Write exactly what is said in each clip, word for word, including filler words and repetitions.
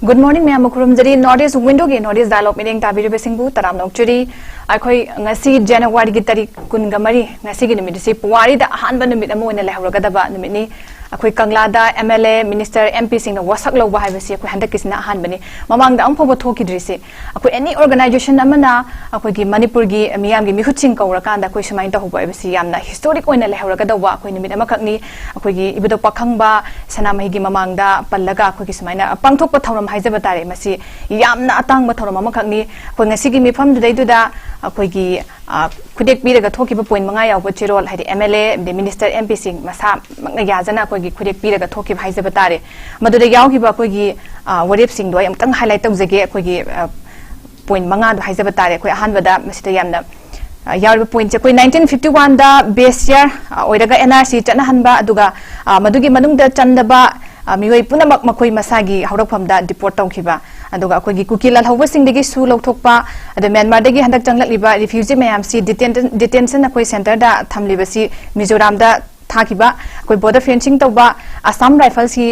Good morning ꯃꯌꯥꯝ, ꯈꯨꯔꯨꯝꯖꯔꯤ꯫ North East Window ꯒꯤ North East Dialogue ꯃꯤꯠꯌꯦꯡ ꯇꯥꯕꯤꯔꯤꯕꯁꯤꯡꯕꯨ ꯇꯔꯥꯝꯅ ꯑꯣꯛꯆꯔꯤ꯫ ꯑꯩꯈꯣꯏ ꯉꯁꯤ January ꯒꯤ ꯇꯥꯔꯤꯛ ꯀꯨꯟꯒ ꯃꯔꯤ, ꯉꯁꯤꯒꯤ ꯅꯨꯃꯤꯠ ꯑꯁꯤ ꯄꯨꯋꯥꯔꯤꯗ ꯑꯍꯥꯟꯕ ꯅꯨꯃꯤꯠ ꯑꯃ ꯑꯣꯏꯅ ꯂꯩꯍꯧꯔꯒꯗꯕ ꯅꯨꯃꯤꯠꯅꯤ꯫ ꯑꯩꯈꯣꯏ ꯀꯪꯂꯥꯗ M L A, minister, M P ꯁꯤꯡꯅ ꯋꯥꯁꯛ ꯂꯧꯕ ꯍꯥꯏꯕꯁꯤ ꯑꯩꯈꯣꯏ ꯍꯟꯗꯛꯀꯤꯁꯤꯅ ꯑꯍꯥꯟꯕꯅꯤ꯫ ꯃꯃꯥꯡꯗ ꯑꯃꯨꯛ ꯐꯥꯎꯕ ꯊꯣꯛꯈꯤꯗ꯭ꯔꯤꯁꯤ꯫ ꯑꯩꯈꯣꯏ any organization ꯑꯃꯅ ꯑꯩꯈꯣꯏꯒꯤ ꯃꯅꯤꯄꯨꯔꯒꯤ ꯃꯤꯌꯥꯝꯒꯤ ꯃꯤꯍꯨꯠꯁꯤꯡ ꯀꯧꯔꯀꯥꯟꯗ ꯑꯩꯈꯣꯏ ꯁꯨꯃꯥꯏꯅ ꯇꯧꯍꯧꯕ ꯍꯥꯏꯕꯁꯤ ꯌꯥꯝꯅ historic ꯑꯣꯏꯅ ꯂꯩꯍꯧꯔꯒꯗꯧꯕ ꯑꯩꯈꯣꯏ ꯅꯨꯃꯤꯠ ꯑꯃꯈꯛꯅꯤ꯫ ꯑꯩꯈꯣꯏꯒꯤ ꯏꯕꯨꯙꯧ ꯄꯥꯈꯪꯕ ꯁꯅꯥꯃꯍꯤꯒꯤ ꯃꯃꯥꯡꯗ ꯄꯜꯂꯒ ꯑꯩꯈꯣꯏꯒꯤ ꯁꯨꯃꯥꯏꯅ ꯄꯥꯡꯊꯣꯛꯄ ꯊꯧꯔꯝ ꯍꯥꯏꯖꯕ ꯇꯥꯔꯦ꯫ ꯃꯁꯤ ꯌꯥꯝꯅ ꯑꯇꯥꯡꯕ ꯊꯧꯔꯝ ꯑꯃꯈꯛꯅꯤ꯫ ꯑꯩꯈꯣꯏ ꯉꯁꯤꯒꯤ ꯃꯤꯐꯝꯗꯨꯗꯩꯗꯨꯗ ꯑꯩꯈꯣꯏꯒꯤ, ꯑ, ꯈꯨꯗꯦꯛ ꯄꯤꯔꯒ ꯊꯣꯛꯈꯤꯕ point ꯃꯉꯥ ꯌꯥꯎꯕ ꯆꯦꯔꯣꯜ, ꯍꯥꯏꯗꯤ M L A ꯑꯃꯗꯤ minister, M P ꯁꯤꯡ ꯃꯁꯥꯃꯛꯅ ꯌꯥꯖꯅ ꯑꯩꯈꯣꯏꯒꯤ ꯈꯨꯗꯦꯛ ꯄꯤꯔꯒ ꯊꯣꯛꯈꯤꯕ ꯍꯥꯏꯖꯕ ꯇꯥꯔꯦ꯫ ꯃꯗꯨꯗ ꯌꯥꯎꯈꯤꯕ ꯑꯩꯈꯣꯏꯒꯤ, ꯑ, ꯋꯥꯔꯦꯞꯁꯤꯡꯗꯣ ꯑꯩ ꯑꯃꯨꯛꯇꯪ highlight ꯇꯧꯖꯒꯦ꯫ ꯑꯩꯈꯣꯏꯒꯤ, ꯑ, point ꯃꯉꯥꯗꯣ ꯍꯥꯏꯖꯕ ꯇꯥꯔꯦ꯫ ꯑꯩꯈꯣꯏ ꯑꯍꯥꯟꯕꯗ ꯃꯁꯤꯗ ꯌꯥꯝꯅ, ꯑ, ꯌꯥꯎꯔꯤꯕ pointꯁꯦ, ꯑꯩꯈꯣꯏ nineteen fifty oneꯗ base year, ꯑ, ꯑꯣꯏꯔꯒ N R C ꯆꯠꯅꯍꯟꯕ, ꯑꯗꯨꯒ, ꯑ, ꯃꯗꯨꯒꯤ ꯃꯅꯨꯡꯗ ꯆꯟꯗꯕ, ꯑ, ꯃꯤꯑꯣꯏ ꯄꯨꯝꯅꯃꯛ ꯃꯈꯣꯏ ꯃꯁꯥꯒꯤ ꯍꯧꯔꯛꯐꯝꯗ deport ꯇꯧꯈꯤꯕ, ꯑꯗꯨꯒ ꯑꯩꯈꯣꯏꯒꯤ ꯀꯨꯀꯤ ꯂꯥꯜꯍꯧꯕꯁꯤꯡꯗꯒꯤ ꯁꯨ ꯂꯧꯊꯣꯛꯄ, ꯑꯗ ꯃ꯭ꯌꯥꯟꯃꯥꯔꯗꯒꯤ ꯍꯟꯗꯛ ꯆꯪꯂꯛꯂꯤꯕ refugee ꯃꯌꯥꯝꯁꯤ detention, detention ꯑꯩꯈꯣꯏ centreꯗ ꯊꯝꯂꯤꯕꯁꯤ ꯃꯤꯖꯣꯔꯥꯝꯗ ꯊꯥꯈꯤꯕ, ꯑꯩꯈꯣꯏ border fencing ꯇꯧꯕ, Assam Riflesꯀꯤ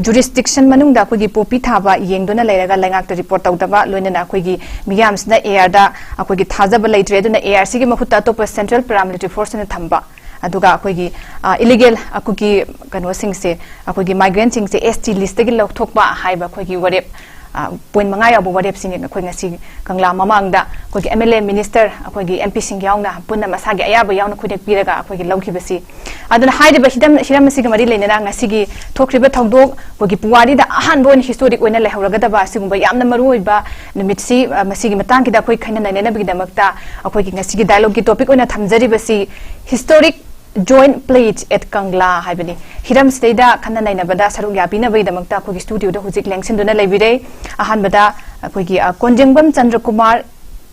jurisdiction ꯃꯅꯨꯡꯗ ꯑꯩꯈꯣꯏꯒꯤ poppy ꯊꯥꯕ ꯌꯦꯡꯗꯨꯅ ꯂꯩꯔꯒ ꯂꯩꯉꯥꯛꯇ report ꯇꯧꯗꯕ, ꯂꯣꯏꯅꯅ ꯑꯩꯈꯣꯏꯒꯤ ꯃꯤꯌꯥꯝꯁꯤꯅ airꯗ ꯑꯩꯈꯣꯏꯒꯤ ꯊꯥꯖꯕ ꯂꯩꯇ꯭ꯔꯦ, ꯑꯗꯨꯅ ARCꯒꯤ ꯃꯍꯨꯠꯇ ꯑꯇꯣꯞꯄ central paramilitary forceꯅ ꯊꯝꯕ, ꯑꯗꯨꯒ ꯑꯩꯈꯣꯏꯒꯤ, ꯑ, illegal ꯑꯩꯈꯣꯏꯒꯤ ꯀꯩꯅꯣꯁꯤꯡꯁꯦ, ꯑꯩꯈꯣꯏꯒꯤ migrantꯁꯤꯡꯁꯦ S T listꯇꯒꯤ ꯂꯧꯊꯣꯛꯄ ꯍꯥꯏꯕ ꯑꯩꯈꯣꯏꯒꯤ ꯋꯥꯔꯦꯞ, ꯑ, point ꯃꯉꯥ ꯌꯥꯎꯕ ꯋꯥꯔꯦꯞꯁꯤꯡ ꯑꯩꯈꯣꯏ ꯉꯁꯤ ꯀꯪꯂꯥ ꯃꯃꯥꯡꯗ ꯑꯩꯈꯣꯏꯒꯤ M L A, minister, ꯑꯩꯈꯣꯏꯒꯤ M Pꯁꯤꯡ ꯌꯥꯎꯅ ꯄꯨꯟꯅ ꯃꯁꯥꯒꯤ ꯑꯌꯥꯕ ꯌꯥꯎꯅ ꯈꯨꯗꯦꯛ ꯄꯤꯔꯒ ꯑꯩꯈꯣꯏꯒꯤ ꯂꯧꯈꯤꯕꯁꯤ꯫ ꯑꯗꯨꯅ ꯍꯥꯏꯔꯤꯕ ꯍꯤꯔꯝ, ꯍꯤꯔꯝ ꯑꯁꯤꯒ ꯃꯔꯤ ꯂꯩꯅꯅ ꯉꯁꯤꯒꯤ ꯊꯣꯛꯈ꯭ꯔꯤꯕ ꯊꯧꯗꯣꯛ, ꯑꯩꯈꯣꯏꯒꯤ ꯄꯨꯋꯥꯔꯤꯗ ꯑꯍꯥꯟꯕ ꯑꯣꯏꯅ historic ꯑꯣꯏꯅ ꯂꯩꯍꯧꯔꯒꯗꯕ ꯑꯁꯤꯒꯨꯝꯕ ꯌꯥꯝꯅ ꯃꯔꯨꯑꯣꯏꯕ ꯅꯨꯃꯤꯠꯁꯤ, ꯑ, ꯃꯁꯤꯒꯤ ꯃꯇꯥꯡꯁꯤꯗ ꯑꯩꯈꯣꯏ ꯈꯟꯅ ꯅꯩꯅꯅꯕꯒꯤꯗꯃꯛꯇ ꯑꯩꯈꯣꯏꯒꯤ ꯉꯁꯤꯒꯤ dialogueꯀꯤ topic ꯑꯣꯏꯅ ꯊꯝꯖꯔꯤꯕꯁꯤ historic joint pledge at Kangla ꯍꯥꯏꯕꯅꯤ꯫ ꯍꯤꯔꯝꯁꯤꯗꯩꯗ ꯈꯟꯅ ꯅꯩꯅꯕꯗ ꯁꯔꯨꯛ ꯌꯥꯕꯤꯅꯕꯒꯤꯗꯃꯛꯇ ꯑꯩꯈꯣꯏꯒꯤ studioꯗ ꯍꯧꯖꯤꯛ ꯂꯦꯡꯁꯤꯟꯗꯨꯅ ꯂꯩꯕꯤꯔꯦ꯫ ꯑꯍꯥꯟꯕꯗ ꯑꯩꯈꯣꯏꯒꯤ, ꯑ, ꯀꯣꯟꯖꯦꯡꯕꯝ ꯆꯟꯗ꯭ꯔꯀꯨꯃꯥꯔ,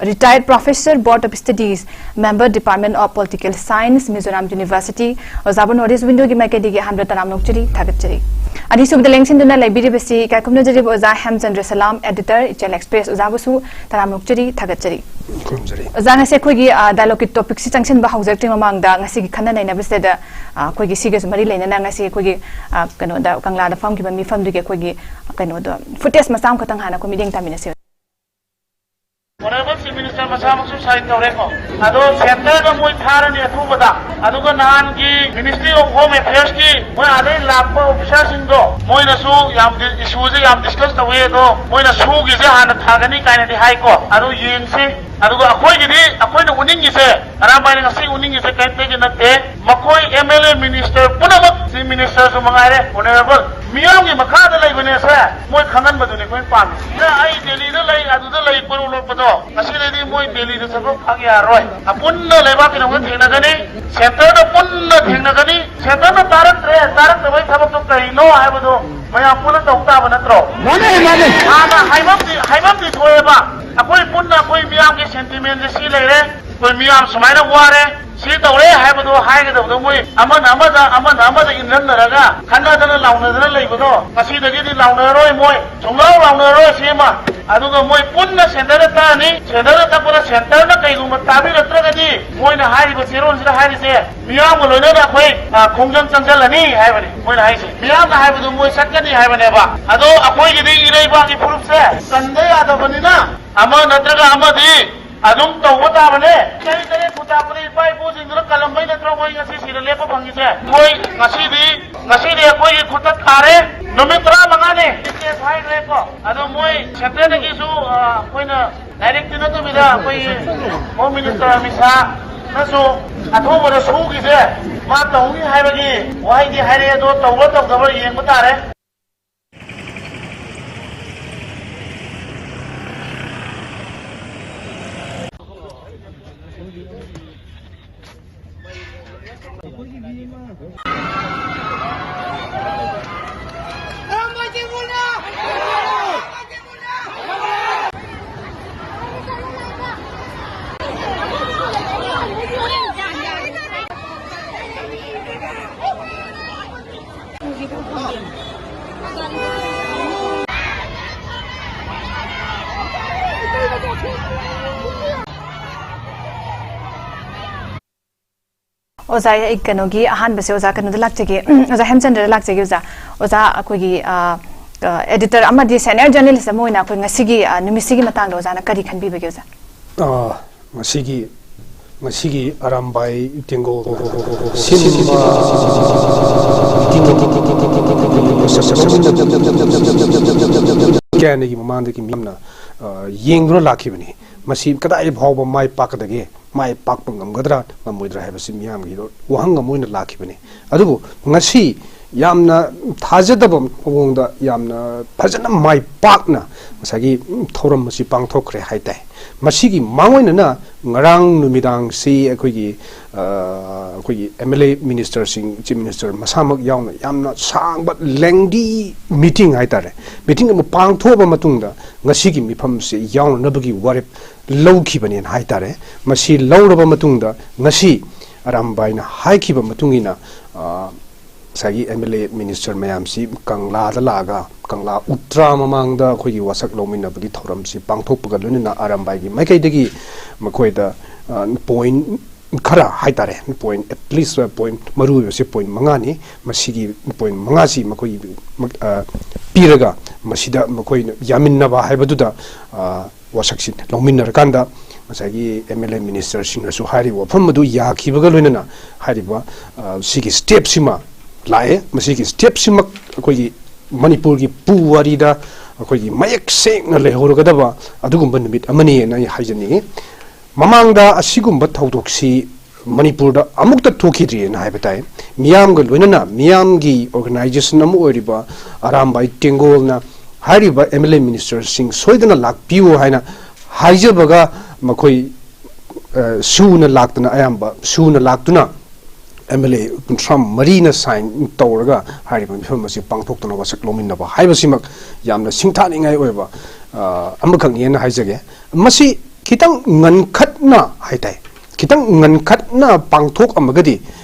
retired professor, Board of Studies, member, Department of Political Science, Mizoram University, ꯑꯣꯖꯥꯕꯨ North East Windowꯒꯤ ꯃꯥꯏꯀꯩꯗꯒꯤ ꯑꯍꯥꯟꯕ ꯇꯔꯥꯝꯅ ꯑꯣꯛꯆꯔꯤ, ꯊꯥꯒꯠꯆꯔꯤ꯫ ꯑꯅꯤꯁꯨꯕꯗ ꯂꯦꯡꯁꯤꯟꯗꯨꯅ ꯂꯩꯕꯤꯔꯤꯕꯁꯤ ꯏꯀꯥꯏ ꯈꯨꯝꯅꯖꯔꯤꯕ ꯑꯣꯖꯥ ꯍꯦꯝꯆꯟꯗ꯭ꯔ ꯁꯂꯥꯝ, editor, Ichel Express, ꯑꯣꯖꯥꯕꯨꯁꯨ ꯇꯔꯥꯝꯅ ꯑꯣꯛꯆꯔꯤ, ꯊꯥꯒꯠꯆꯔꯤ꯫ ꯈꯨꯔꯨꯝꯖꯔꯤ꯫ ꯑꯣꯖꯥ, ꯉꯁꯤ ꯑꯩꯈꯣꯏꯒꯤ, ꯑ, dialogueꯀꯤ topicꯁꯤ ꯆꯪꯁꯤꯟꯕ ꯍꯧꯖꯔꯛꯇ꯭ꯔꯤ ꯃꯃꯥꯡꯗ ꯉꯁꯤꯒꯤ ꯈꯟꯅ ꯅꯩꯅꯕꯁꯤꯗ, ꯑ, ꯑꯩꯈꯣꯏꯒꯤ ꯁꯤꯒꯁꯨ ꯃꯔꯤ ꯂꯩꯅꯅ ꯉꯁꯤ ꯑꯩꯈꯣꯏꯒꯤ, ꯑ, ꯀꯩꯅꯣꯗ ꯀꯪꯂꯥꯗ ꯐꯝꯈꯤꯕ ꯃꯤꯐꯝꯗꯨꯒꯤ ꯑꯩꯈꯣꯏꯒꯤ ꯀꯩꯅꯣꯗꯣ, ꯐꯨꯇꯦꯖ ꯃꯆꯥ ꯑꯃꯈꯛꯇꯪ ꯍꯥꯟꯅ ꯑꯩꯈꯣꯏ ꯃꯤꯠꯌꯦꯡ ꯇꯥꯃꯤꯟꯅꯁꯤ꯫ Honourable Chief Minister ꯃꯁꯥꯃꯛꯁꯨ sign ꯇꯧꯔꯦꯀꯣ꯫ ꯑꯗꯣ centreꯗ ꯃꯣꯏ ꯊꯥꯔꯅꯤ ꯑꯊꯨꯕꯗ꯫ ꯑꯗꯨꯒ ꯅꯍꯥꯟꯒꯤ Ministry of Home Affairsꯀꯤ ꯃꯣꯏ ꯑꯗꯩ ꯂꯥꯛꯄ officerꯁꯤꯡꯗꯣ, ꯃꯣꯏꯅꯁꯨ ꯌꯥꯝ ꯗꯤ-, issueꯁꯦ ꯌꯥꯝ discuss ꯇꯧꯋꯤ꯫ ꯑꯗꯣ ꯃꯣꯏꯅ ꯁꯨꯒꯤꯁꯦ ꯍꯥꯟꯅ ꯊꯥꯒꯅꯤ ꯀꯥꯏꯅꯗꯤ ꯍꯥꯏꯀꯣ꯫ ꯑꯗꯨ ꯌꯦꯡꯁꯤ꯫ ꯑꯗꯨꯒ ꯑꯩꯈꯣꯏꯒꯤꯗꯤ, ꯑꯩꯈꯣꯏꯅ ꯎꯅꯤꯡꯉꯤꯁꯦ, ꯑꯔꯥꯝꯕꯥꯏꯅ ꯉꯁꯤ ꯎꯅꯤꯡꯉꯤꯁꯦ ꯀꯔꯤꯝꯇꯒꯤ ꯅꯠꯇꯦ꯫ ꯃꯈꯣꯏ MLA, minister ꯄꯨꯝꯅꯃꯛ, Chief Ministerꯁꯨ ꯃꯉꯥꯏꯔꯦ, honourable, ꯃꯤꯌꯥꯝꯒꯤ ꯃꯈꯥꯗ ꯂꯩꯕꯅꯦꯁꯦ ꯃꯣꯏ ꯈꯪꯍꯟꯕꯗꯨꯅꯤ ꯑꯩꯈꯣꯏꯅ ꯄꯥꯝꯃꯤ꯫ ꯁꯤꯗ ꯑꯩ ꯗꯦꯜꯂꯤꯗ ꯂꯩ, ꯑꯗꯨꯗ ꯂꯩ ꯀꯣꯏꯔꯣ ꯂꯣꯠꯄꯗꯣ, ꯉꯁꯤꯗꯩꯗꯤ ꯃꯣꯏ ꯗꯦꯜꯂꯤꯗ ꯆꯠꯄ ꯐꯛ ꯌꯥꯔꯔꯣꯏ꯫ ꯑꯄꯨꯟꯅ ꯂꯩꯕꯥꯛꯀꯤꯗꯃꯛꯇ ꯊꯦꯡꯅꯒꯅꯤ, centreꯗ ꯄꯨꯟꯅ ꯊꯦꯡꯅꯒꯅꯤ꯫ Centreꯅ ꯇꯥꯔꯛꯇ꯭ꯔꯦ, ꯇꯥꯔꯛꯇꯕꯒꯤ ꯊꯕꯛꯇꯣ ꯀꯔꯤꯅꯣ ꯍꯥꯏꯕꯗꯣ ꯃꯌꯥꯝ ꯄꯨꯟꯅ ꯇꯧ ꯇꯥꯕ ꯅꯠꯇ꯭ꯔꯣ? ꯃꯥꯅꯦ, ꯃꯥꯅꯦ꯫ ꯍꯥꯟꯅ ꯍꯥꯏꯐꯝꯗꯤ, ꯍꯥꯏꯐꯝꯗꯤ ꯊꯣꯛꯑꯦꯕ, ꯑꯩꯈꯣꯏ ꯄꯨꯟꯅ ꯑꯩꯈꯣꯏ ꯃꯤꯌꯥꯝꯒꯤ sentimentꯁꯦ ꯁꯤ ꯂꯩꯔꯦ, ꯑꯩꯈꯣꯏ ꯃꯤꯌꯥꯝ ꯁꯨꯃꯥꯏꯅ ꯋꯥꯔꯦ, ꯁꯤ ꯇꯧꯔꯦ ꯍꯥꯏꯕꯗꯣ ꯍꯥꯏꯒꯗꯕꯗꯣ ꯃꯣꯏ ꯑꯃꯅ ꯑꯃꯗ, ꯑꯃꯅ ꯑꯃꯗ ꯏꯟꯖꯟꯅꯔꯒ ꯈꯠꯅꯗꯅ ꯂꯥꯎꯅꯗꯅ ꯂꯩꯕꯗꯣ ꯉꯁꯤꯗꯒꯤꯗꯤ ꯂꯥꯎꯅꯔꯔꯣꯏ ꯃꯣꯏ, ꯁꯨꯡꯂꯥꯎ ꯂꯥꯎꯅꯔꯔꯣꯏ ꯁꯤꯃ꯫ ꯑꯗꯨꯒ ꯃꯣꯏ ꯄꯨꯟꯅ centreꯗ ꯇꯛꯑꯅꯤ꯫ Centreꯗ ꯇꯛꯄꯗ centreꯅ ꯀꯩꯒꯨꯝꯕ ꯇꯥꯕꯤꯔꯛꯇ꯭ꯔꯒꯗꯤ ꯃꯣꯏꯅ ꯍꯥꯏꯔꯤꯕ ꯆꯦꯔꯣꯜꯁꯤꯗ ꯍꯥꯏꯔꯤꯁꯦ ꯃꯤꯌꯥꯝꯒ ꯂꯣꯏꯅꯅ ꯑꯩꯈꯣꯏ, ꯑ, ꯈꯣꯡꯖꯪ ꯆꯪꯁꯤꯜꯂꯅꯤ ꯍꯥꯏꯕꯅꯤ ꯃꯣꯏꯅ ꯍꯥꯏꯁꯦ꯫ ꯃꯤꯌꯥꯝꯅ ꯍꯥꯏꯕꯗꯨ ꯃꯣꯏ ꯆꯠꯀꯅꯤ ꯍꯥꯏꯕꯅꯦꯕ꯫ ꯑꯗꯣ ꯑꯩꯈꯣꯏꯒꯤꯗꯤ ꯏꯔꯩꯕꯥꯛꯀꯤ ꯐꯨꯔꯨꯞꯁꯦ ꯀꯟꯗ ꯌꯥꯗꯕꯅꯤꯅ ꯑꯃ ꯅꯠꯇ꯭ꯔꯒ ꯑꯃꯗꯤ ꯑꯗꯨꯝ ꯇꯧꯕ ꯇꯥꯕꯅꯦ꯫ ꯆꯍꯤ ꯇꯔꯦꯠ ꯈꯨꯟꯇꯥꯛꯄꯗ ꯏꯄꯥ ꯏꯄꯨꯁꯤꯡꯗꯨꯅ ꯀꯜꯂꯝꯕꯩ ꯅꯠꯇ꯭ꯔꯣ ꯃꯣꯏ ꯉꯁꯤ ꯁꯤꯗ ꯂꯦꯞꯄ ꯐꯪꯉꯤꯁꯦ? ꯃꯣꯏ ꯉꯁꯤꯗꯤ, ꯉꯁꯤꯗꯤ ꯑꯩꯈꯣꯏꯒꯤ ꯈꯨꯠꯇ ꯊꯥꯔꯦ꯫ ꯅꯨꯃꯤꯠ ꯇꯔꯥꯃꯉꯥꯅꯤ ꯍꯥꯏꯈ꯭ꯔꯦꯀꯣ꯫ ꯑꯗꯣ ꯃꯣꯏ centreꯗꯒꯤꯁꯨ, ꯑ, ꯑꯩꯈꯣꯏꯅ directꯇꯤ ꯅꯠꯇꯕꯤꯗ ꯑꯩꯈꯣꯏꯒꯤ Home Minister ꯑꯃꯤꯠ ꯁꯥꯍꯅꯁꯨ ꯑꯊꯨꯕꯗ ꯁꯨꯒꯤꯁꯦ ꯃꯥ ꯇꯧꯅꯤ ꯍꯥꯏꯕꯒꯤ ꯋꯥꯍꯩꯗꯤ ꯍꯥꯏꯔꯛꯑꯦ꯫ ꯑꯗꯣ ꯇꯧꯕ꯭ꯔꯥ ꯇꯧꯗꯕ꯭ꯔꯥ ꯌꯦꯡꯕ ꯇꯥꯔꯦ꯫ ꯑꯣꯖꯥ, ꯑꯩ ꯀꯩꯅꯣꯒꯤ ꯑꯍꯥꯟꯕꯁꯦ ꯑꯣꯖꯥ ꯀꯩꯅꯣꯗ ꯂꯥꯛꯆꯒꯦ, ꯑꯣꯖꯥ ꯍꯦꯝꯆꯟꯗ꯭ꯔꯗ ꯂꯥꯛꯆꯒꯦ꯫ ꯑꯣꯖꯥ, ꯑꯣꯖꯥ, ꯑꯩꯈꯣꯏꯒꯤ, ꯑ, ꯑꯦꯗꯤꯇꯔ ꯑꯃꯗꯤ ꯁꯦꯅꯤꯌꯔ ꯖꯔꯅꯦꯂꯤꯁ ꯑꯃ ꯑꯣꯏꯅ ꯑꯩꯈꯣꯏ ꯉꯁꯤꯒꯤ ꯑ, ꯅꯨꯃꯤꯠꯁꯤꯒꯤ ꯃꯇꯥꯡꯗ ꯑꯣꯖꯥꯅ ꯀꯔꯤ ꯈꯟꯕꯤꯕꯒꯦ ꯑꯣꯖꯥ? ꯑ, ꯉꯁꯤꯒꯤ ꯉꯁꯤꯒꯤ ꯑꯔꯥꯝꯕꯥꯏ ꯇꯦꯡꯒꯣꯜ ꯁꯤꯟꯕ ꯀꯌꯥꯅꯤꯒꯤ ꯃꯃꯥꯡꯗꯒꯤ ꯃꯤꯌꯥꯝꯅ ꯑ, ꯌꯦꯡꯗꯨꯅ ꯂꯥꯛꯈꯤꯕꯅꯤ꯫ ꯃꯁꯤ ꯀꯗꯥꯏ ꯐꯥꯎꯕ ꯃꯥꯏ ꯄꯥꯛꯀꯗꯒꯦ, ꯃꯥꯏ ꯄꯥꯛꯄ ꯉꯝꯒꯗ꯭ꯔꯥ ꯉꯝꯃꯣꯏꯗ꯭ꯔꯥ ꯍꯥꯏꯕꯁꯤ ꯃꯤꯌꯥꯝꯒꯤ ꯋꯥꯍꯪ ꯑꯃ ꯑꯣꯏꯅ ꯂꯥꯛꯈꯤꯕꯅꯤ꯫ ꯑꯗꯨꯕꯨ ꯉꯁꯤ ꯌꯥꯝꯅ ꯊꯥꯖꯗꯕ ꯃꯑꯣꯡꯗ ꯌꯥꯝꯅ ꯐꯖꯅ ꯃꯥꯏ ꯄꯥꯛꯅ ꯉꯁꯥꯏꯒꯤ ꯊꯧꯔꯝ ꯑꯁꯤ ꯄꯥꯡꯊꯣꯛꯈ꯭ꯔꯦ ꯍꯥꯏ ꯇꯥꯏ꯫ ꯃꯁꯤꯒꯤ ꯃꯥꯡꯑꯣꯏꯅꯅ ꯉꯔꯥꯡ ꯅꯨꯃꯤꯗꯥꯡꯁꯤ ꯑꯩꯈꯣꯏꯒꯤ ꯑ, ꯑꯩꯈꯣꯏꯒꯤ ꯑꯦꯝ ꯑꯦꯜ ꯑꯦ ꯃꯤꯅꯤꯁꯇꯔꯁꯤꯡ, ꯆꯤꯐ ꯃꯤꯅꯤꯁꯇꯔ ꯃꯁꯥꯃꯛ ꯌꯥꯎꯅ ꯌꯥꯝꯅ ꯁꯥꯡꯕ lengthy meeting ꯍꯥꯏ ꯇꯥꯔꯦ, meeting ꯑꯃ ꯄꯥꯡꯊꯣꯛꯑꯕ ꯃꯇꯨꯡꯗ ꯉꯁꯤꯒꯤ ꯃꯤꯐꯝꯁꯦ ꯌꯥꯎꯅꯅꯕꯒꯤ ꯋꯥꯔꯦꯞ ꯂꯧꯈꯤꯕꯅꯦꯅ ꯍꯥꯏ ꯇꯥꯔꯦ꯫ ꯃꯁꯤ ꯂꯧꯔꯕ ꯃꯇꯨꯡꯗ ꯉꯁꯤ ꯑꯔꯥꯝꯕꯥꯏꯅ ꯍꯥꯏꯈꯤꯕ ꯃꯇꯨꯡ ꯏꯟꯅ ꯑ, ꯉꯁꯥꯏꯒꯤ ꯑꯦꯝ ꯑꯦꯜ ꯑꯦ ꯃꯤꯅꯤꯁꯇꯔ ꯃꯌꯥꯝꯁꯤ ꯀꯪꯂꯥꯗ ꯂꯥꯛꯑꯒ ꯀꯪꯂꯥ ꯎꯇ꯭ꯔꯥ ꯃꯃꯥꯡꯗ ꯑꯩꯈꯣꯏꯒꯤ ꯋꯥꯁꯛ ꯂꯧꯃꯤꯟꯅꯕꯒꯤ ꯊꯧꯔꯝꯁꯤ ꯄꯥꯡꯊꯣꯛꯄꯒ ꯂꯣꯏꯅꯅ ꯑꯔꯥꯝꯕꯥꯏꯒꯤ ꯃꯥꯏꯀꯩꯗꯒꯤ ꯃꯈꯣꯏꯗ ꯄꯣꯏꯟ ꯈꯔ ꯍꯥꯏ ꯇꯥꯔꯦ, ꯄꯣꯏꯟ ꯑꯦꯠ ꯂꯤꯁ ꯄꯣꯏꯟ ꯃꯔꯨ ꯑꯣꯏꯕꯁꯦ ꯄꯣꯏꯟ ꯃꯉꯥꯅꯤ꯫ ꯃꯁꯤꯒꯤ ꯄꯣꯏꯟ ꯃꯉꯥꯁꯤ ꯃꯈꯣꯏ ꯄꯤꯔꯒ ꯃꯁꯤꯗ ꯃꯈꯣꯏꯅ ꯌꯥꯃꯤꯟꯅꯕ ꯍꯥꯏꯕꯗꯨꯗ ꯋꯥꯁꯛꯁꯤ ꯂꯧꯃꯤꯟꯅꯔꯀꯥꯟꯗ ꯉꯁꯥꯏꯒꯤ ꯑꯦꯝ ꯑꯦꯜ ꯑꯦ ꯃꯤꯅꯤꯁꯇꯔꯁꯤꯡꯅꯁꯨ ꯍꯥꯏꯔꯤꯕ ꯋꯥꯐꯝ ꯑꯗꯨ ꯌꯥꯈꯤꯕꯒ ꯂꯣꯏꯅꯅ ꯍꯥꯏꯔꯤꯕ ꯁꯤꯒꯤ ꯁ꯭ꯇꯦꯞꯁꯤꯃ ꯂꯥꯛꯑꯦ꯫ ꯃꯁꯤꯒꯤ ꯁ꯭ꯇꯦꯞꯁꯤꯃꯛ ꯑꯩꯈꯣꯏꯒꯤ ꯃꯅꯤꯄꯨꯔꯒꯤ ꯄꯨꯋꯥꯔꯤꯗ ꯑꯩꯈꯣꯏꯒꯤ ꯃꯌꯦꯛ ꯁꯦꯡꯅ ꯂꯩꯍꯧꯔꯒꯗꯕ ꯑꯗꯨꯒꯨꯝꯕ ꯅꯨꯃꯤꯠ ꯑꯃꯅꯤꯅ ꯑꯩ ꯍꯥꯏꯖꯅꯤꯡꯉꯤ꯫ ꯃꯃꯥꯡꯗ ꯑꯁꯤꯒꯨꯝꯕ ꯊꯧꯗꯣꯛꯁꯤ ꯃꯅꯤꯄꯨꯔꯗ ꯑꯃꯨꯛꯇ ꯊꯣꯛꯈꯤꯗ꯭ꯔꯤꯑꯅ ꯍꯥꯏꯕ ꯇꯥꯏ꯫ ꯃꯤꯌꯥꯝꯒ ꯂꯣꯏꯅꯅ ꯃꯤꯌꯥꯝꯒꯤ organization ꯑꯃ ꯑꯣꯏꯔꯤꯕ ꯑꯔꯥꯝꯕꯥꯏ ꯇꯦꯡꯒꯣꯜꯅ ꯍꯥꯏꯔꯤꯕ ꯑꯦꯝ ꯑꯦꯜ ꯑꯦ ꯃꯤꯅꯤꯁꯇꯔꯁꯤꯡ ꯁꯣꯏꯗꯅ ꯂꯥꯛꯄꯤꯌꯨ ꯍꯥꯏꯅ ꯍꯥꯏꯖꯕꯒ ꯃꯈꯣꯏ ꯑ, ꯁꯨꯅ ꯂꯥꯛꯇꯅ ꯑꯌꯥꯝꯕ ꯁꯨꯅ ꯂꯥꯛꯇꯨꯅ ꯑꯦꯝ ꯑꯦꯜ ꯑꯦ ꯀꯨꯟꯊ꯭ꯔꯥ ꯃꯔꯤꯅ ꯁꯥꯏꯟ ꯇꯧꯔꯒ ꯍꯥꯏꯔꯤꯕ ꯃꯤꯐꯝ ꯑꯁꯤ ꯄꯥꯡꯊꯣꯛꯇꯨꯅ ꯋꯥꯁꯛ ꯂꯧꯃꯤꯟꯅꯕ ꯍꯥꯏꯕꯁꯤꯃꯛ ꯌꯥꯝꯅ ꯁꯤꯡꯊꯥꯅꯤꯡꯉꯥꯏ ꯑꯣꯏꯕ ꯑ, ꯑꯃꯈꯛꯅꯦꯅ ꯍꯥꯏꯖꯒꯦ꯫ ꯃꯁꯤ ꯈꯤꯇꯪ ꯉꯟꯈꯠꯅ ꯍꯥꯏ ꯇꯥꯏ, ꯈꯤꯇꯪ ꯉꯟꯈꯠꯅ ꯄꯥꯡꯊꯣꯛꯑꯝꯃꯒꯗꯤ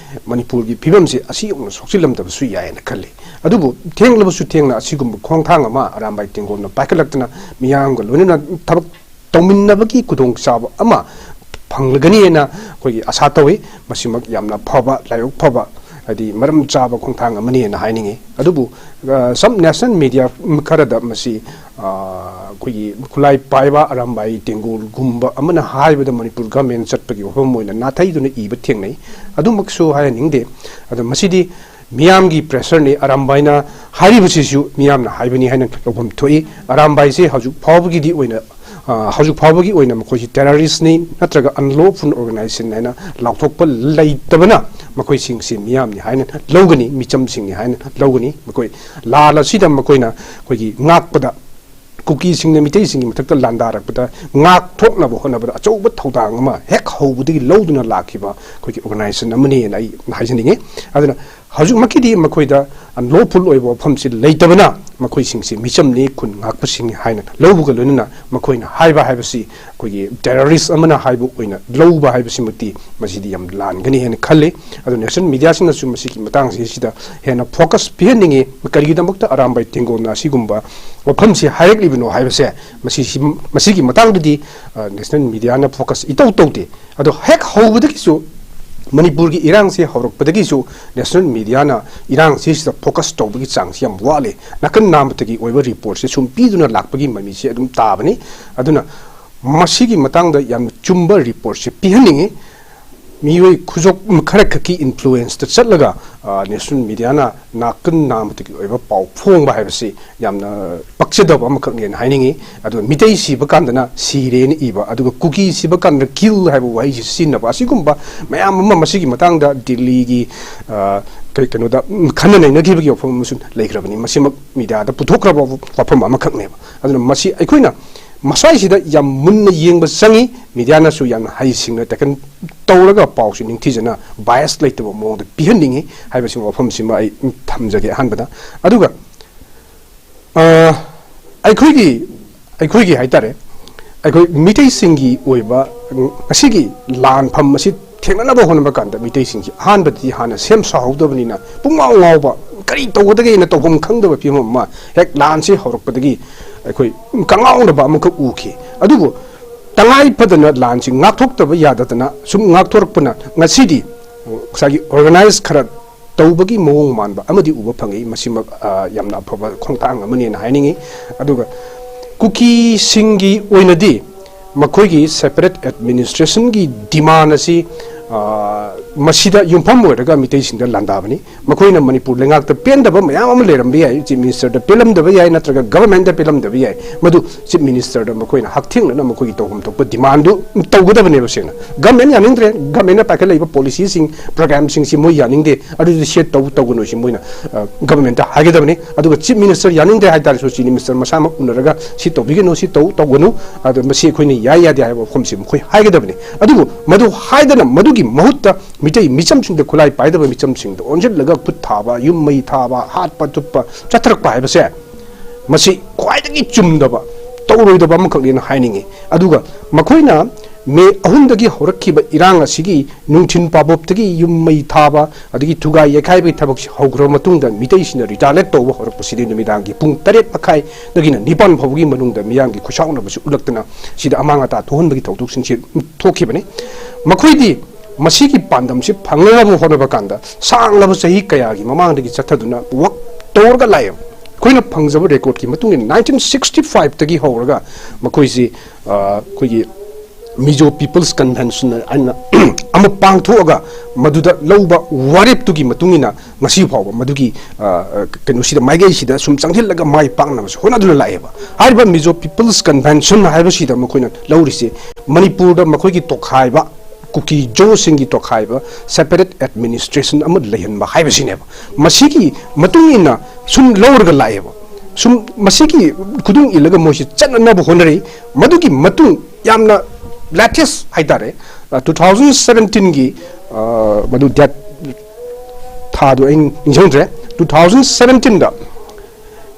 ꯃꯅꯤꯄꯨꯔꯒꯤ ꯐꯤꯕꯝꯁꯤ ꯑꯁꯤ ꯌꯧꯅ ꯁꯣꯛꯆꯤꯜꯂꯝꯗꯕꯁꯨ ꯌꯥꯏꯅ ꯈꯜꯂꯤ꯫ ꯑꯗꯨꯕꯨ ꯊꯦꯡꯂꯕꯁꯨ ꯊꯦꯡꯅ ꯑꯁꯤꯒꯨꯝꯕ ꯈꯣꯡꯊꯥꯡ ꯑꯃ ꯑꯔꯥꯝꯕꯥꯏ ꯇꯦꯡꯒꯣꯜꯅ ꯄꯥꯏꯈꯠꯂꯛꯇꯅ ꯃꯤꯌꯥꯝꯒ ꯂꯣꯏꯅꯅ ꯊꯕꯛ ꯇꯧꯃꯤꯟꯅꯕꯒꯤ ꯈꯨꯗꯣꯡꯆꯥꯕ ꯑꯃ ꯐꯪꯂꯒꯅꯤꯅ ꯑꯩꯈꯣꯏꯒꯤ ꯑꯁꯥ ꯇꯧꯏ꯫ ꯃꯁꯤꯃꯛ ꯌꯥꯝꯅ ꯐꯕ, ꯂꯥꯏꯕꯛ ꯐꯕ ꯍꯥꯏꯗꯤ ꯃꯔꯝ ꯆꯥꯕ ꯈꯣꯡꯊꯥꯡ ꯑꯃꯅꯤꯅ ꯍꯥꯏꯅꯤꯡꯉꯤ꯫ ꯑꯗꯨꯕꯨ, ꯑ, some national media ꯈꯔꯗ ꯃꯁꯤ, ꯑ, ꯑꯩꯈꯣꯏꯒꯤ ꯈꯨꯠꯂꯥꯏ ꯄꯥꯏꯕ ꯑꯔꯥꯝꯕꯥꯏ ꯇꯦꯡꯒꯣꯜꯒꯨꯝꯕ ꯑꯃꯅ ꯍꯥꯏꯕꯗ ꯃꯅꯤꯄꯨꯔ ꯒꯃꯦꯟ ꯆꯠꯄꯒꯤ ꯋꯥꯐꯝ ꯑꯣꯏꯅ ꯅꯥꯊꯩꯗꯨꯅ ꯏꯕ ꯊꯦꯡꯅꯩ꯫ ꯑꯗꯨꯃꯛꯁꯨ ꯍꯥꯏꯍꯟꯅꯤꯡꯗꯦ꯫ ꯑꯗꯣ ꯃꯁꯤꯗꯤ ꯃꯤꯌꯥꯝꯒꯤ pressure ꯅꯤ꯫ ꯑꯔꯥꯝꯕꯥꯏꯅ ꯍꯥꯏꯔꯤꯕꯁꯤꯁꯨ ꯃꯤꯌꯥꯝꯅ ꯍꯥꯏꯕꯅꯤ ꯍꯥꯏꯅ ꯂꯧꯐꯝ ꯊꯣꯛꯏ꯫ ꯑꯔꯥꯝꯕꯥꯏꯁꯦ ꯍꯧꯖꯤꯛ ꯐꯥꯎꯕꯒꯤꯗꯤ ꯑꯣꯏꯅ, ꯑ, ꯍꯧꯖꯤꯛ ꯐꯥꯎꯕꯒꯤ ꯑꯣꯏꯅ ꯃꯈꯣꯏꯁꯤ terrorist ꯅꯤ ꯅꯠꯇ꯭ꯔꯒ unlawful organization ꯍꯥꯏꯅ ꯂꯥꯎꯊꯣꯛꯄ ꯂꯩꯇꯕꯅ ꯃꯈꯣꯏꯁꯤꯡꯁꯤ ꯃꯤꯌꯥꯝꯅꯤ ꯍꯥꯏꯅ ꯂꯧꯒꯅꯤ, ꯃꯤꯆꯝꯁꯤꯡꯅꯤ ꯍꯥꯏꯅ ꯂꯧꯒꯅꯤ꯫ ꯃꯈꯣꯏ ꯂꯥꯟ ꯑꯁꯤꯗ ꯃꯈꯣꯏꯅ ꯑꯩꯈꯣꯏꯒꯤ ꯉꯥꯛꯄꯗ, ꯀꯨꯀꯤꯁꯤꯡꯅ ꯃꯤꯇꯩꯁꯤꯡꯒꯤ ꯃꯊꯛꯇ ꯂꯥꯟꯗꯥꯔꯛꯄꯗ ꯉꯥꯛꯊꯣꯛꯅꯕ ꯍꯣꯠꯅꯕꯗ ꯑꯆꯧꯕ ꯊꯧꯗꯥꯡ ꯑꯃ ꯍꯦꯛ ꯍꯧꯕꯗꯒꯤ ꯂꯧꯗꯨꯅ ꯂꯥꯛꯈꯤꯕ ꯑꯩꯈꯣꯏꯒꯤ organization ꯑꯃꯅꯤꯅ ꯑꯩ ꯍꯥꯏꯖꯅꯤꯡꯉꯤ꯫ ꯑꯗꯨꯅ ꯍꯧꯖꯤꯛꯃꯛꯀꯤꯗꯤ ꯃꯈꯣꯏꯗ unlawful ꯑꯣꯏꯕ ꯋꯥꯐꯝꯁꯤ ꯂꯩꯇꯕꯅ ꯃꯈꯣꯏꯁꯤꯡꯁꯤ ꯃꯤꯆꯝꯅꯤ, ꯈꯨꯟ ꯉꯥꯛꯄꯁꯤꯡꯅꯤ ꯍꯥꯏꯅ ꯂꯧꯕꯒ ꯂꯣꯏꯅꯅ ꯃꯈꯣꯏꯅ ꯍꯥꯏꯕ ꯍꯥꯏꯕꯁꯤ ꯑꯩꯈꯣꯏꯒꯤ terrorist ꯑꯃꯅ ꯍꯥꯏꯕ ꯑꯣꯏꯅ ꯂꯧꯕ ꯍꯥꯏꯕꯁꯤꯃꯛꯇꯤ ꯃꯁꯤꯗꯤ ꯌꯥꯝ ꯂꯥꯟꯒꯅꯤ ꯍꯥꯏꯅ ꯈꯜꯂꯤ꯫ ꯑꯗꯨ national media ꯁꯤꯅꯁꯨ ꯃꯁꯤꯒꯤ ꯃꯇꯥꯡꯁꯤꯗ ꯍꯦꯟꯅ focus ꯄꯤꯍꯟꯅꯤꯡꯉꯤ꯫ ꯀꯔꯤꯒꯤꯗꯃꯛꯇ ꯑꯔꯥꯝꯕꯥꯏ ꯇꯦꯡꯒꯣꯜꯅ ꯑꯁꯤꯒꯨꯝꯕ ꯋꯥꯐꯝꯁꯤ ꯍꯥꯏꯔꯛꯂꯤꯕꯅꯣ ꯍꯥꯏꯕꯁꯦ, ꯃꯁꯤ, ꯃꯁꯤꯒꯤ ꯃꯇꯥꯡꯗꯗꯤ, ꯑ, national media ꯅ focus ꯏꯇꯧ ꯇꯧꯗꯦ꯫ ꯑꯗꯣ ꯍꯦꯛ ꯍꯧꯕꯗꯒꯤꯁꯨ, ꯃꯅꯤꯄꯨꯔꯒꯤ ꯏꯔꯥꯡꯁꯦ ꯍꯧꯔꯛꯄꯗꯒꯤꯁꯨ national media ꯅ ꯏꯔꯥꯡꯁꯤꯁꯤꯗ focus ꯇꯧꯕꯒꯤ ꯆꯥꯡꯁꯤ ꯌꯥꯝ ꯋꯥꯠꯂꯦ꯫ ꯅꯥꯀꯟ ꯅꯥꯝꯃꯇꯒꯤ ꯑꯣꯏꯕ report ꯁꯦ ꯁꯨꯝ ꯄꯤꯗꯨꯅ ꯂꯥꯛꯄꯒꯤ ꯃꯃꯤꯁꯦ ꯑꯗꯨꯝ ꯇꯥꯕꯅꯤ꯫ ꯑꯗꯨꯅ ꯃꯁꯤꯒꯤ ꯃꯇꯥꯡꯗ ꯌꯥꯝꯅ ꯆꯨꯝꯕ report ꯁꯦ ꯄꯤꯍꯟꯅꯤꯡꯉꯤ꯫ ꯃꯤꯑꯣꯏ ꯈꯨꯖꯣꯞ ꯈꯔ ꯈꯛꯀꯤ influence ꯇ ꯆꯠꯂꯒ, ꯑ, national media ꯅ ꯅꯥꯀꯟ ꯅꯥꯝꯃꯇꯒꯤ ꯑꯣꯏꯕ ꯄꯥꯎ ꯐꯣꯡꯕ ꯍꯥꯏꯕꯁꯤ ꯌꯥꯝꯅ ꯄꯛꯆꯗꯕ ꯑꯃꯈꯛꯅꯦꯅ ꯍꯥꯏꯅꯤꯡꯉꯤ꯫ ꯑꯗꯨꯒ ꯃꯤꯇꯩ ꯁꯤꯕ ꯀꯥꯟꯗꯅ ꯁꯤꯔꯦꯅ ꯏꯕ, ꯑꯗꯨꯒ ꯀꯨꯀꯤ ꯁꯤꯕ ꯀꯥꯟꯗꯅ kill ꯍꯥꯏꯕ ꯋꯥꯍꯩꯁꯤ ꯁꯤꯖꯤꯟꯅꯕ, ꯑꯁꯤꯒꯨꯝꯕ ꯃꯌꯥꯝ ꯑꯃ ꯃꯁꯤꯒꯤ ꯃꯇꯥꯡꯗ ꯗꯤꯜꯂꯤꯒꯤ, ꯑ, ꯀꯩ-, ꯀꯩꯅꯣꯗ, ꯎꯝ, ꯈꯟꯅ ꯅꯩꯅꯈꯤꯕꯒꯤ ꯋꯥꯐꯝ ꯑꯃꯁꯨ ꯂꯩꯈ꯭ꯔꯕꯅꯤ꯫ ꯃꯁꯤꯃꯛ media ꯗ ꯄꯨꯊꯣꯛꯈ꯭ꯔꯕ ꯋꯥꯐꯝ ꯑꯃꯈꯛꯅꯦꯕ꯫ ꯑꯗꯨꯅ ꯃꯁꯤ ꯑꯩꯈꯣꯏꯅ ꯃꯁ꯭ꯋꯥꯏꯁꯤꯗ ꯌꯥꯝ ꯃꯨꯟꯅ ꯌꯦꯡꯕ ꯆꯪꯉꯤ꯫ Media ꯅꯁꯨ ꯌꯥꯝꯅ ꯍꯩꯁꯤꯡꯅ tackle ꯇꯧꯔꯒ ꯄꯥꯎꯁꯤ ꯅꯤꯡꯊꯤꯖꯅ bias ꯂꯩꯇꯕ ꯃꯑꯣꯡꯗ ꯄꯤꯍꯟꯅꯤꯡꯉꯤ ꯍꯥꯏꯕꯁꯤ ꯋꯥꯐꯝꯁꯤꯃ ꯑꯩ ꯊꯝꯖꯒꯦ ꯑꯍꯥꯟꯕꯗ꯫ ꯑꯗꯨꯒ, ꯑ, ꯑꯩꯈꯣꯏꯒꯤ, ꯑꯩꯈꯣꯏꯒꯤ ꯍꯥꯏꯇꯥꯔꯦ, ꯑꯩꯈꯣꯏ ꯃꯤꯇꯩꯁꯤꯡꯒꯤ ꯑꯣꯏꯕ ꯉꯁꯤꯒꯤ ꯂꯥꯟꯐꯝ ꯑꯁꯤ ꯊꯦꯡꯅꯅꯕ ꯍꯣꯠꯅꯕ ꯀꯥꯟꯗ ꯃꯤꯇꯩꯁꯤꯡꯁꯤ ꯑꯍꯥꯟꯕꯗꯤ ꯍꯥꯟꯅ ꯁꯦꯝ ꯁꯥꯍꯧꯗꯕꯅꯤꯅ ꯄꯨꯡꯉꯥꯎ ꯉꯥꯎꯕ, ꯀꯔꯤ ꯇꯧꯒꯗꯒꯦꯅ ꯇꯧꯐꯝ ꯈꯪꯗꯕ ꯐꯤꯕꯝ ꯑꯃ ꯍꯦꯛ ꯂꯥꯟꯁꯤ ꯍꯧꯔꯛꯄꯗꯒꯤ ꯑꯩꯈꯣꯏ ꯀꯉꯥꯎꯅꯕ ꯑꯃꯈꯛ ꯎꯈꯤ꯫ ꯑꯗꯨꯕꯨ ꯇꯉꯥꯏ ꯐꯗꯅ ꯂꯥꯟꯁꯤ ꯉꯥꯛꯊꯣꯛꯇꯕ ꯌꯥꯗꯗꯅ ꯁꯨꯝ ꯉꯥꯛꯊꯣꯔꯛꯄꯅ ꯉꯁꯤꯗꯤ ꯉꯁꯥꯏꯒꯤ organize ꯈꯔ ꯇꯧꯕꯒꯤ ꯃꯑꯣꯡ ꯃꯥꯟꯕ ꯑꯃꯗꯤ ꯎꯕ ꯐꯪꯉꯤ꯫ ꯃꯁꯤꯃꯛ, ꯑ, ꯌꯥꯝꯅ ꯑꯐꯕ ꯈꯣꯡꯊꯥꯡ ꯑꯃꯅꯦꯅ ꯍꯥꯏꯅꯤꯡꯉꯤ꯫ ꯑꯗꯨꯒ ꯀꯨꯀꯤꯁꯤꯡꯒꯤ ꯑꯣꯏꯅꯗꯤ ꯃꯈꯣꯏꯒꯤ separate administrationꯒꯤ demand ꯑꯁꯤ, ꯑ, ꯃꯁꯤꯗ ꯌꯨꯝꯐꯝ ꯑꯣꯏꯔꯒ ꯃꯤꯇꯩꯁꯤꯡꯗ ꯂꯥꯟꯗꯥꯕꯅꯤ꯫ ꯃꯈꯣꯏꯅ ꯃꯅꯤꯄꯨꯔ ꯂꯩꯉꯥꯛꯇ ꯄꯦꯟꯗꯕ ꯃꯌꯥꯝ ꯑꯃ ꯂꯩꯔꯝꯕ ꯌꯥꯏ, chief ministerꯗ ꯄꯦꯜꯂꯝꯗꯕ ꯌꯥꯏ, ꯅꯠꯇ꯭ꯔꯒ governmentꯗ ꯄꯦꯜꯂꯝꯗꯕ ꯌꯥꯏ꯫ ꯃꯗꯨ chief ministerꯗ ꯃꯈꯣꯏꯅ ꯍꯛꯊꯦꯡꯅꯅ ꯃꯈꯣꯏꯒꯤ ꯇꯧꯐꯝ ꯊꯣꯛꯄ demandꯗꯨ ꯇꯧꯒꯗꯕꯅꯦꯕ꯫ ꯁꯦꯡꯅ government ꯌꯥꯅꯤꯡꯗ꯭ꯔꯦ, governmentꯅ ꯄꯥꯏꯈꯠꯂꯛꯏꯕ policyꯁꯤꯡ, programmeꯁꯤꯡꯁꯤ ꯃꯣꯏ ꯌꯥꯅꯤꯡꯗꯦ, ꯑꯗꯨꯗꯤ ꯁꯤ ꯇꯧ ꯇꯧꯒꯅꯨ ꯁꯤ ꯃꯣꯏꯅ, ꯑ, governmentꯇ ꯍꯥꯏꯒꯗꯕꯅꯤ꯫ ꯑꯗꯨꯒ chief minister ꯌꯥꯅꯤꯡꯗꯦ ꯍꯥꯏꯇꯥꯔꯁꯨ, chief minister ꯃꯁꯥꯃꯛ ꯎꯅꯔꯒ ꯁꯤ ꯇꯧꯕꯤꯒꯅꯨ, ꯁꯤ ꯇꯧ ꯇꯧꯒꯅꯨ, ꯑꯗꯣ ꯃꯁꯤ ꯑꯩꯈꯣꯏꯅ ꯌꯥꯏ ꯌꯥꯗꯦ ꯍꯥꯏꯕ ꯋꯥꯐꯝꯁꯤ ꯃꯈꯣꯏ ꯍꯥꯏꯒꯗꯕꯅꯤ꯫ ꯑꯗꯨꯕꯨ ꯃꯗꯨ ꯍꯥꯏꯗꯅ ꯃꯗꯨꯒꯤ ꯃꯍꯨꯠꯇ ꯃꯤꯇꯩ ꯃꯤꯆꯝꯁꯤꯡꯗ, ꯈꯨꯠꯂꯥꯏ ꯄꯥꯏꯗꯕ ꯃꯤꯆꯝꯁꯤꯡꯗ ꯑꯣꯟꯁꯤꯜꯂꯒ ꯈꯨꯠ ꯊꯥꯕ, ꯌꯨꯝ ꯃꯩ ꯊꯥꯕ, ꯍꯥꯠꯄ ꯊꯨꯞꯄ ꯆꯠꯊꯔꯛꯄ ꯍꯥꯏꯕꯁꯦ ꯃꯁꯤ ꯈ꯭ꯋꯥꯏꯗꯒꯤ ꯆꯨꯝꯗꯕ, ꯇꯧꯔꯣꯏꯗꯕ ꯑꯃꯈꯛꯅꯦꯅ ꯍꯥꯏꯅꯤꯡꯉꯤ꯫ ꯑꯗꯨꯒ ꯃꯈꯣꯏꯅ ꯃꯦ ꯑꯍꯨꯝꯗꯒꯤ ꯍꯧꯔꯛꯈꯤꯕ ꯏꯔꯥꯡ ꯑꯁꯤꯒꯤ ꯅꯨꯡꯊꯤꯜ ꯄꯥꯕꯣꯞꯇꯒꯤ ꯌꯨꯝ ꯃꯩ ꯊꯥꯕ, ꯑꯗꯒꯤ ꯊꯨꯒꯥꯏ ꯌꯩꯈꯥꯏꯕꯒꯤ ꯊꯕꯛꯁꯤ ꯍꯧꯈ꯭ꯔꯕ ꯃꯇꯨꯡꯗ ꯃꯤꯇꯩꯁꯤꯡꯅ retaliate ꯇꯧꯕ ꯍꯧꯔꯛꯄꯁꯤꯗꯤ ꯅꯨꯃꯤꯗꯥꯡꯒꯤ ꯄꯨꯡ ꯇꯔꯦꯠ ꯃꯈꯥꯏꯗꯒꯤꯅ ꯅꯤꯄꯥꯟ ꯐꯥꯎꯕꯒꯤ ꯃꯅꯨꯡꯗ ꯃꯤꯌꯥꯝꯒꯤ ꯈꯨꯠꯁꯥꯎꯅꯕꯁꯤ ꯎꯠꯂꯛꯇꯅ ꯁꯤꯗ ꯑꯃꯥꯡ ꯑꯇꯥ ꯊꯣꯛꯍꯟꯕꯒꯤ ꯊꯧꯗꯣꯛꯁꯤꯡꯁꯤ ꯊꯣꯛꯈꯤꯕꯅꯤ꯫ ꯃꯈꯣꯏꯗꯤ ꯃꯁꯤꯒꯤ ꯄꯥꯟꯗꯝꯁꯤ ꯐꯪꯅꯅꯕ ꯍꯣꯠꯅꯕ ꯀꯥꯟꯗ ꯁꯥꯡꯂꯕ ꯆꯍꯤ ꯀꯌꯥꯒꯤ ꯃꯃꯥꯡꯗꯒꯤ ꯆꯠꯊꯗꯨꯅ work ꯇꯧꯔꯒ ꯂꯥꯛꯑꯦꯕ꯫ ꯑꯩꯈꯣꯏꯅ ꯐꯪꯖꯕ recordꯀꯤ ꯃꯇꯨꯡ ꯏꯟꯅ nineteen sixty fiveꯇꯒꯤ ꯍꯧꯔꯒ ꯃꯈꯣꯏꯁꯤ, ꯑ, ꯑꯩꯈꯣꯏꯒꯤ Mizo People's Convention ꯍꯥꯏꯅ ꯑꯃ ꯄꯥꯡꯊꯣꯛꯑꯒ ꯃꯗꯨꯗ ꯂꯧꯕ ꯋꯥꯔꯦꯞꯇꯨꯒꯤ ꯃꯇꯨꯡ ꯏꯟꯅ ꯉꯁꯤ ꯐꯥꯎꯕ ꯃꯗꯨꯒꯤ, ꯑ, ꯀꯩꯅꯣꯁꯤꯗ, ꯃꯥꯏꯀꯩꯁꯤꯗ ꯁꯨꯝ ꯆꯪꯁꯤꯜꯂꯒ ꯃꯥꯏ ꯄꯥꯛꯅꯕꯁꯨ ꯍꯣꯠꯅꯗꯨꯅ ꯂꯥꯛꯑꯦꯕ꯫ ꯍꯥꯏꯔꯤꯕ Mizo People's Convention ꯍꯥꯏꯕꯁꯤꯗ ꯃꯈꯣꯏꯅ ꯂꯧꯔꯤꯁꯦ ꯃꯅꯤꯄꯨꯔꯗ ꯃꯈꯣꯏꯒꯤ ꯇꯣꯈꯥꯏꯕ, ꯀꯨꯀꯤ ꯖꯣꯁꯤꯡꯒꯤ ꯇꯣꯈꯥꯏꯕ separate administration ꯑꯃ ꯂꯩꯍꯟꯕ ꯍꯥꯏꯕꯁꯤꯅꯦꯕ꯫ ꯃꯁꯤꯒꯤ ꯃꯇꯨꯡ ꯏꯟꯅ ꯁꯨꯝ ꯂꯧꯔꯒ ꯂꯥꯛꯑꯦꯕ꯫ ꯁꯨꯝ ꯃꯁꯤꯒꯤ ꯈꯨꯗꯨꯡ ꯏꯜꯂꯒ ꯃꯣꯏꯁꯤ ꯆꯠꯅꯅꯕ ꯍꯣꯠꯅꯔꯤ꯫ ꯃꯗꯨꯒꯤ ꯃꯇꯨꯡ ꯌꯥꯝꯅ latest ꯍꯥꯏꯇꯥꯔꯦ, ꯑ, two thousand seventeenꯒꯤ, ꯑ, ꯃꯗꯨ date ꯊꯥꯗꯨ ꯑꯩ ꯅꯤꯡꯁꯤꯡꯗ꯭ꯔꯦ꯫ Two thousand seventeenꯗ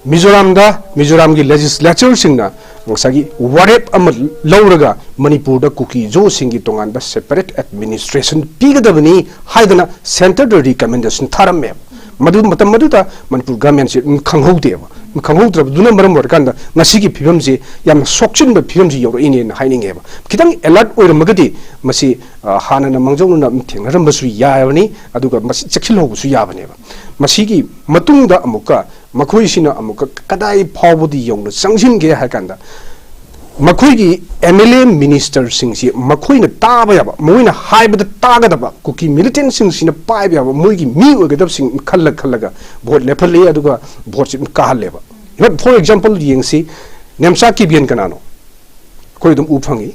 ꯃꯤꯖꯣꯔꯥꯝꯗ, ꯃꯤꯖꯣꯔꯥꯝꯒꯤ legislatureꯁꯤꯡꯅ ꯉꯁꯥꯏꯒꯤ ꯋꯥꯔꯦꯞ ꯑꯃ ꯂꯧꯔꯒ ꯃꯅꯤꯄꯨꯔꯗ ꯀꯨꯀꯤ ꯖꯣꯁꯤꯡꯒꯤ ꯇꯣꯉꯥꯟꯕ separate administration ꯄꯤꯒꯗꯕꯅꯤ ꯍꯥꯏꯗꯅ centreꯗ recommendation ꯊꯥꯔꯝꯃꯦꯕ꯫ ꯃꯗꯨ ꯃꯇꯝ ꯑꯗꯨꯗ ꯃꯅꯤꯄꯨꯔ governmentꯁꯦ ꯑꯗꯨꯝ ꯈꯪꯍꯧꯗꯦꯕ꯫ ꯈꯪꯍꯧꯗ꯭ꯔꯕꯗꯨꯅ ꯃꯔꯝ ꯑꯣꯏꯔꯀꯥꯟꯗ ꯉꯁꯤꯒꯤ ꯐꯤꯕꯝꯁꯤ ꯌꯥꯝꯅ ꯁꯣꯛꯆꯤꯟꯕ ꯐꯤꯕꯝꯁꯤ ꯌꯧꯔꯛꯏꯅꯦꯅ ꯍꯥꯏꯅꯤꯡꯉꯦꯕ꯫ ꯈꯤꯇꯪ alert ꯑꯣꯏꯔꯝꯃꯒꯗꯤ ꯃꯁꯤ, ꯑ, ꯍꯥꯟꯅꯅ ꯃꯥꯡꯖꯧꯅꯅ ꯊꯦꯡꯅꯔꯝꯕꯁꯨ ꯌꯥꯔꯕꯅꯤ, ꯑꯗꯨꯒ ꯃꯁꯤ ꯆꯦꯛꯁꯤꯜꯍꯧꯕꯁꯨ ꯌꯥꯕꯅꯦꯕ꯫ ꯃꯁꯤꯒꯤ ꯃꯇꯨꯡꯗ ꯑꯃꯨꯛꯀ ꯃꯈꯣꯏꯁꯤꯅ ꯑꯃꯨꯛꯀ ꯀꯗꯥꯏ ꯐꯥꯎꯕꯗꯤ ꯌꯧꯅ ꯆꯪꯁꯤꯟꯒꯦ ꯍꯥꯏ ꯀꯥꯟꯗ, ꯃꯈꯣꯏꯒꯤ M L A ministerꯁꯤꯡꯁꯤ ꯃꯈꯣꯏꯅ ꯇꯥꯕ ꯌꯥꯕ, ꯃꯈꯣꯏꯅ ꯍꯥꯏꯕꯗ ꯇꯥꯒꯗꯕ, ꯀꯨꯀꯤ militantꯁꯤꯡꯁꯤꯅ ꯄꯥꯏꯕ ꯌꯥꯕ ꯃꯣꯏꯒꯤ ꯃꯤ ꯑꯣꯏꯒꯗꯕꯁꯤꯡ ꯈꯜꯂ ꯈꯜꯂꯒ vote ꯂꯦꯞꯍꯜꯂꯤ, ꯑꯗꯨꯒ voteꯁꯤ ꯑꯗꯨꯝ ꯀꯥꯍꯜꯂꯦꯕ꯫ Even for example ꯌꯦꯡꯁꯤ, ꯅꯦꯝꯆꯥ ꯀꯤꯕꯤꯌꯟ ꯀꯅꯥꯅꯣ? ꯑꯩꯈꯣꯏ ꯑꯗꯨꯝ ꯎ ꯐꯪꯉꯤ꯫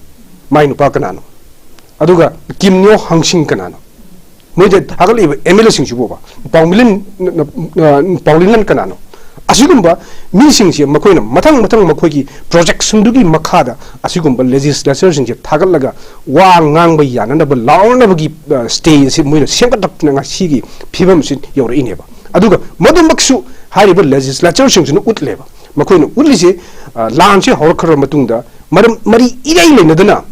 ꯃꯥꯏ ꯅꯨꯄꯥ ꯀꯅꯥꯅꯣ? ꯑꯗꯨꯒ ꯀꯤꯝ ꯅ꯭ꯌꯣ ꯍꯪꯁꯤꯡ ꯀꯅꯥꯅꯣ? ꯃꯣꯏꯗ ꯊꯥꯒꯠꯂꯛꯏꯕ M L Aꯁꯤꯡꯁꯤꯕꯨꯕ ꯄꯥꯎꯃꯤꯂꯤꯟ, ꯄꯥꯎꯂꯤꯅꯟ ꯀꯅꯥꯅꯣ? ꯑꯁꯤꯒꯨꯝꯕ ꯃꯤꯁꯤꯡꯁꯦ ꯃꯈꯣꯏꯅ ꯃꯊꯪ ꯃꯊꯪ ꯃꯈꯣꯏꯒꯤ projectionꯗꯨꯒꯤ ꯃꯈꯥꯗ ꯑꯁꯤꯒꯨꯝꯕ legislatureꯁꯤꯡꯁꯦ ꯊꯥꯒꯠꯂꯒ ꯋꯥ ꯉꯥꯡꯕ ꯌꯥꯅꯅꯕ, ꯂꯥꯎꯅꯅꯕꯒꯤ, ꯑ, stage ꯑꯁꯤ ꯃꯣꯏꯅ ꯁꯦꯝꯒꯠꯂꯛꯇꯅ ꯉꯁꯤꯒꯤ ꯐꯤꯕꯝꯁꯤ ꯌꯧꯔꯛꯏꯅꯦꯕ꯫ ꯑꯗꯨꯒ ꯃꯗꯨꯃꯛꯁꯨ ꯍꯥꯏꯔꯤꯕ legislatureꯁꯤꯡꯁꯤꯅ ꯎꯠꯂꯦꯕ꯫ ꯃꯈꯣꯏꯅ ꯎꯠꯂꯤꯁꯦ, ꯑ, ꯂꯥꯟꯁꯦ ꯍꯧꯔꯛꯈ꯭ꯔꯕ ꯃꯇꯨꯡꯗ ꯃꯔꯝ, ꯃꯔꯤ ꯏꯔꯩ ꯂꯩꯅꯗꯅ,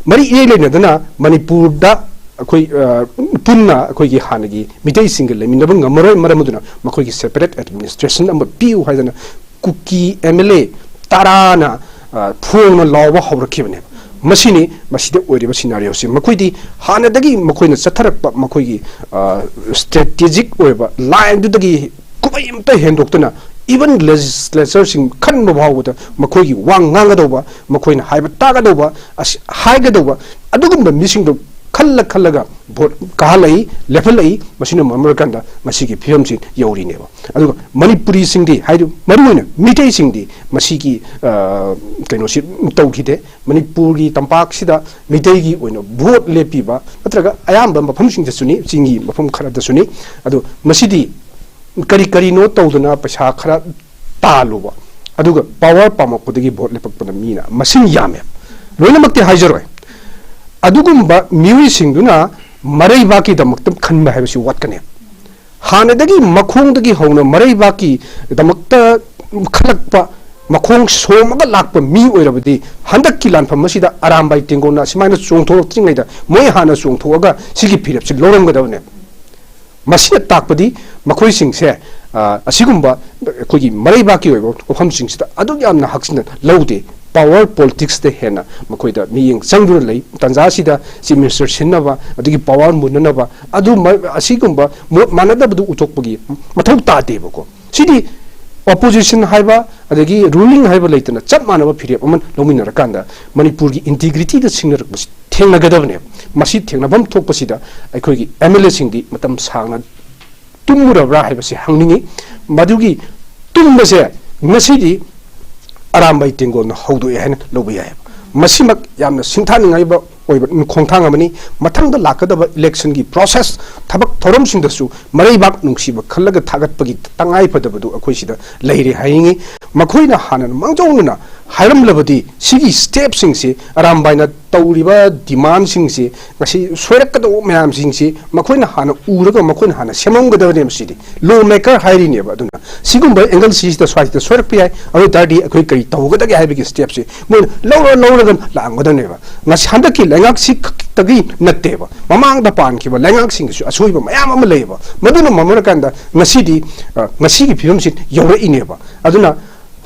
ꯃꯔꯤ ꯏꯔꯩ ꯂꯩꯅꯗꯅ ꯃꯅꯤꯄꯨꯔꯗ ꯑꯩꯈꯣꯏ, ꯑ, ꯄꯨꯟꯅ ꯑꯩꯈꯣꯏꯒꯤ ꯍꯥꯟꯅꯒꯤ ꯃꯤꯇꯩꯁꯤꯡꯒ ꯂꯩꯃꯤꯟꯅꯕ ꯉꯝꯃꯔꯣꯏ, ꯃꯔꯝ ꯑꯗꯨꯅ ꯃꯈꯣꯏꯒꯤ separate administration ꯑꯃ ꯄꯤꯌꯨ ꯍꯥꯏꯗꯅ ꯀꯨꯀꯤ M L A ꯇꯔꯥꯅ, ꯑ, ꯐꯣꯡꯅ ꯂꯥꯎꯕ ꯍꯧꯔꯛꯈꯤꯕꯅꯦꯕ꯫ ꯃꯁꯤꯅꯤ ꯃꯁꯤꯗ ꯑꯣꯏꯔꯤꯕ scenarioꯁꯤ꯫ ꯃꯈꯣꯏꯗꯤ ꯍꯥꯟꯅꯗꯒꯤ ꯃꯈꯣꯏꯅ ꯆꯠꯊꯔꯛꯄ ꯃꯈꯣꯏꯒꯤ, ꯑ, strategic ꯑꯣꯏꯕ lineꯗꯨꯗꯒꯤ ꯈꯨꯕꯩ ꯑꯃꯇ ꯍꯦꯟꯗꯣꯛꯇꯅ, even legislatureꯁꯤꯡ ꯈꯟꯕ ꯐꯥꯎꯕꯗ ꯃꯈꯣꯏꯒꯤ ꯋꯥ ꯉꯥꯡꯒꯗꯧꯕ, ꯃꯈꯣꯏꯅ ꯍꯥꯏꯕ ꯇꯥꯒꯗꯧꯕ, ꯑꯁꯤ ꯍꯥꯏꯒꯗꯧꯕ ꯑꯗꯨꯒꯨꯝꯕ ꯃꯤꯁꯤꯡꯗꯣ ꯈꯜꯂ ꯈꯜꯂꯒ vote ꯀꯥꯍꯜꯂꯛꯏ, ꯂꯦꯞꯍꯜꯂꯛꯏ꯫ ꯃꯁꯤꯅ ꯃꯔꯝ ꯑꯣꯏꯔꯀꯥꯟꯗ ꯉꯁꯤꯒꯤ ꯐꯤꯕꯝꯁꯤ ꯌꯧꯔꯤꯅꯦꯕ꯫ ꯑꯗꯨꯒ ꯃꯅꯤꯄꯨꯔꯤꯁꯤꯡꯗꯤ, ꯍꯥꯏꯗꯤ ꯃꯔꯨꯑꯣꯏꯅ ꯃꯤꯇꯩꯁꯤꯡꯗꯤ ꯃꯁꯤꯒꯤ, ꯑ, ꯀꯩꯅꯣꯁꯤ ꯇꯧꯈꯤꯗꯦ꯫ ꯃꯅꯤꯄꯨꯔꯒꯤ ꯇꯝꯄꯥꯛꯁꯤꯗ ꯃꯤꯇꯩꯒꯤ ꯑꯣꯏꯅ vote ꯂꯦꯞꯄꯤꯕ ꯅꯠꯇ꯭ꯔꯒ ꯑꯌꯥꯝꯕ ꯃꯐꯝꯁꯤꯡꯗꯁꯨꯅꯤ, ꯆꯤꯡꯒꯤ ꯃꯐꯝ ꯈꯔꯗꯁꯨꯅꯤ꯫ ꯑꯗꯣ ꯃꯁꯤꯗꯤ ꯀꯔꯤ ꯀꯔꯤꯅꯣ ꯇꯧꯗꯅ ꯄꯩꯁꯥ ꯈꯔ ꯇꯥꯜꯂꯨꯕ, ꯑꯗꯨꯒ power ꯄꯥꯝꯃꯛꯄꯗꯒꯤ vote ꯂꯦꯞꯄꯛꯄꯗ ꯃꯤꯅ ꯃꯁꯤꯡ ꯌꯥꯝꯃꯦ꯫ ꯂꯣꯏꯅꯃꯛꯇꯤ ꯍꯥꯏꯖꯔꯣꯏ꯫ ꯑꯗꯨꯒꯨꯝꯕ ꯃꯤꯑꯣꯏꯁꯤꯡꯗꯨꯅ ꯃꯔꯩꯕꯥꯛꯀꯤꯗꯃꯛꯇ ꯈꯟꯕ ꯍꯥꯏꯕꯁꯤ ꯋꯥꯠꯀꯅꯤ꯫ ꯍꯥꯟꯅꯗꯒꯤ ꯃꯈꯣꯡꯗꯒꯤ ꯍꯧꯅ ꯃꯔꯩꯕꯥꯛꯀꯤꯗꯃꯛꯇ ꯈꯜꯂꯛꯄ, ꯃꯈꯣꯡ ꯁꯣꯝꯃꯒ ꯂꯥꯛꯄ ꯃꯤ ꯑꯣꯏꯔꯕꯗꯤ ꯍꯟꯗꯛꯀꯤ ꯂꯥꯟꯐꯝ ꯑꯁꯤꯗ ꯑꯔꯥꯝꯕꯥꯏ ꯇꯦꯡꯒꯣꯟꯅ ꯑꯁꯨꯃꯥꯏꯅ ꯆꯣꯡꯊꯣꯛꯂꯛꯇ꯭ꯔꯤꯉꯩꯗ ꯃꯣꯏ ꯍꯥꯟꯅ ꯆꯣꯡꯊꯣꯛꯑꯒ ꯁꯤꯒꯤ ꯐꯤꯔꯦꯞꯁꯤ ꯂꯧꯔꯝꯒꯗꯕꯅꯦ꯫ ꯃꯁꯤꯅ ꯇꯥꯛꯄꯗꯤ ꯃꯈꯣꯏꯁꯤꯡꯁꯦ, ꯑ, ꯑ, ꯑꯁꯤꯒꯨꯝꯕ ꯑꯩꯈꯣꯏꯒꯤ ꯃꯔꯩꯕꯥꯛꯀꯤ ꯑꯣꯏꯕ ꯋꯥꯐꯝꯁꯤꯡꯁꯤꯗ ꯑꯗꯨꯛ ꯌꯥꯝꯅ ꯍꯛꯆꯤꯟꯅ ꯂꯧꯗꯦ꯫ Power politics ꯇ ꯍꯦꯟꯅ ꯃꯈꯣꯏꯗ ꯃꯤꯠꯌꯦꯡ ꯆꯪꯗꯨꯅ ꯂꯩ꯫ ꯇꯥꯟꯖꯥ ꯑꯁꯤꯗ Chief Minister ꯁꯤꯟꯅꯕ, ꯑꯗꯒꯤ power ꯃꯨꯟꯅꯅꯕ, ꯑꯗꯨ ꯃ-, ꯑꯁꯤꯒꯨꯝꯕ ꯃꯣꯠ ꯃꯥꯟꯅꯗꯕꯗꯨ ꯎꯊꯣꯛꯄꯒꯤ ꯃꯊꯧ ꯇꯥꯗꯦꯕꯀꯣ꯫ ꯁꯤꯗꯤ opposition ꯍꯥꯏꯕ ꯑꯗꯒꯤ ruling ꯍꯥꯏꯕ ꯂꯩꯇꯅ ꯆꯞ ꯃꯥꯟꯅꯕ ꯐꯤꯔꯦꯞ ꯑꯃ ꯂꯧꯃꯤꯟꯅꯔꯀꯥꯟꯗ ꯃꯅꯤꯄꯨꯔꯒꯤ integrity ꯗ ꯁꯤꯡꯅꯔꯛꯄꯁꯤ ꯊꯦꯡꯅꯒꯗꯕꯅꯦꯕ꯫ ꯃꯁꯤ ꯊꯦꯡꯅꯐꯝ ꯊꯣꯛꯄꯁꯤꯗ ꯑꯩꯈꯣꯏꯒꯤ M L A ꯁꯤꯡꯗꯤ ꯃꯇꯝ ꯁꯥꯡꯅ ꯇꯨꯝꯃꯨꯔꯕ꯭ꯔꯥ ꯍꯥꯏꯕꯁꯤ ꯍꯪꯅꯤꯡꯉꯤ꯫ ꯃꯗꯨꯒꯤ ꯇꯨꯝꯕꯁꯦ ꯉꯁꯤꯗꯤ ꯑꯔꯥꯝꯕꯥꯏ ꯇꯦꯡꯒꯣꯜꯅ ꯍꯧꯗꯣꯛꯑꯦ ꯍꯥꯏꯅ ꯂꯧꯕ ꯌꯥꯏꯑꯕ꯫ ꯃꯁꯤꯃꯛ ꯌꯥꯝꯅ ꯁꯤꯡꯊꯥꯅꯤꯡꯉꯥꯏꯕ ꯑꯣꯏꯕ ꯈꯣꯡꯊꯥꯡ ꯑꯃꯅꯤ꯫ ꯃꯊꯪꯗ ꯂꯥꯛꯀꯗꯕ election ꯒꯤ process, ꯊꯕꯛ ꯊꯧꯔꯝꯁꯤꯡꯗꯁꯨ ꯃꯔꯩꯕꯥꯛ ꯅꯨꯡꯁꯤꯕ ꯈꯜꯂꯒ ꯊꯥꯒꯠꯄꯒꯤ ꯇꯉꯥꯏ ꯐꯗꯕꯗꯨ ꯑꯩꯈꯣꯏ ꯁꯤꯗ ꯂꯩꯔꯦ ꯍꯥꯏꯅꯤꯡꯉꯤ꯫ ꯃꯈꯣꯏꯅ ꯍꯥꯟꯅ ꯃꯥꯡꯖꯧꯅꯅ ꯍꯥꯏꯔꯝꯂꯕꯗꯤ ꯁꯤꯒꯤ step ꯁꯤꯡꯁꯤ, ꯑꯔꯥꯝꯕꯥꯏꯅ ꯇꯧꯔꯤꯕ demand ꯁꯤꯡꯁꯤ, ꯉꯁꯤ ꯁꯣꯏꯔꯛꯀꯗꯧꯕ ꯃꯌꯥꯝꯁꯤꯡꯁꯤ ꯃꯈꯣꯏꯅ ꯍꯥꯟꯅ ꯎꯔꯒ ꯃꯈꯣꯏꯅ ꯍꯥꯟꯅ ꯁꯦꯝꯃꯝꯒꯗꯕꯅꯦꯕ꯫ ꯁꯤꯗꯤ law maker ꯍꯥꯏꯔꯤꯅꯦꯕ꯫ ꯑꯗꯨꯅ ꯁꯤꯒꯨꯝꯕ angle ꯁꯤꯁꯤꯗ ꯁ꯭ꯋꯥꯏꯁꯤꯗ ꯁꯣꯏꯔꯛꯄ ꯌꯥꯏ꯫ ꯑꯗꯨ ꯑꯣꯏ ꯇꯥꯔꯗꯤ ꯑꯩꯈꯣꯏ ꯀꯔꯤ ꯇꯧꯒꯗꯒꯦ ꯍꯥꯏꯕꯒꯤ step ꯁꯤ ꯃꯣꯏꯅ ꯂꯧꯔ ꯂꯧꯔꯒ ꯂꯥꯛꯑꯝꯒꯗꯕꯅꯦꯕ꯫ ꯉꯁꯤ ꯍꯟꯗꯛꯀꯤ ꯂꯩꯉꯥꯛꯁꯤ ꯈꯛꯇꯒꯤ ꯅꯠꯇꯦꯕ, ꯃꯃꯥꯡꯗ ꯄꯥꯟꯈꯤꯕ ꯂꯩꯉꯥꯛꯁꯤꯡꯒꯤꯁꯨ ꯑꯁꯣꯏꯕ ꯃꯌꯥꯝ ꯑꯃ ꯂꯩꯌꯦꯕ꯫ ꯃꯗꯨꯅ ꯃꯔꯝ ꯑꯣꯏꯔꯀꯥꯟꯗ ꯉꯁꯤꯗꯤ, ꯑ, ꯉꯁꯤꯒꯤ ꯐꯤꯕꯝꯁꯤ ꯌꯧꯔꯛꯏꯅꯦꯕ꯫ ꯑꯗꯨꯅ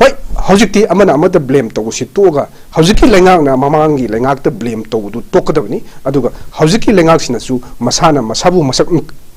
ꯍꯣꯏ, ꯍꯧꯖꯤꯛꯇꯤ ꯑꯃꯅ ꯑꯃꯗ blame ꯇꯧꯕꯁꯤ ꯇꯣꯛꯑꯒ ꯍꯧꯖꯤꯛꯀꯤ ꯂꯩꯉꯥꯛꯅ ꯃꯃꯥꯡꯒꯤ ꯂꯩꯉꯥꯛꯇ blame ꯇꯧꯕꯗꯨ ꯇꯣꯛꯀꯗꯕꯅꯤ꯫ ꯑꯗꯨꯒ ꯍꯧꯖꯤꯛꯀꯤ ꯂꯩꯉꯥꯛꯁꯤꯅꯁꯨ ꯃꯁꯥꯅ ꯃꯁꯥꯕꯨ ꯃꯁꯛ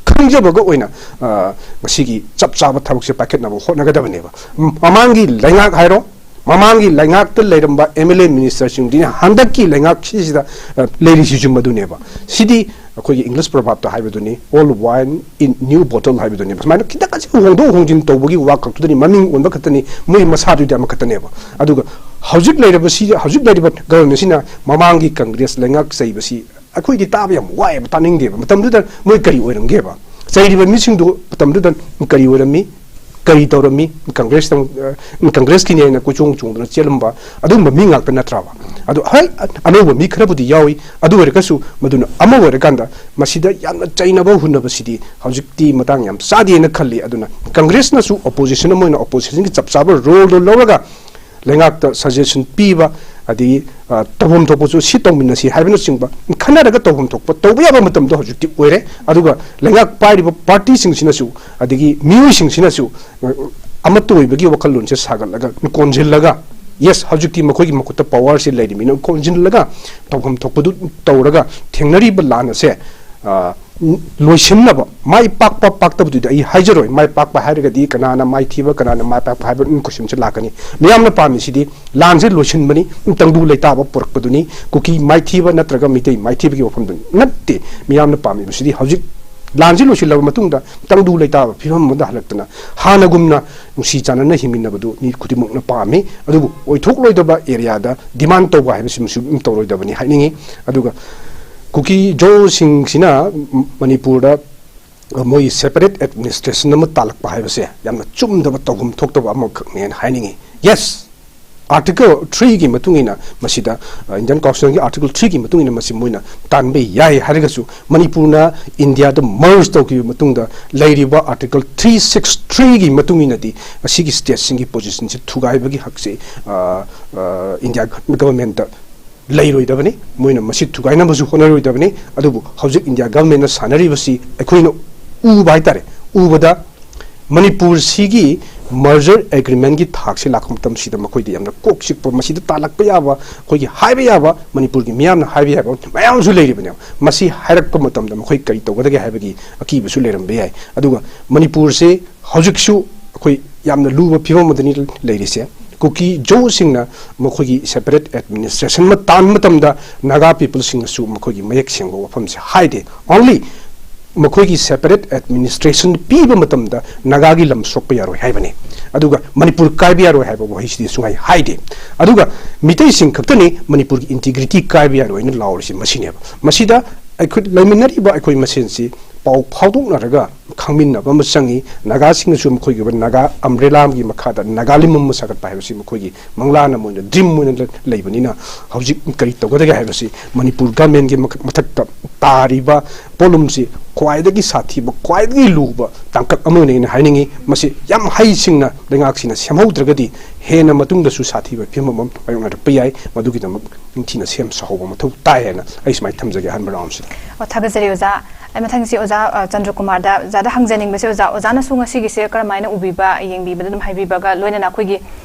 ꯈꯪꯖꯕꯒ ꯑꯣꯏꯅ, ꯑ, ꯉꯁꯤꯒꯤ ꯆꯞ ꯆꯥꯕ ꯊꯕꯛꯁꯦ ꯄꯥꯏꯈꯠꯅꯕ ꯍꯣꯠꯅꯒꯗꯕꯅꯦꯕ꯫ ꯃꯃꯥꯡꯒꯤ ꯂꯩꯉꯥꯛ ꯍꯥꯏꯔꯣ, ꯃꯃꯥꯡꯒꯤ ꯂꯩꯉꯥꯛꯇ ꯂꯩꯔꯝꯕ M L A minister ꯁꯤꯡꯗꯨꯅ ꯍꯟꯗꯛꯀꯤ ꯂꯩꯉꯥꯛꯁꯤꯗ, ꯑ, ꯂꯩꯔꯤꯁꯤꯁꯨ ꯃꯗꯨꯅꯦꯕ꯫ ꯁꯤꯗꯤ ꯑꯩꯈꯣꯏꯒꯤ English proverb ꯇ ꯍꯥꯏꯕꯗꯨꯅꯤ, "Old wine in new bottle" ꯍꯥꯏꯕꯗꯨꯅꯤ꯫ ꯁꯨꯃꯥꯏꯅ ꯈꯤꯇꯪ ꯈꯖꯤꯛ ꯍꯣꯡꯗꯣꯛ ꯍꯣꯡꯖꯤꯟ ꯇꯧꯕꯒꯤ ꯋꯥ ꯈꯛꯇꯨꯗꯅꯤ, ꯃꯃꯤꯡ ꯑꯣꯟꯕ ꯈꯛꯇꯅꯤ, ꯃꯣꯏ ꯃꯁꯥꯗꯨꯗꯤ ꯑꯃꯈꯛꯇꯅꯦꯕ꯫ ꯑꯗꯨꯒ ꯍꯧꯖꯤꯛ ꯂꯩꯔꯤꯕꯁꯤ, ꯍꯧꯖꯤꯛ ꯂꯩꯔꯤꯕ government ꯁꯤꯅ ꯃꯃꯥꯡꯒꯤ Congress ꯂꯩꯉꯥꯛ ꯆꯩꯕꯁꯤ ꯑꯩꯈꯣꯏꯗꯤ ꯇꯥꯕ ꯌꯥꯝ ꯋꯥꯏꯑꯦꯕ, ꯇꯥꯅꯤꯡꯗꯦꯕ꯫ ꯃꯇꯝꯗꯨꯗ ꯃꯣꯏ ꯀꯔꯤ ꯑꯣꯏꯔꯝꯒꯦꯕ? ꯆꯩꯔꯤꯕ ꯃꯤꯁꯤꯡꯗꯨ ꯃꯇꯝꯗꯨꯗ ꯀꯔꯤ ꯑꯣꯏꯔꯝꯃꯤ? ꯀꯔꯤ ꯇꯧꯔꯝꯃꯤ? Congress ꯇ, ꯑ, Congress ꯀꯤꯅꯦꯅ ꯀꯣꯏꯆꯣꯡ ꯆꯣꯡꯗꯨꯅ ꯆꯦꯜꯂꯝꯕ ꯑꯗꯨꯒꯨꯝꯕ ꯃꯤ ꯉꯥꯛꯇ ꯅꯠꯇ꯭ꯔꯕ? ꯑꯗꯨ ꯍꯣꯏ, ꯑꯅꯧꯕ ꯃꯤ ꯈꯔꯕꯨꯗꯤ ꯌꯥꯎꯏ꯫ ꯑꯗꯨ ꯑꯣꯏꯔꯒꯁꯨ ꯃꯗꯨꯅ ꯑꯃ ꯑꯣꯏꯔꯀꯥꯟꯗ ꯃꯁꯤꯗ ꯌꯥꯝꯅ ꯆꯩꯅꯕ ꯍꯨꯟꯅꯕꯁꯤꯗꯤ ꯍꯧꯖꯤꯛꯇꯤ ꯃꯇꯥꯡ ꯌꯥꯝ ꯆꯥꯗꯦꯅ ꯈꯜꯂꯤ꯫ ꯑꯗꯨꯅ Congress ꯅꯁꯨ opposition ꯑꯃ ꯑꯣꯏꯅ opposition ꯒꯤ ꯆꯞ ꯆꯥꯕ role ꯗꯣ ꯂꯧꯔꯒ ꯂꯩꯉꯥꯛꯇ ꯁꯖꯦꯁꯟ ꯄꯤꯕ, ꯑꯗꯒꯤ ꯇꯧꯐꯝ ꯊꯣꯛꯄꯁꯨ ꯁꯤ ꯇꯧꯃꯤꯟꯅꯁꯤ ꯍꯥꯏꯕꯅꯆꯤꯡꯕ ꯈꯟꯅꯔꯒ ꯇꯧꯐꯝ ꯊꯣꯛꯄ ꯇꯧꯕ ꯌꯥꯕ ꯃꯇꯝꯗꯣ ꯍꯧꯖꯤꯛꯇꯤ ꯑꯣꯏꯔꯦ꯫ ꯑꯗꯨꯒ ꯂꯩꯉꯥꯛ ꯄꯥꯏꯔꯤꯕ ꯄꯥꯔꯇꯤꯁꯤꯡꯁꯤꯅꯁꯨ, ꯑꯗꯒꯤ ꯃꯤꯑꯣꯏꯁꯤꯡꯁꯤꯅꯁꯨ ꯑꯃꯠꯇ ꯑꯣꯏꯕꯒꯤ ꯋꯥꯈꯜꯂꯣꯟꯁꯦ ꯁꯥꯒꯠꯂꯒ, ꯀꯣꯟꯁꯤꯜꯂꯒ, ꯌꯦꯁ, ꯍꯧꯖꯤꯛꯇꯤ ꯃꯈꯣꯏꯒꯤ ꯃꯈꯨꯠꯇ ꯄꯋꯥꯔꯁꯦ ꯂꯩꯔꯤꯕꯅꯤꯅ ꯀꯣꯟꯁꯤꯜꯂꯒ ꯇꯧꯐꯝ ꯊꯣꯛꯄꯗꯨ ꯇꯧꯔꯒ ꯊꯦꯡꯅꯔꯤꯕ ꯂꯥꯟ ꯑꯁꯦ ꯂꯣꯏꯁꯤꯟꯅꯕ, ꯃꯥꯏ ꯄꯥꯛꯄ ꯄꯥꯛꯇꯕꯗꯨꯗꯤ ꯑꯩ ꯍꯥꯏꯖꯔꯣꯏ꯫ ꯃꯥꯏ ꯄꯥꯛꯄ ꯍꯥꯏꯔꯒꯗꯤ ꯀꯅꯥꯅ ꯃꯥꯏꯊꯤꯕ, ꯀꯅꯥꯅ ꯃꯥꯏ ꯄꯥꯛꯄ ꯍꯥꯏꯕ ꯀꯣꯏꯁꯟꯁꯦ ꯂꯥꯛꯀꯅꯤ꯫ ꯃꯤꯌꯥꯝꯅ ꯄꯥꯝꯃꯤꯁꯤꯗꯤ ꯂꯥꯟꯁꯦ ꯂꯣꯏꯁꯤꯟꯕꯅꯤ, ꯇꯪꯗꯨ ꯂꯩꯇꯥꯕ ꯄꯨꯔꯛꯄꯗꯨꯅꯤ꯫ ꯀꯨꯀꯤ ꯃꯥꯏꯊꯤꯕ ꯅꯠꯇ꯭ꯔꯒ ꯃꯤꯇꯩ ꯃꯥꯏꯊꯤꯕꯒꯤ ꯋꯥꯐꯝꯗꯨ ꯅꯠꯇꯦ꯫ ꯃꯤꯌꯥꯝꯅ ꯄꯥꯝꯃꯤꯕꯁꯤꯗꯤ ꯍꯧꯖꯤꯛ ꯂꯥꯟꯁꯤ ꯂꯣꯏꯁꯤꯜꯂꯕ ꯃꯇꯨꯡꯗ ꯇꯪꯗꯨ ꯂꯩꯇꯥꯕ ꯐꯤꯕꯝ ꯑꯃꯗ ꯍꯜꯂꯛꯇꯅ ꯍꯥꯟꯅꯒꯨꯝꯅ ꯅꯨꯡꯁꯤ ꯆꯥꯟꯅꯅ ꯍꯤꯡꯃꯤꯟꯅꯕꯗꯨ ꯃꯤ ꯈꯨꯗꯤꯡꯃꯛꯅ ꯄꯥꯝꯃꯤ꯫ ꯑꯗꯨꯕꯨ ꯑꯣꯏꯊꯣꯛꯂꯣꯏꯗꯕ ꯑꯦꯔꯤꯌꯥꯗ ꯗꯤꯃꯥꯟ ꯇꯧꯕ ꯍꯥꯏꯕꯁꯤꯃꯁꯨ ꯑꯗꯨꯝ ꯇꯧꯔꯣꯏꯗꯕꯅꯤ ꯍꯥꯏꯅꯤꯡꯉꯤ꯫ ꯑꯗꯨꯒ ꯀꯨꯀꯤ ꯖꯣꯁꯤꯡꯁꯤꯅ ꯃꯅꯤꯄꯨꯔꯗ ꯃꯣꯏ ꯁꯦꯄꯔꯦꯠ ꯑꯦꯗꯃꯤꯅꯤꯁꯇ꯭ꯔꯦꯁꯟ ꯑꯃ ꯇꯥꯜꯂꯛꯄ ꯍꯥꯏꯕꯁꯦ ꯌꯥꯝꯅ ꯆꯨꯝꯗꯕ, ꯇꯧꯐꯝ ꯊꯣꯛꯇꯕ ꯑꯃꯈꯛꯅꯦꯅ ꯍꯥꯏꯅꯤꯡꯉꯤ꯫ ꯌꯦꯁ, ꯑꯥꯔꯇꯤꯀꯜ ꯊ꯭ꯔꯤꯒꯤ ꯃꯇꯨꯡ ꯏꯟꯅ ꯃꯁꯤꯗ, ꯏꯟꯗꯤꯌꯥꯟ ꯀꯣꯟꯁꯇꯤꯇ꯭ꯌꯨꯁꯟꯒꯤ ꯑꯥꯔꯇꯤꯀꯜ ꯊ꯭ꯔꯤꯒꯤ ꯃꯇꯨꯡ ꯏꯟꯅ ꯃꯁꯤ ꯃꯣꯏꯅ ꯇꯥꯟꯕ ꯌꯥꯏ ꯍꯥꯏꯔꯒꯁꯨ, ꯃꯅꯤꯄꯨꯔꯅ ꯏꯟꯗꯤꯌꯥꯗ ꯃꯔꯖ ꯇꯧꯈꯤꯕ ꯃꯇꯨꯡꯗ ꯂꯩꯔꯤꯕ ꯑꯥꯔꯇꯤꯀꯜ ꯊ꯭ꯔꯤ ꯁꯤꯛꯁ ꯊ꯭ꯔꯤꯒꯤ ꯃꯇꯨꯡ ꯏꯟꯅꯗꯤ ꯑꯁꯤꯒꯤ ꯁ꯭ꯇꯦꯠꯁꯤꯡꯒꯤ ꯄꯣꯖꯤꯁꯟꯁꯤ ꯊꯨꯒꯥꯏꯕꯒꯤ ꯍꯛꯁꯦ ꯏꯟꯗꯤꯌꯥ ꯒꯚꯔꯟꯃꯦꯟꯠꯇ ꯂꯩꯔꯣꯏꯗꯕꯅꯤ꯫ ꯃꯣꯏꯅ ꯃꯁꯤ ꯊꯨꯒꯥꯏꯅꯕꯁꯨ ꯍꯣꯠꯅꯔꯣꯏꯗꯕꯅꯤ꯫ ꯑꯗꯨꯕꯨ ꯍꯧꯖꯤꯛ ꯏꯟꯗꯤꯌꯥ ꯒꯚꯔꯟꯃꯦꯟꯠꯅ ꯁꯥꯟꯅꯔꯤꯕꯁꯤ ꯑꯩꯈꯣꯏꯅ ꯎꯕ ꯍꯥꯏꯇꯥꯔꯦ, ꯎꯕꯗ ꯃꯅꯤꯄꯨꯔꯁꯤꯒꯤ ꯃꯔꯖꯔ ꯑꯦꯒ꯭ꯔꯤꯃꯦꯟꯠꯀꯤ ꯊꯥꯛꯁꯤ ꯂꯥꯛꯄ ꯃꯇꯝꯁꯤꯗ ꯃꯈꯣꯏꯗ ꯌꯥꯝꯅ ꯀꯣꯛ ꯆꯤꯛꯄ, ꯃꯁꯤꯗ ꯇꯥꯜꯂꯛꯄ ꯌꯥꯕ, ꯑꯩꯈꯣꯏꯒꯤ ꯍꯥꯏꯕ ꯌꯥꯕ, ꯃꯅꯤꯄꯨꯔꯒꯤ ꯃꯤꯌꯥꯝꯅ ꯍꯥꯏꯕ ꯌꯥꯕ ꯃꯌꯥꯝ ꯑꯃꯁꯨ ꯂꯩꯔꯤꯕꯅꯦꯕ꯫ ꯃꯁꯤ ꯍꯥꯏꯔꯛꯄ ꯃꯇꯝꯗ ꯃꯈꯣꯏ ꯀꯔꯤ ꯇꯧꯒꯗꯒꯦ ꯍꯥꯏꯕꯒꯤ ꯑꯀꯤꯕꯁꯨ ꯂꯩꯔꯝꯕ ꯌꯥꯏ꯫ ꯑꯗꯨꯒ ꯃꯅꯤꯄꯨꯔꯁꯤ ꯍꯧꯖꯤꯛꯁꯨ ꯑꯩꯈꯣꯏ ꯌꯥꯝꯅ ꯂꯨꯕ ꯐꯤꯕꯝ ꯑꯃꯗꯅꯤ ꯂꯩꯔꯤꯁꯦ꯫ ꯀꯨꯀꯤ ꯖꯣꯁꯤꯡꯅ ꯃꯈꯣꯏꯒꯤ ꯁꯦꯄꯔꯦꯠ ꯑꯦꯗꯃꯤꯅꯤꯁꯇ꯭ꯔꯦꯁꯟ ꯑꯃ ꯇꯥꯟꯕ ꯃꯇꯝꯗ ꯅꯥꯒꯥ ꯄꯤꯄꯜꯁꯤꯡꯅꯁꯨ ꯃꯈꯣꯏꯒꯤ ꯃꯌꯦꯛ ꯁꯦꯡꯕ ꯋꯥꯐꯝꯁꯦ ꯍꯥꯏꯗꯦ꯫ ꯑꯣꯟꯂꯤ ꯃꯈꯣꯏꯒꯤ ꯁꯦꯄꯔꯦꯠ ꯑꯦꯗꯃꯤꯅꯤꯁꯇ꯭ꯔꯦꯁꯟ ꯄꯤꯕ ꯃꯇꯝꯗ ꯅꯥꯒꯥꯒꯤ ꯂꯝ ꯁꯣꯛꯄ ꯌꯥꯔꯣꯏ ꯍꯥꯏꯕꯅꯤ꯫ ꯑꯗꯨꯒ ꯃꯅꯤꯄꯨꯔ ꯀꯥꯏꯕ ꯌꯥꯔꯣꯏ ꯍꯥꯏꯕ ꯋꯥꯍꯩꯁꯤꯗꯤ ꯁꯨꯡꯍꯥꯏ ꯍꯥꯏꯗꯦ꯫ ꯑꯗꯨꯒ ꯃꯤꯇꯩꯁꯤꯡ ꯈꯛꯇꯅꯤ ꯃꯅꯤꯄꯨꯔꯒꯤ ꯏꯟꯇꯤꯒ꯭ꯔꯤꯇꯤ ꯀꯥꯏꯕ ꯌꯥꯔꯣꯏꯅ ꯂꯥꯎꯔꯤꯁꯤ ꯃꯁꯤꯅꯦꯕ꯫ ꯃꯁꯤꯗ ꯑꯩꯈꯣꯏ ꯂꯩꯃꯤꯟꯅꯔꯤꯕ ꯑꯩꯈꯣꯏ ꯃꯁꯦꯟꯁꯤ ꯄꯥꯎ ꯐꯥꯎꯗꯣꯛꯅꯔꯒ ꯈꯪꯃꯤꯟꯅꯕ ꯑꯃ ꯆꯪꯉꯤ꯫ ꯅꯥꯒꯥꯁꯤꯡꯅꯁꯨ ꯃꯈꯣꯏꯒꯤ ꯑꯣꯏꯕ ꯅꯥꯒꯥ ꯑꯝꯕ꯭ꯔꯦꯂꯥ ꯑꯃꯒꯤ ꯃꯈꯥꯗ ꯅꯥꯒꯥꯂꯦꯟ ꯑꯃ ꯁꯥꯒꯠꯄ ꯍꯥꯏꯕꯁꯤ ꯃꯈꯣꯏꯒꯤ ꯃꯪꯂꯥꯟ ꯑꯃ ꯑꯣꯏꯅ, ꯗ꯭ꯔꯤꯝ ꯑꯣꯏꯅ ꯂ-, ꯂꯩꯕꯅꯤꯅ, ꯍꯧꯖꯤꯛ ꯀꯔꯤ ꯇꯧꯒꯗꯒꯦ ꯍꯥꯏꯕꯁꯤ ꯃꯅꯤꯄꯨꯔ ꯒꯃꯦꯟꯒꯤ ꯃꯊꯛ-, ꯃꯊꯛꯇ ꯇꯥꯔꯤꯕ ꯄꯣꯠꯂꯨꯝꯁꯤ ꯈ꯭ꯋꯥꯏꯗꯒꯤ ꯁꯥꯊꯤꯕ, ꯈ꯭ꯋꯥꯏꯗꯒꯤ ꯂꯨꯕ ꯇꯥꯡꯀꯛ ꯑꯃꯅꯤ ꯑꯩꯅ ꯍꯥꯏꯅꯤꯡꯉꯤ꯫ ꯃꯁꯤ ꯌꯥꯝ ꯍꯩꯁꯤꯡꯅ ꯂꯩꯉꯥꯛꯁꯤꯅ ꯁꯦꯝꯍꯧꯗ꯭ꯔꯒꯗꯤ ꯍꯦꯟꯅ ꯃꯇꯨꯡꯗꯁꯨ ꯁꯥꯊꯤꯕ ꯐꯤꯕꯝ ꯑꯃ ꯃꯥꯌꯣꯛꯅꯔꯛꯄ ꯌꯥꯏ꯫ ꯃꯗꯨꯒꯤꯗꯃꯛ ꯅꯤꯡꯊꯤꯅ ꯁꯦꯝ ꯁꯥꯍꯧꯕ ꯃꯊꯧ ꯇꯥꯏ ꯍꯥꯏꯅ ꯑꯩ ꯁꯨꯃꯥꯏꯅ ꯊꯝꯖꯒꯦ ꯑꯍꯥꯟꯕ ꯔꯥꯎꯟꯁꯤꯗ꯫ ꯑꯣ, ꯊꯥꯒꯠꯆꯔꯤ ꯑꯣꯖꯥ꯫ ꯑꯩ ꯃꯊꯪꯁꯤ ꯑꯣꯖꯥ, ꯑ, ꯆꯟꯗ꯭ꯔꯀꯨꯃꯥꯔꯗ, ꯑꯣꯖꯥꯗ ꯍꯪꯖꯅꯤꯡꯕꯁꯦ, ꯑꯣꯖꯥ, ꯑꯣꯖꯥꯅꯁꯨ ꯉꯁꯤꯒꯤꯁꯦ ꯀꯔꯝꯍꯥꯏꯅ ꯎꯕꯤꯕ, ꯌꯦꯡꯕꯤꯕꯗ ꯑꯗꯨꯝ ꯍꯥꯏꯕꯤꯕꯒ ꯂꯣꯏꯅꯅ ꯑꯩꯈꯣꯏꯒꯤ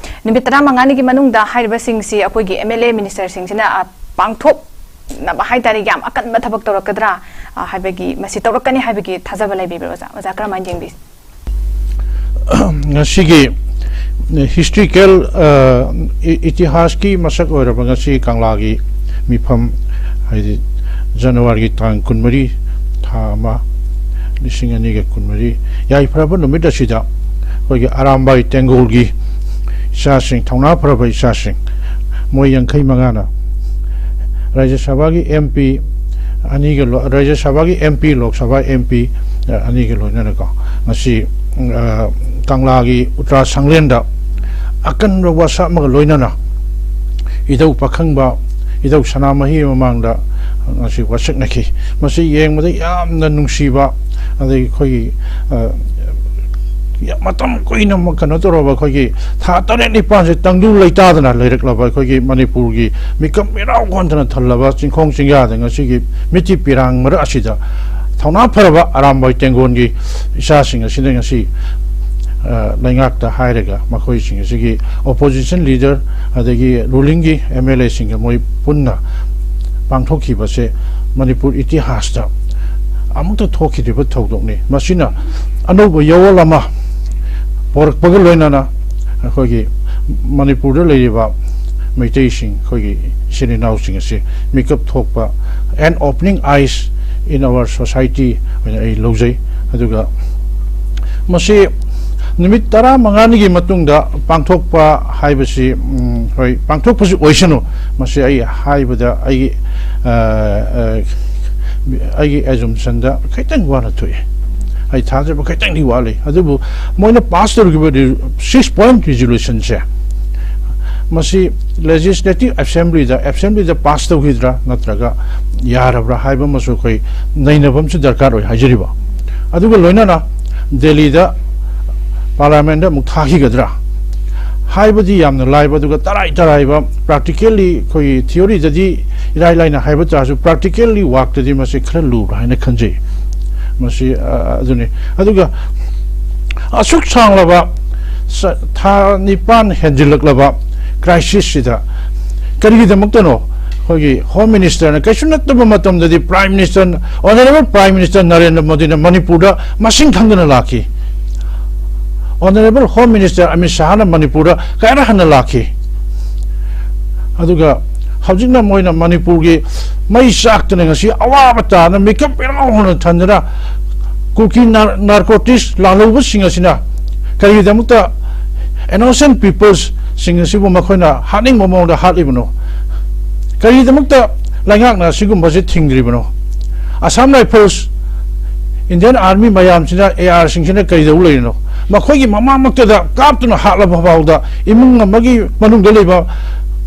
ꯅꯨꯃꯤꯠ ꯇꯔꯥꯃꯉꯥꯅꯤꯒꯤ ꯃꯅꯨꯡꯗ ꯍꯥꯏꯔꯤꯕꯁꯤꯡꯁꯤ ꯑꯩꯈꯣꯏꯒꯤ ꯑꯦꯝ ꯑꯦꯜ ꯑꯦ ꯃꯤꯅꯤꯁꯇꯔꯁꯤꯡꯁꯤꯅ, ꯑ, ꯄꯥꯡꯊꯣꯛꯅꯕ ꯍꯥꯏ ꯇꯥꯔꯦ, ꯌꯥꯝ ꯑꯀꯟꯕ ꯊꯕꯛ ꯇꯧꯔꯛꯀꯗ꯭ꯔꯥ, ꯑ, ꯍꯥꯏꯕꯒꯤ, ꯃꯁꯤ ꯇꯧꯔꯛꯀꯅꯤ ꯍꯥꯏꯕꯒꯤ ꯊꯥꯖꯕ ꯂꯩꯕꯤꯕ꯭ꯔꯥ ꯑꯣꯖꯥ? ꯑꯣꯖꯥ ꯀꯔꯝꯍꯥꯏꯅ ꯌꯦꯡꯕꯤ? ꯉꯁꯤꯒꯤ ꯍꯤꯁꯇ꯭ꯔꯤꯀꯦꯜ, ꯏꯇꯤꯍꯥꯁꯀꯤ ꯃꯁꯛ ꯑꯣꯏꯔꯕ ꯉꯁꯤ ꯀꯪꯂꯥꯒꯤ ꯃꯤꯐꯝ, ꯍꯥꯏꯗꯤ ꯖꯅꯋꯥꯔꯤꯒꯤ ꯇꯥꯡ ꯀꯨꯟꯃꯔꯤ, ꯊꯥ ꯑꯃ, ꯂꯤꯁꯤꯡ ꯑꯅꯤꯒ ꯀꯨꯟꯃꯔꯤ, ꯌꯥꯏꯐꯔꯕ ꯅꯨꯃꯤꯠ ꯑꯁꯤꯗ ꯑꯩꯈꯣꯏꯒꯤ ꯑꯔꯥꯝꯕꯥꯏ ꯇꯦꯡꯒꯣꯜꯒꯤ ꯏꯆꯥꯁꯤꯡ, ꯊꯧꯅꯥ ꯐꯔꯕ ꯏꯆꯥꯁꯤꯡ, ꯃꯣꯏ ꯌꯥꯡꯈꯩ ꯃꯉꯥꯅ ꯔꯥꯖ꯭ꯌ ꯁꯚꯥꯒꯤ ꯑꯦꯝ ꯄꯤ ꯑꯅꯤꯒ ꯂꯣ-, ꯔꯥꯖ꯭ꯌ ꯁꯚꯥꯒꯤ M P, Lok Sabha M P, ꯑ, ꯑꯅꯤꯒ ꯂꯣꯏꯅꯅꯀꯣ, ꯉꯁꯤ, ꯑ, ꯀꯪꯂꯥꯒꯤ ꯎꯇ꯭ꯔꯥ ꯁꯪꯂꯦꯟꯗ ꯑꯀꯟꯕ ꯋꯥꯁꯛ ꯑꯃꯒ ꯂꯣꯏꯅꯅ ꯏꯙꯧ ꯄꯥꯈꯪꯕ, ꯏꯙꯧ ꯁꯅꯥꯃꯍꯤ ꯃꯃꯥꯡꯗ ꯉꯁꯤ ꯋꯥꯁꯛꯅꯈꯤ꯫ ꯃꯁꯤ ꯌꯦꯡꯕꯗ ꯌꯥꯝꯅ ꯅꯨꯡꯁꯤꯕ, ꯑꯗꯒꯤ ꯑꯩꯈꯣꯏꯒꯤ, ꯑ, ꯌꯥꯝ ꯃꯇꯝ ꯀꯨꯏꯅ ꯑꯃ ꯀꯩꯅꯣ ꯇꯧꯔꯕ, ꯑꯩꯈꯣꯏꯒꯤ ꯊꯥ ꯇꯔꯦꯠ ꯅꯤꯄꯥꯜꯁꯦ ꯇꯪꯗꯨ ꯂꯩꯇꯥꯗꯅ ꯂꯩꯔꯛꯂꯕ ꯑꯩꯈꯣꯏꯒꯤ ꯃꯅꯤꯄꯨꯔꯒꯤ ꯃꯤꯀꯞ ꯃꯤꯔꯥꯎ ꯍꯣꯟꯗꯅ ꯊꯜꯂꯕ ꯆꯤꯡꯈꯣꯡ ꯆꯤꯡꯌꯥꯗ ꯉꯁꯤꯒꯤ ꯃꯤꯠꯀꯤ ꯄꯤꯔꯥꯡ ꯃꯔꯛ ꯑꯁꯤꯗ ꯊꯧꯅꯥ ꯐꯔꯕ ꯑꯔꯥꯝꯕꯥꯏ ꯇꯦꯡꯒꯣꯟꯒꯤ ꯏꯆꯥꯁꯤꯡ ꯑꯁꯤꯅ ꯉꯁꯤ, ꯑ, ꯂꯩꯉꯥꯛꯇ ꯍꯥꯏꯔꯒ ꯃꯈꯣꯏꯁꯤꯡ ꯑꯁꯤꯒꯤ opposition leader ꯑꯗꯒꯤ rulingꯒꯤ ꯑꯦꯝ ꯑꯦꯜ ꯑꯦꯁꯤꯡꯒ ꯃꯣꯏ ꯄꯨꯟꯅ ꯄꯥꯡꯊꯣꯛꯈꯤꯕꯁꯦ ꯃꯅꯤꯄꯨꯔ ꯏꯇꯤꯍꯥꯁꯇ ꯑꯃꯨꯛꯇ ꯊꯣꯛꯈꯤꯗ꯭ꯔꯤꯕ ꯊꯧꯗꯣꯛꯅꯤ꯫ ꯃꯁꯤꯅ ꯑꯅꯧꯕ ꯌꯥꯑꯣꯜ ꯑꯃ ꯄꯣꯔꯛꯄꯒ ꯂꯣꯏꯅꯅ ꯑꯩꯈꯣꯏꯒꯤ ꯃꯅꯤꯄꯨꯔꯗ ꯂꯩꯔꯤꯕ ꯃꯩꯇꯩꯁꯤꯡ, ꯑꯩꯈꯣꯏꯒꯤ ꯏꯆꯤꯟ ꯏꯅꯥꯎꯁꯤꯡ ꯑꯁꯤ ꯃꯤꯀꯞ ꯊꯣꯛꯄ, an opening eyes in our society ꯑꯣꯏꯅ ꯑꯩ ꯂꯧꯖꯩ꯫ ꯑꯗꯨꯒ ꯃꯁꯤ ꯅꯨꯃꯤꯠ ꯇꯔꯥꯃꯉꯥꯅꯤꯒꯤ ꯃꯇꯨꯡꯗ ꯄꯥꯡꯊꯣꯛꯄ ꯍꯥꯏꯕꯁꯤ, ꯎꯝ, ꯍꯣꯏ, ꯄꯥꯡꯊꯣꯛꯄꯁꯨ ꯑꯣꯏꯁꯅꯨ, ꯃꯁꯤ ꯑꯩ ꯍꯥꯏꯕꯗ ꯑꯩꯒꯤ, ꯑ, ꯑ, ꯑꯩꯒꯤ ꯑꯦꯖꯨꯝꯁꯟꯗ ꯈꯤꯇꯪ ꯋꯥꯅ ꯊꯣꯛꯑꯦ꯫ ꯑꯩ ꯊꯥꯖꯕ ꯈꯤꯇꯪꯗꯤ ꯋꯥꯠꯂꯤ꯫ ꯑꯗꯨꯕꯨ ꯃꯣꯏꯅ ꯄꯥꯁ ꯇꯧꯈꯤꯕ ꯁꯤꯛꯁ ꯄꯣꯏꯟꯠ ꯔꯤꯖꯣꯂꯨꯁꯟꯁꯦ, ꯃꯁꯤ ꯂꯦꯖꯤꯁꯂꯦꯇꯤꯚ ꯑꯦꯁꯦꯝꯕ꯭ꯂꯤꯗ ꯑꯦꯁꯦꯝꯕ꯭ꯂꯤꯗ ꯄꯥꯁ ꯇꯧꯈꯤꯗ꯭ꯔꯥ ꯅꯠꯇ꯭ꯔꯒ ꯌꯥꯔꯕ꯭ꯔꯥ ꯍꯥꯏꯕ ꯑꯃꯁꯨ ꯑꯩꯈꯣꯏ ꯅꯩꯅꯕ ꯑꯃꯁꯨ ꯗꯔꯀꯥꯔ ꯑꯣꯏ ꯍꯥꯏꯖꯔꯤꯕ꯫ ꯑꯗꯨꯒ ꯂꯣꯏꯅꯅ ꯗꯦꯜꯂꯤꯗ ꯄꯥꯔꯂꯤꯌꯥꯃꯦꯟꯗ ꯑꯃꯨꯛ ꯊꯥꯈꯤꯒꯗ꯭ꯔꯥ ꯍꯥꯏꯕꯗꯤ ꯌꯥꯝꯅ ꯂꯥꯏꯕ, ꯑꯗꯨꯒ ꯇꯔꯥꯏ ꯇꯔꯥꯏꯕ, ꯄ꯭ꯔꯥꯛꯇꯤꯀꯦꯜꯂꯤ ꯑꯩꯈꯣꯏꯒꯤ ꯊꯤꯑꯣꯔꯤꯗꯗꯤ ꯏꯔꯥꯏ ꯂꯥꯏꯅ ꯍꯥꯏꯕ ꯇꯥꯔꯁꯨ ꯄ꯭ꯔꯥꯛꯇꯤꯀꯦꯜꯂꯤ ꯋꯥꯛꯇꯗꯤ ꯃꯁꯤ ꯈꯔ ꯂꯨꯕ꯭ꯔꯥ ꯍꯥꯏꯅ ꯈꯟꯖꯩ꯫ ꯃꯁꯤ ꯑ, ꯑꯗꯨꯅꯤ꯫ ꯑꯗꯨꯒ ꯑꯁꯨꯛ ꯁꯥꯡꯂꯕ ꯆ-, ꯊꯥ ꯅꯤꯄꯥꯟ ꯍꯦꯟꯖꯤꯜꯂꯛꯂꯕ ꯀ꯭ꯔꯥꯏꯁꯤꯁꯁꯤꯗ ꯀꯔꯤꯒꯤꯗꯃꯛꯇꯅꯣ ꯑꯩꯈꯣꯏꯒꯤ ꯍꯣꯝ ꯃꯤꯅꯤꯁꯇꯔꯅ, ꯀꯩꯁꯨ ꯅꯠꯇꯕ ꯃꯇꯝꯗꯗꯤ prime minister, honourable prime minister Narendra ꯃꯣꯗꯤꯅ ꯃꯅꯤꯄꯨꯔꯗ ꯃꯁꯤꯡ ꯈꯪꯗꯅ ꯂꯥꯛꯈꯤ꯫ ꯑꯣꯅꯔꯦꯕꯜ ꯍꯣꯝ ꯃꯤꯅꯤꯁꯇꯔ ꯑꯃꯤꯠ ꯁꯥꯍꯅ ꯃꯅꯤꯄꯨꯔꯗ ꯀꯌꯥꯔꯛ ꯍꯟꯅ ꯂꯥꯛꯈꯤ꯫ ꯑꯗꯨꯒ ꯍꯧꯖꯤꯛꯅ ꯃꯣꯏꯅ ꯃꯅꯤꯄꯨꯔꯒꯤ ꯃꯩ ꯆꯥꯛꯇꯅ ꯉꯁꯤ ꯑꯋꯥꯕ ꯇꯥꯗꯅ ꯃꯤꯀꯞ ꯏꯔꯥꯎ ꯍꯧꯅ ꯊꯟꯗꯅ ꯀꯨꯀꯤ ꯅꯥꯔ-, ꯅꯥꯔꯀꯣꯇꯤꯛꯁ ꯂꯥꯜꯍꯧꯕꯁꯤꯡ ꯑꯁꯤꯅ ꯀꯔꯤꯒꯤꯗꯃꯛꯇ ꯏꯅꯣꯁꯦꯟ ꯄꯤꯄꯜꯁꯁꯤꯡ ꯑꯁꯤꯕꯨ ꯃꯈꯣꯏꯅ ꯍꯥꯠꯅꯤꯡꯕ ꯃꯑꯣꯡꯗ ꯍꯥꯠꯂꯤꯕꯅꯣ? ꯀꯔꯤꯒꯤꯗꯃꯛꯇ ꯂꯩꯉꯥꯛꯅ ꯑꯁꯤꯒꯨꯝꯕꯁꯤ ꯊꯤꯡꯗ꯭ꯔꯤꯕꯅꯣ? ꯑꯁꯥꯝ ꯔꯥꯏꯐꯜꯁ, ꯏꯟꯗꯤꯌꯟ ꯑꯥꯔꯃꯤ ꯃꯌꯥꯝꯁꯤꯅ, ꯑꯦ ꯑꯥꯔꯁꯤꯡꯁꯤꯅ ꯀꯔꯤꯗꯧ ꯂꯩꯔꯤꯅꯣ? ꯃꯈꯣꯏꯒꯤ ꯃꯃꯥꯡꯃꯛꯇꯗ ꯀꯥꯞꯇꯨꯅ ꯍꯥꯠꯂꯕ ꯐꯥꯎꯗ ꯏꯃꯨꯡ ꯑꯃꯒꯤ ꯃꯅꯨꯡꯗ ꯂꯩꯕ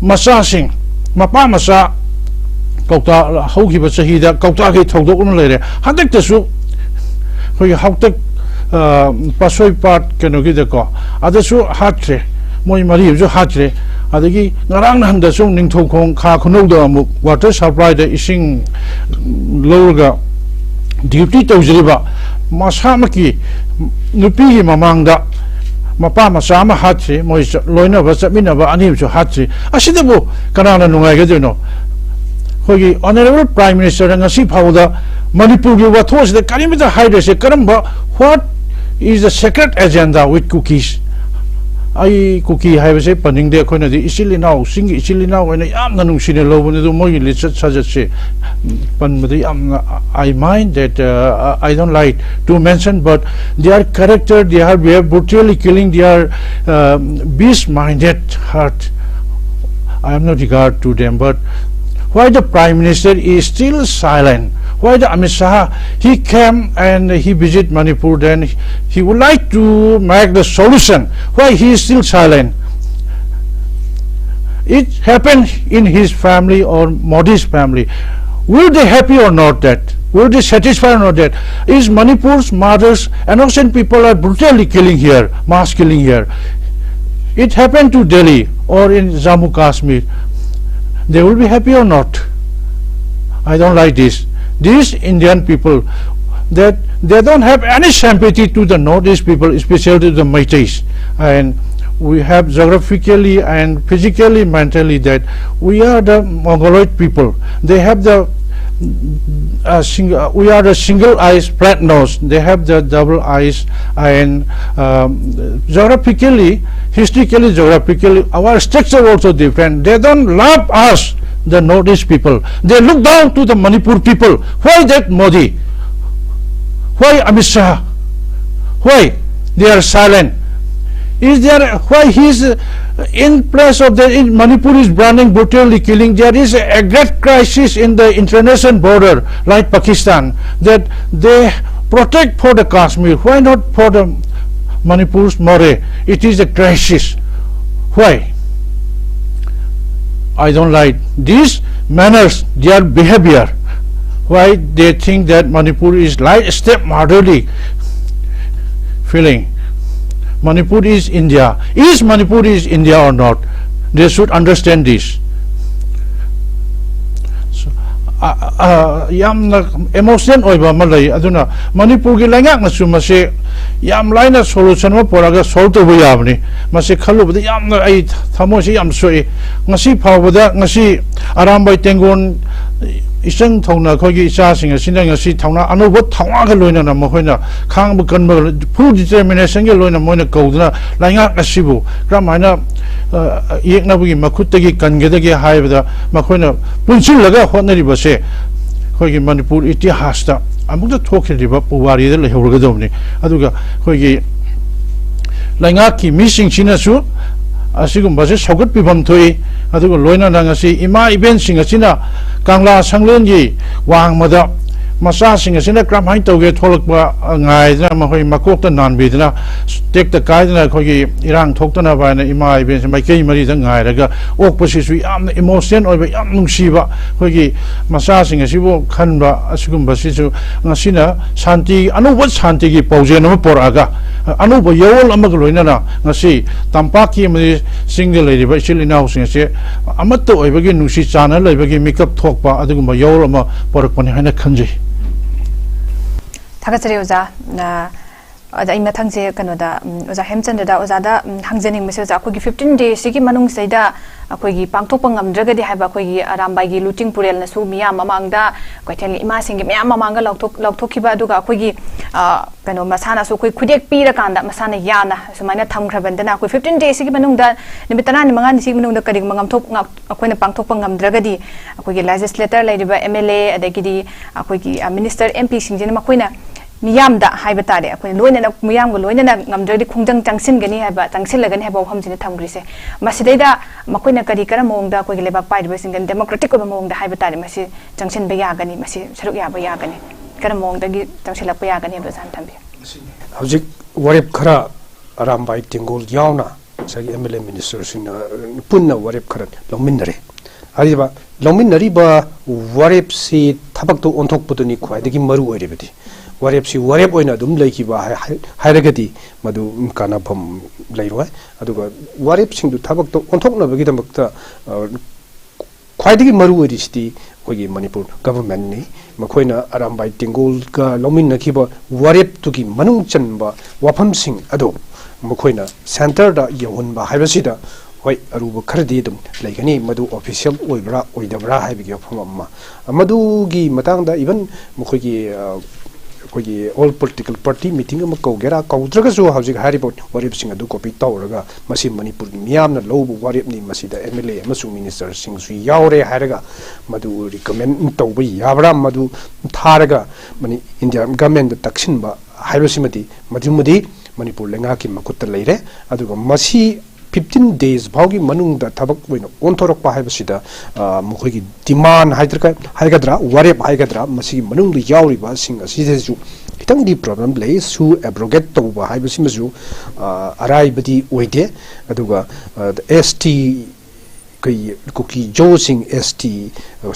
ꯃꯆꯥꯁꯤꯡ, ꯃꯄꯥ ꯃꯆꯥ ꯀꯧꯇꯥ, ꯍꯧꯈꯤꯕ ꯆꯍꯤꯗ ꯀꯧꯇꯥꯒꯤ ꯊꯧꯗꯣꯛ ꯑꯃ ꯂꯩꯔꯦ꯫ ꯍꯟꯗꯛꯇꯁꯨ ꯑꯩꯈꯣꯏꯒꯤ ꯍꯥꯎꯇꯛ, ꯑ, ꯄꯥꯠꯁꯣꯏ ꯄꯥꯠ ꯀꯩꯅꯣꯒꯤꯗꯀꯣ, ꯑꯗꯁꯨ ꯍꯥꯠꯈ꯭ꯔꯦ, ꯃꯣꯏ ꯃꯔꯤ ꯑꯃꯁꯨ ꯍꯥꯠꯈ꯭ꯔꯦ꯫ ꯑꯗꯒꯤ ꯉꯔꯥꯡ ꯅꯍꯥꯟꯗꯁꯨ ꯅꯤꯡꯊꯧꯈꯣꯡ ꯈꯥ ꯈꯨꯅꯧꯗ ꯑꯃꯨꯛ ꯋꯥꯇꯔ ꯁꯄ꯭ꯂꯥꯏꯗ ꯏꯁꯤꯡ ꯂꯧꯔꯒ ꯗ꯭ꯌꯨꯇꯤ ꯇꯧꯖꯔꯤꯕ ꯃꯁꯥꯃꯛꯀꯤ ꯅꯨꯄꯤꯒꯤ ꯃꯃꯥꯡꯗ ꯃꯄꯥ ꯃꯆꯥ ꯑꯃ ꯍꯥꯠꯈ꯭ꯔꯦ, ꯃꯣꯏ ꯆ-, ꯂꯣꯏꯅꯕ ꯆꯠꯃꯤꯟꯅꯕ ꯑꯅꯤ ꯑꯃꯁꯨ ꯍꯥꯠꯈ꯭ꯔꯦ꯫ ꯑꯁꯤꯗꯕꯨ ꯀꯅꯥꯅ ꯅꯨꯡꯉꯥꯏꯒꯗꯣꯏꯅꯣ? ꯑꯩꯈꯣꯏꯒꯤ ꯑꯣꯅꯔꯦꯕꯜ ꯄ꯭ꯔꯥꯏꯝ ꯃꯤꯅꯤꯁꯇꯔꯅ ꯉꯁꯤ ꯐꯥꯎꯕꯗ ꯃꯅꯤꯄꯨꯔꯒꯤ ꯋꯥꯊꯣꯛ ꯑꯁꯤꯗ ꯀꯔꯤꯃꯇ ꯍꯥꯏꯗ꯭ꯔꯤꯁꯦ ꯀꯔꯝꯕ, what is the secret agenda with Kukis? ꯑꯩ ꯀꯨꯀꯤ ꯍꯥꯏꯕꯁꯦ ꯄꯟꯅꯤꯡꯗꯦ, ꯑꯩꯈꯣꯏꯅꯗꯤ ꯏꯆꯤꯜ ꯏꯅꯥꯎ, ꯆꯤꯡꯒꯤ ꯏꯆꯤꯜ ꯏꯅꯥꯎ ꯑꯣꯏꯅ ꯌꯥꯝꯅ ꯅꯨꯡꯁꯤꯅ ꯂꯧꯕꯅꯤ꯫ ꯑꯗꯨ ꯃꯣꯏꯒꯤ ꯂꯤꯆꯠ ꯁꯥꯖꯠꯁꯦ ꯄꯟꯕꯗ ꯌꯥꯝꯅ, I mind that, uh, I don't like to mention, but their character, they are, they are brutally killing, they are, uh, beast minded heart. I am not regard to them, but why the Prime Minister is still silent? Why the Amit Shah? He came and he visit Manipur. Then he would like to make the solution. Why he is still silent? It happened in his family or Modi's family. Will they happy or not that? Will they satisfy or not that? Is Manipur's mothers, innocent people are brutally killing here, mass killing here. It happened to Delhi or in Jammu Kashmir. They will be happy or not? I don't like this. These Indian people, that they don't have any sympathy to the Northeast people, especially to the Meiteis. And we have geographically and physically, mentally, that we are the Mongoloid people. They have the uh, sing- uh, we are the single eyes, flat nose. They have the double eyes, and um, geographically, historically, geographically, our structure also different. They don't love us, the Northeast people. They look down to the Manipur people. Why that Modi? Why Amit Shah? Why they are silent? Is there, why he is uh, in place of the, in Manipur is burning, brutally killing? There is a, a great crisis in the international border, like Pakistan, that they protect for the Kashmir. Why not for the Manipur's Moreh? It is a crisis. Why? I don't like these manners, their behavior. Why they think that Manipur is like stepmotherly feeling? Manipur is India. Is Manipur is India or not? They should understand this. So, ꯑ- ꯑ- ꯌꯥꯝꯅ emotion ꯑꯣꯏꯕ ꯑꯃ ꯂꯩ꯫ ꯑꯗꯨꯅ ꯃꯅꯤꯄꯨꯔꯒꯤ ꯂꯩꯉꯥꯛꯅꯁꯨ ꯃꯁꯤ ꯌꯥꯝ ꯂꯥꯏꯅ solution ꯑꯃ ꯄꯨꯔꯛꯑꯒ solve ꯇꯧꯕ ꯌꯥꯕꯅꯤ꯫ ꯃꯁꯤ ꯈꯜꯂꯨꯕꯗ ꯌꯥꯝꯅ ꯑꯩ ꯊꯃꯣꯏꯁꯤ ꯌꯥꯝ ꯁꯣꯛꯏ꯫ ꯉꯁꯤ ꯐꯥꯎꯕꯗ, ꯉꯁꯤ ꯑꯔꯥꯝꯕꯥꯏ ꯇꯦꯡꯒꯣꯜ ꯏꯆꯪ ꯊꯧꯅ ꯑꯩꯈꯣꯏꯒꯤ ꯏꯆꯥꯁꯤꯡ ꯑꯁꯤꯅ ꯉꯁꯤ ꯊꯧꯅꯥ, ꯑꯅꯧꯕ ꯊꯧꯅꯥꯒ ꯂꯣꯏꯅꯅ ꯃꯈꯣꯏꯅ ꯈꯥꯡꯕ ꯀꯟꯕ, full determination ꯒ ꯂꯣꯏꯅ ꯃꯣꯏꯅ ꯀꯧꯗꯨꯅ ꯂꯩꯉꯥꯛ ꯑꯁꯤꯕꯨ ꯀꯔꯝꯍꯥꯏꯅ ꯑ, ꯌꯦꯛꯅꯕꯒꯤ ꯃꯈꯨꯠꯇꯒꯤ ꯀꯟꯒꯗꯒꯦ ꯍꯥꯏꯕꯗ ꯃꯈꯣꯏꯅ ꯄꯨꯟꯁꯤꯜꯂꯒ ꯍꯣꯠꯅꯔꯤꯕꯁꯦ ꯑꯩꯈꯣꯏꯒꯤ ꯃꯅꯤꯄꯨꯔ ꯏꯇꯤꯍꯥꯁꯇ ꯑꯃꯨꯛꯇ ꯊꯣꯛꯈꯤꯗ꯭ꯔꯤꯕ ꯄꯨꯋꯥꯔꯤꯗ ꯂꯩꯍꯧꯔꯒꯗꯕꯅꯤ꯫ ꯑꯗꯨꯒ ꯑꯩꯈꯣꯏꯒꯤ ꯂꯩꯉꯥꯛꯀꯤ ꯃꯤꯁꯤꯡꯁꯤꯅꯁꯨ ꯑꯁꯤꯒꯨꯝꯕꯁꯦ ꯁꯧꯒꯠꯄꯤꯐꯝ ꯊꯣꯛꯏ꯫ ꯑꯗꯨꯒ ꯂꯣꯏꯅꯅ ꯉꯁꯤ ꯏꯃꯥ ꯏꯕꯦꯟꯁꯤꯡ ꯑꯁꯤꯅ ꯀꯪꯂꯥ ꯁꯪꯂꯦꯟꯒꯤ ꯋꯥꯡꯃꯗ ꯃꯆꯥꯁꯤꯡ ꯑꯁꯤꯅ ꯀꯔꯝꯍꯥꯏꯅ ꯇꯧꯒꯦ ꯊꯣꯛꯂꯛꯄ ꯉꯥꯏꯗꯅ, ꯃꯈꯣꯏ ꯃꯀꯣꯛꯇ ꯅꯥꯟꯕꯤꯗꯅ, ꯇꯦꯛꯇ ꯀꯥꯏꯗꯅ ꯑꯩꯈꯣꯏꯒꯤ ꯏꯔꯥꯡ ꯊꯣꯛꯇꯅꯕ ꯍꯥꯏꯅ ꯏꯃꯥ ꯏꯕꯦꯟꯁꯦ ꯃꯥꯏꯀꯩ ꯃꯔꯤꯗ ꯉꯥꯏꯔꯒ ꯑꯣꯛꯄꯁꯤꯁꯨ ꯌꯥꯝꯅ ꯏꯃꯣꯁꯅꯦꯜ ꯑꯣꯏꯕ, ꯌꯥꯝ ꯅꯨꯡꯁꯤꯕ, ꯑꯩꯈꯣꯏꯒꯤ ꯃꯆꯥꯁꯤꯡ ꯑꯁꯤꯕꯨ ꯈꯟꯕ ꯑꯁꯤꯒꯨꯝꯕꯁꯤꯁꯨ ꯉꯁꯤꯅ ꯁꯥꯟꯇꯤ, ꯑꯅꯧꯕ ꯁꯥꯟꯇꯤꯒꯤ ꯄꯥꯎꯖꯦꯜ ꯑꯃ ꯄꯣꯔꯛꯑꯒ, ꯑꯅꯧꯕ ꯌꯥꯑꯣꯜ ꯑꯃꯒ ꯂꯣꯏꯅꯅ ꯉꯁꯤ ꯇꯝꯄꯥꯛꯀꯤ ꯑꯃꯗꯤ ꯆꯤꯡꯗ ꯂꯩꯔꯤꯕ ꯏꯆꯤꯜ ꯏꯅꯥꯎꯁꯤꯡ ꯑꯁꯦ ꯑꯃꯠꯇ ꯑꯣꯏꯕꯒꯤ, ꯅꯨꯡꯁꯤ ꯆꯥꯟꯅ ꯂꯩꯕꯒꯤ ꯃꯤꯀꯞ ꯊꯣꯛꯄ ꯑꯗꯨꯒꯨꯝꯕ ꯌꯥꯑꯣꯜ ꯑꯃ ꯄꯣꯔꯛꯄꯅꯤ ꯍꯥꯏꯅ ꯈꯟꯖꯩ꯫ ꯊꯥꯒꯠꯆꯔꯤ ꯑꯣꯖꯥ꯫ ꯑ, ꯑꯗ ꯑꯩ ꯃꯊꯪꯁꯦ ꯀꯩꯅꯣꯗ, ꯎꯝ, ꯑꯣꯖꯥ ꯍꯦꯝꯆꯟꯗ꯭ꯔꯗ, ꯑꯣꯖꯥꯗ, ꯎꯝ, ꯍꯪꯖꯅꯤꯡꯕꯁꯦ, ꯑꯣꯖꯥ, ꯑꯩꯈꯣꯏꯒꯤ fifteen days ꯁꯤꯒꯤ ꯃꯅꯨꯡꯁꯤꯗꯩꯗ ꯑꯩꯈꯣꯏꯒꯤ ꯄꯥꯡꯊꯣꯛꯄ ꯉꯝꯗ꯭ꯔꯒꯗꯤ ꯍꯥꯏꯕ, ꯑꯩꯈꯣꯏꯒꯤ ꯑꯔꯥꯝꯕꯥꯏꯒꯤ ꯂꯨꯆꯤꯡ ꯄꯨꯔꯦꯜꯅꯁꯨ ꯃꯤꯌꯥꯝ ꯃꯃꯥꯡꯗ, ꯀꯩꯊꯦꯜꯒꯤ ꯏꯃꯥꯁꯤꯡꯒꯤ ꯃꯌꯥꯝ ꯃꯃꯥꯡꯗ ꯂꯥꯎꯊꯣꯛ-, ꯂꯥꯎꯊꯣꯛꯈꯤꯕ, ꯑꯗꯨꯒ ꯑꯩꯈꯣꯏꯒꯤ, ꯑ, ꯀꯩꯅꯣ, ꯃꯁꯥꯅꯁꯨ ꯑꯩꯈꯣꯏ ꯈꯨꯗꯦꯛ ꯄꯤꯔꯀꯥꯟꯗ ꯃꯁꯥꯅ ꯌꯥꯅ ꯁꯨꯃꯥꯏꯅ ꯊꯝꯈ꯭ꯔꯕꯅꯤꯅ, ꯑꯩꯈꯣꯏ fifteen days ꯁꯤꯒꯤ ꯃꯅꯨꯡꯗ, ꯅꯨꯃꯤꯠ ꯇꯔꯥꯅꯤ ꯃꯉꯥꯅꯤ ꯁꯤꯒꯤ ꯃꯅꯨꯡꯗ ꯀꯔꯤꯒꯨꯝꯕ ꯉꯝꯊꯣꯛ-, ꯉꯥꯛ-, ꯑꯩꯈꯣꯏꯅ ꯄꯥꯡꯊꯣꯛꯄ ꯉꯝꯗ꯭ꯔꯒꯗꯤ, ꯑꯩꯈꯣꯏꯒꯤ ꯂꯦꯖꯤꯁꯂꯦꯇꯔ ꯂꯩꯔꯤꯕ ꯑꯦꯝ ꯑꯦꯜ ꯑꯦ, ꯑꯗꯒꯤꯗꯤ ꯑꯩꯈꯣꯏꯒꯤ, ꯑ, ꯃꯤꯅꯤꯁꯇꯔ, ꯑꯦꯝ ꯄꯤꯁꯤꯡꯁꯤꯅ ꯃꯈꯣꯏꯅ ꯃꯤꯌꯥꯝꯗ ꯍꯥꯏꯕ ꯇꯥꯔꯦ, ꯑꯩꯈꯣꯏꯅ ꯂꯣꯏꯅꯅ, ꯃꯤꯌꯥꯝꯒ ꯂꯣꯏꯅꯅ ꯉꯝꯗ꯭ꯔꯒꯗꯤ ꯈꯣꯡꯖꯪ ꯆꯪꯁꯤꯟꯒꯅꯤ ꯍꯥꯏꯕ, ꯆꯪꯁꯤꯜꯂꯒꯅꯤ ꯍꯥꯏꯕ ꯋꯥꯐꯝꯁꯤꯅ ꯊꯝꯈ꯭ꯔꯤꯁꯦ꯫ ꯃꯁꯤꯗꯩꯗ ꯃꯈꯣꯏꯅ ꯀꯔꯤ, ꯀꯔꯝꯕ ꯃꯑꯣꯡꯗ ꯑꯩꯈꯣꯏꯒꯤ ꯂꯩꯕꯥꯛ ꯄꯥꯏꯔꯤꯕꯁꯤꯡꯒ ꯗꯦꯃꯣꯀ꯭ꯔꯦꯇꯤꯛ ꯑꯣꯏꯕ ꯃꯑꯣꯡꯗ ꯍꯥꯏꯕ ꯇꯥꯔꯦ, ꯃꯁꯤ ꯆꯪꯁꯤꯟꯕ ꯌꯥꯒꯅꯤ, ꯃꯁꯤ ꯁꯔꯨꯛ ꯌꯥꯕ ꯌꯥꯒꯅꯤ, ꯀꯔꯝꯕ ꯃꯑꯣꯡꯗꯒꯤ ꯆꯪꯁꯤꯜꯂꯛꯄ ꯌꯥꯒꯅꯤ ꯍꯥꯏꯕꯗꯣ ꯑꯣꯖꯥꯅ ꯊꯝꯕꯤꯌꯨ꯫ ꯍꯧꯖꯤꯛ ꯋꯥꯔꯦꯞ ꯈꯔ ꯑꯔꯥꯝꯕꯥꯏ ꯇꯦꯡꯒꯣꯜ ꯌꯥꯎꯅ ꯉꯁꯥꯏꯒꯤ ꯑꯦꯝ ꯑꯦꯜ ꯑꯦ ꯃꯤꯅꯤꯁꯇꯔꯁꯤꯡꯅ ꯄꯨꯟꯅ ꯋꯥꯔꯦꯞ ꯈꯔ ꯂꯧꯃꯤꯟꯅꯔꯦ꯫ ꯍꯥꯏꯔꯤꯕ ꯂꯧꯃꯤꯟꯅꯔꯤꯕ ꯋꯥꯔꯦꯞꯁꯤ ꯊꯕꯛꯇ ꯑꯣꯟꯊꯣꯛꯄꯗꯨꯅꯤ ꯈ꯭ꯋꯥꯏꯗꯒꯤ ꯃꯔꯨ ꯑꯣꯏꯔꯤꯕꯗꯤ꯫ ꯋꯥꯔꯦꯞꯁꯤ ꯋꯥꯔꯦꯞ ꯑꯣꯏꯅ ꯑꯗꯨꯝ ꯂꯩꯈꯤꯕ ꯍꯥꯏ-, ꯍꯥꯏ-, ꯍꯥꯏꯔꯒꯗꯤ ꯃꯗꯨ ꯀꯥꯟꯅꯐꯝ ꯂꯩꯔꯣꯏ꯫ ꯑꯗꯨꯒ ꯋꯥꯔꯦꯞꯁꯤꯡꯗꯨ ꯊꯕꯛꯇ ꯑꯣꯟꯊꯣꯛꯅꯕꯒꯤꯗꯃꯛꯇ, ꯑ, ꯈ꯭ꯋꯥꯏꯗꯒꯤ ꯃꯔꯨ ꯑꯣꯏꯔꯤꯁꯤꯗꯤ ꯑꯩꯈꯣꯏꯒꯤ ꯃꯅꯤꯄꯨꯔ ꯒꯚꯔꯟꯃꯦꯟꯠꯅꯤ꯫ ꯃꯈꯣꯏꯅ ꯑꯔꯥꯝꯕꯥꯏ ꯇꯦꯡꯒꯣꯜꯒ ꯂꯧꯃꯤꯟꯅꯈꯤꯕ ꯋꯥꯔꯦꯞꯇꯨꯒꯤ ꯃꯅꯨꯡ ꯆꯟꯕ ꯋꯥꯐꯝꯁꯤꯡ ꯑꯗꯨ ꯃꯈꯣꯏꯅ ꯁꯦꯟꯇꯔꯗ ꯌꯧꯍꯟꯕ ꯍꯥꯏꯕꯁꯤꯗ, ꯍꯣꯏ, ꯑꯔꯨꯕ ꯈꯔꯗꯤ ꯑꯗꯨꯝ ꯂꯩꯒꯅꯤ, ꯃꯗꯨ ꯑꯣꯐꯤꯁꯤꯌꯦꯜ ꯑꯣꯏꯕ꯭ꯔꯥ ꯑꯣꯏꯗꯕ꯭ꯔꯥ ꯍꯥꯏꯕꯒꯤ ꯋꯥꯐꯝ ꯑꯃ꯫ ꯃꯗꯨꯒꯤ ꯃꯇꯥꯡꯗ ꯏꯚꯟ ꯃꯈꯣꯏꯒꯤ, ꯑ, ꯑꯩꯈꯣꯏꯒꯤ ꯑꯣꯜ ꯄꯣꯂꯤꯇꯤꯀꯦꯜ ꯄꯥꯔꯇꯤ ꯃꯤꯇꯤꯡ ꯑꯃ ꯀꯧꯒꯦꯔꯥ ꯀꯧꯗ꯭ꯔꯒꯁꯨ, ꯍꯧꯖꯤꯛ ꯍꯥꯏꯔꯤꯕ ꯋꯥꯔꯦꯞꯁꯤꯡ ꯑꯗꯨ ꯀꯣꯄꯤ ꯇꯧꯔꯒ, ꯃꯁꯤ ꯃꯅꯤꯄꯨꯔꯒꯤ ꯃꯤꯌꯥꯝꯅ ꯂꯧꯕ ꯋꯥꯔꯦꯞꯅꯤ, ꯃꯁꯤꯗ ꯑꯦꯝ ꯑꯦꯜ ꯑꯦ ꯑꯃꯁꯨꯡ ꯃꯤꯅꯤꯁꯇꯔꯁꯤꯡꯁꯨ ꯌꯥꯎꯔꯦ ꯍꯥꯏꯔꯒ, ꯃꯗꯨ ꯔꯤꯀꯃꯦꯟ ꯇꯧꯕ ꯌꯥꯕ꯭ꯔꯥ, ꯃꯗꯨ ꯊꯥꯔꯒ ꯃꯅꯤ-, ꯏꯟꯗꯤꯌꯥ ꯒꯚꯔꯟꯃꯦꯟꯠꯇ ꯇꯛꯁꯤꯟꯕ ꯍꯥꯏꯕꯁꯤꯃꯗꯤ, ꯃꯗꯨꯃꯗꯤ ꯃꯅꯤꯄꯨꯔ ꯂꯩꯉꯥꯛꯀꯤ ꯃꯈꯨꯠꯇ ꯂꯩꯔꯦ꯫ ꯑꯗꯨꯒ ꯃꯁꯤ ꯐꯤꯐꯇꯤꯟ ꯗꯦꯖ ꯐꯥꯎꯒꯤ ꯃꯅꯨꯡꯗ ꯊꯕꯛ ꯑꯣꯏꯅ ꯑꯣꯟꯊꯣꯔꯛꯄ ꯍꯥꯏꯕꯁꯤꯗ, ꯑ, ꯃꯈꯣꯏꯒꯤ ꯗꯤꯃꯥꯟ ꯍꯥꯏꯗ꯭ꯔ-, ꯍꯥꯏꯒꯗ꯭ꯔꯥ, ꯋꯥꯔꯦꯞ ꯍꯥꯏꯒꯗ꯭ꯔꯥ, ꯃꯁꯤꯒꯤ ꯃꯅꯨꯡꯗ ꯌꯥꯎꯔꯤꯕꯁꯤꯡ ꯑꯁꯤꯗꯁꯨ ꯈꯤꯇꯪꯗꯤ ꯄ꯭ꯔꯣꯕ꯭ꯂꯦꯝ ꯂꯩ꯫ ꯁꯨ ꯑꯦꯕ꯭ꯔꯣꯒꯦꯠ ꯇꯧꯕ ꯍꯥꯏꯕꯁꯤꯃꯁꯨ, ꯑ, ꯑꯔꯥꯏꯕꯗꯤ ꯑꯣꯏꯗꯦ꯫ ꯑꯗꯨꯒ, ꯑ, ꯑꯦꯁ ꯇꯤ, ꯑꯩꯈꯣꯏꯒꯤ ꯀꯨꯀꯤ ꯖꯣꯁꯤꯡ ꯑꯦꯁ ꯇꯤ